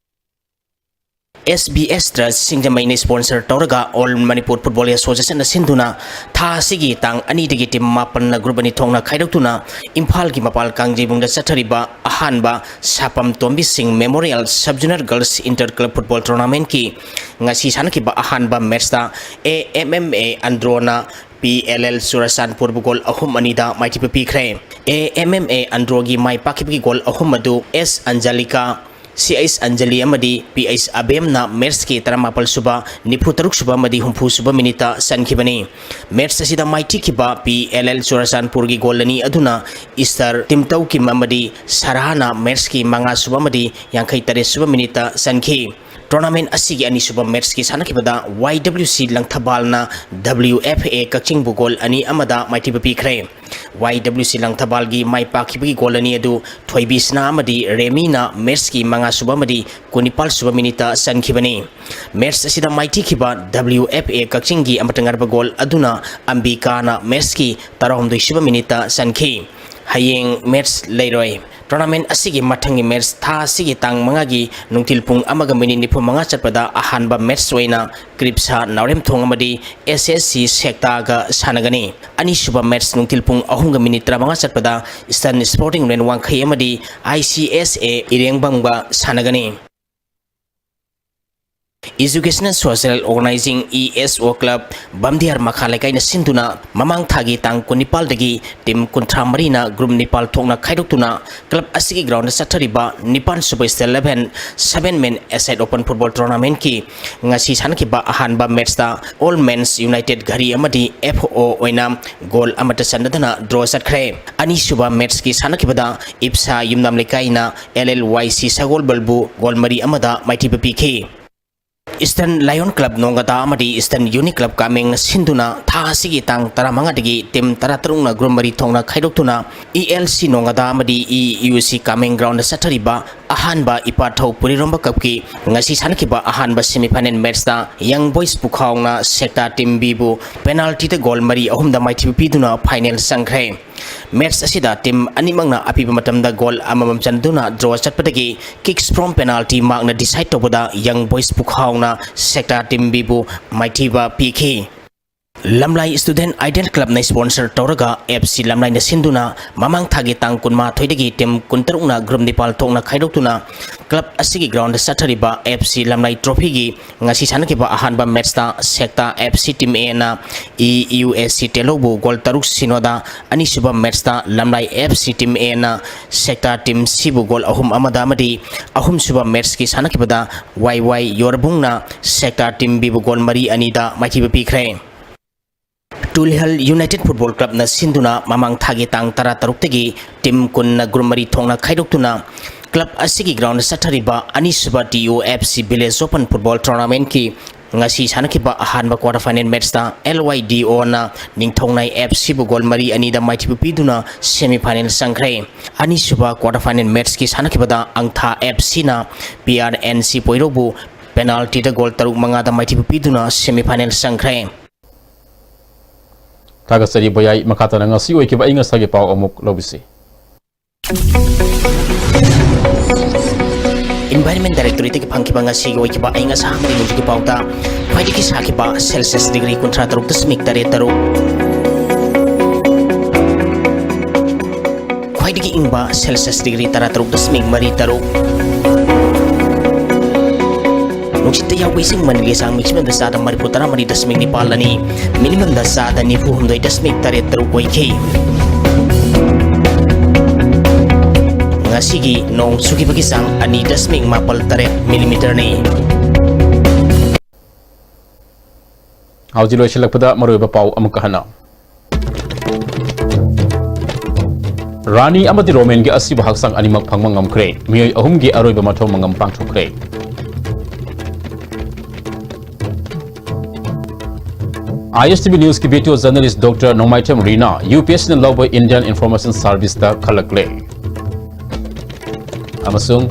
S B S Trust ꯁꯤꯡꯖꯃꯩꯅ sponsor ꯇꯧꯔꯒ All Manipur Football Association ꯅ ꯁꯤꯟꯗꯨꯅ ꯊꯥ ꯑꯁꯤꯒꯤ ꯇꯥꯡ ꯑꯅꯤꯗꯒꯤ team ꯃꯥꯄꯟꯅ group ꯑꯅꯤ ꯊꯣꯛꯅ ꯈꯥꯏꯗꯣꯛꯇꯨꯅ ꯏꯝꯐꯥꯜꯒꯤ ꯃꯄꯥꯜ ꯀꯥꯡꯖꯩꯕꯨꯡꯗ ꯆꯠꯊꯔꯤꯕ ꯑꯍꯥꯟꯕ ꯁꯥꯄꯝ ꯇꯣꯝꯕꯤ ꯁꯤꯡ Memorial Sub Junior Girls Inter Club Football Tournament ꯀꯤ ꯉꯁꯤ ꯁꯥꯟꯅꯈꯤꯕ ꯑꯍꯥꯟꯕ match ꯇ A M M A Andro ꯅ P L L Churachandpur ꯕꯨ goal ꯑꯍꯨꯝ ꯑꯅꯤꯗ ꯃꯥꯏꯊꯤꯕ ꯄꯤꯈ꯭ꯔꯦ꯫ A M M A Andro ꯒꯤ ꯃꯥꯏ ꯄꯥꯛꯈꯤꯕꯒꯤ goal ꯑꯍꯨꯝ ꯑꯗꯨ S Anjalika, C H Anjali ꯑꯃꯗꯤ P H Abem ꯅ match ꯀꯤ ꯇꯔꯥꯃꯥꯄꯜ ꯁꯨꯕ, ꯅꯤꯐꯨ ꯇꯔꯨꯛ ꯁꯨꯕ ꯑꯃꯗꯤ ꯍꯨꯝꯐꯨ ꯁꯨꯕ minute ꯇ ꯆꯟꯈꯤꯕꯅꯤ꯫ Match ꯑꯁꯤꯗ ꯃꯥꯏꯊꯤꯈꯤꯕ P L L Churachandpur ꯒꯤ goal ꯑꯅꯤ ꯑꯗꯨꯅ Easter Timtau Kim ꯑꯃꯗꯤ Sarah ꯅ match ꯀꯤ ꯃꯉꯥ ꯁꯨꯕ ꯑꯃꯗꯤ ꯌꯥꯡꯈꯩ ꯇꯔꯦꯠ ꯁꯨꯕ minute ꯇ ꯆꯟꯈꯤ꯫ Tournament ꯑꯁꯤꯒꯤ ꯑꯅꯤꯁꯨꯕ match ꯀꯤ ꯁꯥꯟꯅꯈꯤꯕꯗ Y W C ꯂꯪꯊꯕꯥꯜꯅ W F A ꯀꯛꯆꯤꯡꯕꯨ goal ꯑꯅꯤ ꯑꯃꯗ ꯃꯥꯏꯊꯤꯕ ꯄꯤꯈ꯭ꯔꯦ꯫ Y W C ꯂꯪꯊꯕꯥꯜꯒꯤ ꯃꯥꯏ ꯄꯥꯛꯈꯤꯕꯒꯤ goal ꯑꯅꯤ ꯑꯗꯨ ꯊꯣꯏꯕꯤꯁꯅꯥ ꯑꯃꯗꯤ ꯔꯦꯃꯤꯅ match ꯀꯤ ꯃꯉꯥ ꯁꯨꯕ ꯑꯃꯗꯤ ꯀꯨꯟꯅꯤꯄꯥꯜ ꯁꯨꯕ minute ꯇ ꯆꯟꯈꯤꯕꯅꯤ꯫ Match ꯑꯁꯤꯗ ꯃꯥꯏꯊꯤꯈꯤꯕ W F A ꯀꯛꯆꯤꯡꯒꯤ ꯑꯃꯇ ꯉꯥꯏꯔꯕ goal ꯑꯗꯨꯅ ꯑꯝꯕꯤꯀꯥꯅ match ꯀꯤ ꯇꯔꯥꯍꯨꯝꯗꯣꯏ ꯁꯨꯕ minute ꯇ ꯆꯟꯈꯤ꯫ ꯍꯌꯦꯡ match ꯂꯩꯔꯣꯏ꯫ Tournament ꯑꯁꯤꯒꯤ ꯃꯊꯪꯒꯤ match ꯊꯥ ꯑꯁꯤꯒꯤ ꯇꯥꯡ ꯃꯉꯥꯒꯤ ꯅꯨꯡꯊꯤꯜ ꯄꯨꯡ ꯑꯃꯒ minute ꯅꯤꯐꯨ ꯃꯉꯥ ꯆꯠꯄꯗ ꯑꯍꯥꯟꯕ match ꯑꯣꯏꯅ ꯀ꯭ꯔꯤꯞꯁꯥ ꯅꯥꯎꯔꯦꯝꯊꯣꯡ ꯑꯃꯗꯤ S S C ꯁꯦꯛꯇꯥꯒ ꯁꯥꯟꯅꯒꯅꯤ꯫ ꯑꯅꯤꯁꯨꯕ match ꯅꯨꯡꯊꯤꯜ ꯄꯨꯡ ꯑꯍꯨꯝꯒ minute ꯇꯔꯥꯃꯉꯥ ꯆꯠꯄꯗ Eastern Sporting Union ꯋꯥꯡꯈꯩ ꯑꯃꯗꯤ I C S A ꯏꯔꯦꯡꯕꯝꯒ ꯁꯥꯟꯅꯒꯅꯤ꯫ Educational Social Organizing, E S O Club, ꯕꯝꯗꯤꯌꯥꯔ ꯃꯈꯥ ꯂꯩꯀꯥꯏꯅ ꯁꯤꯟꯗꯨꯅ ꯃꯃꯥꯡ ꯊꯥꯒꯤ ꯇꯥꯡ ꯀꯨꯟꯅꯤꯄꯥꯜꯗꯒꯤ team ꯀꯨꯟꯊ꯭ꯔꯥ ꯃꯔꯤꯅ group ꯅꯤꯄꯥꯜ ꯊꯣꯛꯅ ꯈꯥꯏꯗꯣꯛꯇꯨꯅ club ꯑꯁꯤꯒꯤ ground ꯆꯠꯊꯔꯤꯕ ꯅꯤꯄꯥꯟ ꯁꯨꯕ State Level Seven Men Aside Open Football Tournament ꯀꯤ ꯉꯁꯤ ꯁꯥꯟꯅꯈꯤꯕ ꯑꯍꯥꯟꯕ match ꯇ All Men's United ꯘꯔꯤ ꯑꯃꯗꯤ F O ꯑꯣꯏꯅ goal ꯑꯃꯠꯇ ꯆꯟꯅꯗꯅ draw ꯆꯠꯈ꯭ꯔꯦ꯫ ꯑꯅꯤꯁꯨꯕ match ꯀꯤ ꯁꯥꯟꯅꯈꯤꯕꯗ ꯏꯞꯁꯥ ꯌꯨꯝꯅꯥꯝ ꯂꯩꯀꯥꯏꯅ L L Y C ꯁꯒꯣꯜꯕꯜꯕꯨ goal ꯃꯔꯤ ꯑꯃꯗ ꯃꯥꯏꯊꯤꯕ ꯄꯤꯈꯤ꯫ Eastern Lion Club ꯅꯣꯡꯒꯗꯥ ꯑꯃꯗꯤ Eastern Unique Club ꯀꯥꯃꯦꯡꯅ ꯁꯤꯟꯗꯨꯅ ꯊꯥ ꯑꯁꯤꯒꯤ ꯇꯥꯡ ꯇꯔꯥꯃꯉꯥꯗꯒꯤ team ꯇꯔꯥꯇꯔꯨꯛꯅ group ꯃꯔꯤ ꯊꯣꯛꯅ ꯈꯥꯏꯗꯣꯛꯇꯨꯅ E L C ꯅꯣꯡꯒꯗꯥ ꯑꯃꯗꯤ E U C ꯀꯥꯃꯦꯡ ground ꯆꯠꯊꯔꯤꯕ ꯑꯍꯥꯟꯕ ꯏꯄꯥꯊꯧ ꯄꯨꯔꯤꯔꯣꯝꯕ ꯀꯞꯀꯤ ꯉꯁꯤ ꯁꯥꯟꯅꯈꯤꯕ ꯑꯍꯥꯟꯕ semi final matchꯇ Young Boys ꯄꯨꯈꯥꯎꯅ Sector Team Bꯕꯨ penaltyꯗ goal ꯃꯔꯤ ꯑꯍꯨꯝꯗ ꯃꯥꯏꯊꯤꯕ ꯄꯤꯗꯨꯅ final ꯆꯪꯈ꯭ꯔꯦ꯫ Match ꯑꯁꯤꯗ team ꯑꯅꯤꯃꯛꯅ ꯑꯄꯤꯕ ꯃꯇꯝꯗ goal ꯑꯃꯃꯝ ꯆꯟꯗꯨꯅ draw ꯆꯠꯄꯗꯒꯤ kicks from penalty markꯅ decide ꯇꯧꯕꯗ Young Boys ꯄꯨꯈꯥꯎꯅ Sector Team Bꯕꯨ ꯃꯥꯏꯊꯤꯕ ꯄꯤꯈꯤ꯫ ꯂꯝꯂꯥꯏ Student Idol Clubꯅ sponsor ꯇꯧꯔꯒ F C ꯂꯝꯂꯥꯏꯅ ꯁꯤꯟꯗꯨꯅ ꯃꯃꯥꯡ ꯊꯥꯒꯤ ꯇꯥꯡ ꯀꯨꯟꯃꯥꯊꯣꯏꯗꯒꯤ team ꯀꯨꯟꯇꯔꯨꯛꯅ group ꯅꯤꯄꯥꯜ ꯊꯣꯛꯅ ꯈꯥꯏꯗꯣꯛꯇꯨꯅ club ꯑꯁꯤꯒꯤ groundꯗ ꯆꯠꯊꯔꯤꯕ F C ꯂꯝꯂꯥꯏ trophyꯒꯤ ꯉꯁꯤ ꯁꯥꯟꯅꯈꯤꯕ ꯑꯍꯥꯟꯕ matchꯇ Sector F C Team Aꯅ E U S C ꯇꯦꯂꯧꯕꯨ goal ꯇꯔꯨꯛ ꯁꯤꯅꯣꯗ, ꯑꯅꯤꯁꯨꯕ matchꯇ ꯂꯝꯂꯥꯏ F C Team Aꯅ Sector Team Cꯕꯨ goal ꯑꯍꯨꯝ ꯑꯃꯗ ꯑꯃꯗꯤ ꯑꯍꯨꯝꯁꯨꯕ matchꯀꯤ ꯁꯥꯟꯅꯈꯤꯕꯗ Y Y ꯌꯣꯔꯕꯨꯡꯅ Sector Team Bꯕꯨ goal ꯃꯔꯤ ꯑꯅꯤꯗ ꯃꯥꯏꯊꯤꯕ ꯄꯤꯈ꯭ꯔꯦ꯫ ꯇꯨꯂꯤꯍꯜ United Football Clubꯅ ꯁꯤꯟꯗꯨꯅ ꯃꯃꯥꯡ ꯊꯥꯒꯤ ꯇꯥꯡ ꯇꯔꯥꯇꯔꯨꯛꯇꯒꯤ team ꯀꯨꯟꯅ group ꯃꯔꯤ ꯊꯣꯛꯅ ꯈꯥꯏꯗꯣꯛꯇꯨꯅ club ꯑꯁꯤꯒꯤ groundꯗ ꯆꯠꯊꯔꯤꯕ ꯑꯅꯤꯁꯨꯕ T O F C Village Open Football Tournamentꯀꯤ ꯉꯁꯤ ꯁꯥꯟꯅꯈꯤꯕ ꯑꯍꯥꯟꯕ quarter final matchꯇ L Y D Oꯅ ꯅꯤꯡꯊꯧꯅꯥꯏ F Cꯕꯨ goal ꯃꯔꯤ ꯑꯅꯤꯗ ꯃꯥꯏꯊꯤꯕ ꯄꯤꯗꯨꯅ semi final ꯆꯪꯈ꯭ꯔꯦ꯫ ꯑꯅꯤꯁꯨꯕ quarter final matchꯀꯤ ꯁꯥꯟꯅꯈꯤꯕꯗ ꯑꯪꯊꯥ F Cꯅ P R N C ꯄꯣꯏꯔꯧꯕꯨ penaltyꯗ goal ꯇꯔꯨꯛ ꯃꯉꯥꯗ ꯃꯥꯏꯊꯤꯕ ꯄꯤꯗꯨꯅ semi final ꯆꯪꯈ꯭ꯔꯦ꯫ ꯊꯥꯒꯠꯆꯔꯤ ꯕꯣꯌꯥꯏ꯫ ꯃꯈꯥ ꯇꯥꯅ ꯉꯁꯤ ꯑꯣꯏꯈꯤꯕ ꯑꯏꯪ ꯑꯁꯥꯒꯤ ꯄꯥꯎ ꯑꯃꯨꯛ ꯂꯧꯕꯤꯁꯤ꯫ Environment Directorateꯇꯒꯤ ꯐꯪꯈꯤꯕ ꯉꯁꯤꯒꯤ ꯑꯣꯏꯈꯤꯕ ꯑꯏꯪ ꯑꯁꯥ ꯑꯃꯗꯤ ꯅꯣꯡꯖꯨꯒꯤ ꯄꯥꯎꯗ ꯈ꯭ꯋꯥꯏꯗꯒꯤ ꯁꯥꯈꯤꯕ Celsius degree ꯀꯨꯟꯊ꯭ꯔꯥ ꯇꯔꯨꯛ ꯗꯁꯃꯤꯛ ꯇꯔꯦꯠ ꯇꯔꯨꯛ, ꯈ꯭ꯋꯥꯏꯗꯒꯤ ꯏꯪꯕ Celsius degree ꯇꯔꯥ ꯇꯔꯨꯛ ꯗꯁꯃꯤꯛ ꯃꯔꯤ ꯇꯔꯨꯛ, ꯅꯨꯡꯁꯤꯠꯇ ꯌꯥꯎꯕ ꯏꯁꯤꯡ ꯃꯅꯤꯜꯒꯤ ꯆꯥꯡ maximumꯗ ꯆꯥꯗ ꯃꯔꯤꯐꯨ ꯇꯔꯥ ꯃꯔꯤ ꯗꯁꯃꯤꯛ ꯅꯤꯄꯥꯜ ꯑꯅꯤ, minimumꯗ ꯆꯥꯗ ꯅꯤꯐꯨ ꯍꯨꯝꯗꯣꯏ ꯗꯁꯃꯤꯛ ꯇꯔꯦꯠ ꯇꯔꯨꯛ ꯑꯣꯏꯈꯤ꯫ ꯉꯁꯤꯒꯤ ꯅꯣꯡ ꯆꯨꯈꯤꯕꯒꯤ ꯆꯥꯡ ꯑꯅꯤ ꯗꯁꯃꯤꯛ ꯃꯥꯄꯜ ꯇꯔꯦꯠ millimeterꯅꯤ꯫ ꯍꯧꯖꯤꯛ ꯂꯣꯏꯁꯤꯜꯂꯛꯄꯗ ꯃꯔꯨꯑꯣꯏꯕ ꯄꯥꯎ ꯑꯃꯨꯛꯀ ꯍꯟꯅ꯫ ꯔꯥꯅꯤ ꯑꯃꯗꯤ ꯔꯣꯃꯦꯟꯒꯤ ꯑꯁꯤꯕ ꯍꯛꯆꯥꯡ ꯑꯅꯤꯃꯛ ꯐꯪꯕ ꯉꯝꯈ꯭ꯔꯦ꯫ ꯃꯤꯑꯣꯏ ꯑꯍꯨꯝꯒꯤ ꯑꯔꯣꯏꯕ ꯃꯊꯧ ꯃꯉꯝ ꯄꯥꯡꯊꯣꯛꯈ꯭ꯔꯦ꯫ I S T V Newsꯀꯤ video journalist Doctor ꯅꯣꯡꯃꯥꯏꯊꯦꯝ ꯔꯤꯅꯥ UPSCꯅ ꯂꯧꯕ Indian Information Serviceꯇ ꯈꯜꯂꯛꯂꯦ꯫ ꯑꯃꯁꯨꯡ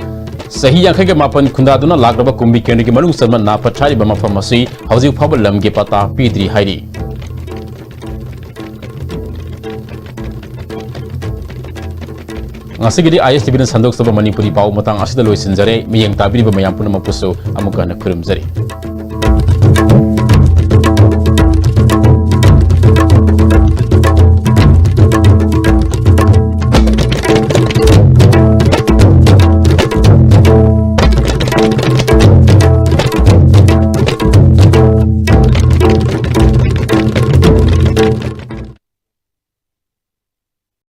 ꯆꯍꯤ ꯌꯥꯡꯈꯩꯒ ꯃꯥꯄꯟ ꯈꯨꯟꯗꯥꯗꯨꯅ ꯂꯥꯛꯂꯕ ꯀꯨꯝꯕꯤ ꯀꯦꯟꯗ꯭ꯔꯒꯤ ꯃꯅꯨꯡ ꯆꯟꯕ ꯅꯥ ꯄꯠꯊꯥꯔꯤꯕ ꯃꯐꯝ ꯑꯁꯤ ꯍꯧꯖꯤꯛ ꯐꯥꯎꯕ ꯂꯝꯒꯤ ꯄꯇꯥ ꯄꯤꯗ꯭ꯔꯤ ꯍꯥꯏꯔꯤ꯫ ꯉꯁꯤꯒꯤꯗꯤ ISTVꯅ ꯁꯟꯗꯣꯛꯆꯕ ꯃꯅꯤꯄꯨꯔꯤ ꯄꯥꯎ ꯃꯇꯥꯡ ꯑꯁꯤꯗ ꯂꯣꯏꯁꯤꯟꯖꯔꯦ꯫ ꯃꯤꯠꯌꯦꯡ ꯇꯥꯕꯤꯔꯤꯕ ꯃꯌꯥꯝ ꯄꯨꯝꯅꯃꯛꯄꯨꯁꯨ ꯑꯃꯨꯛꯀ ꯍꯟꯅ ꯈꯨꯔꯨꯝꯖꯔꯤ꯫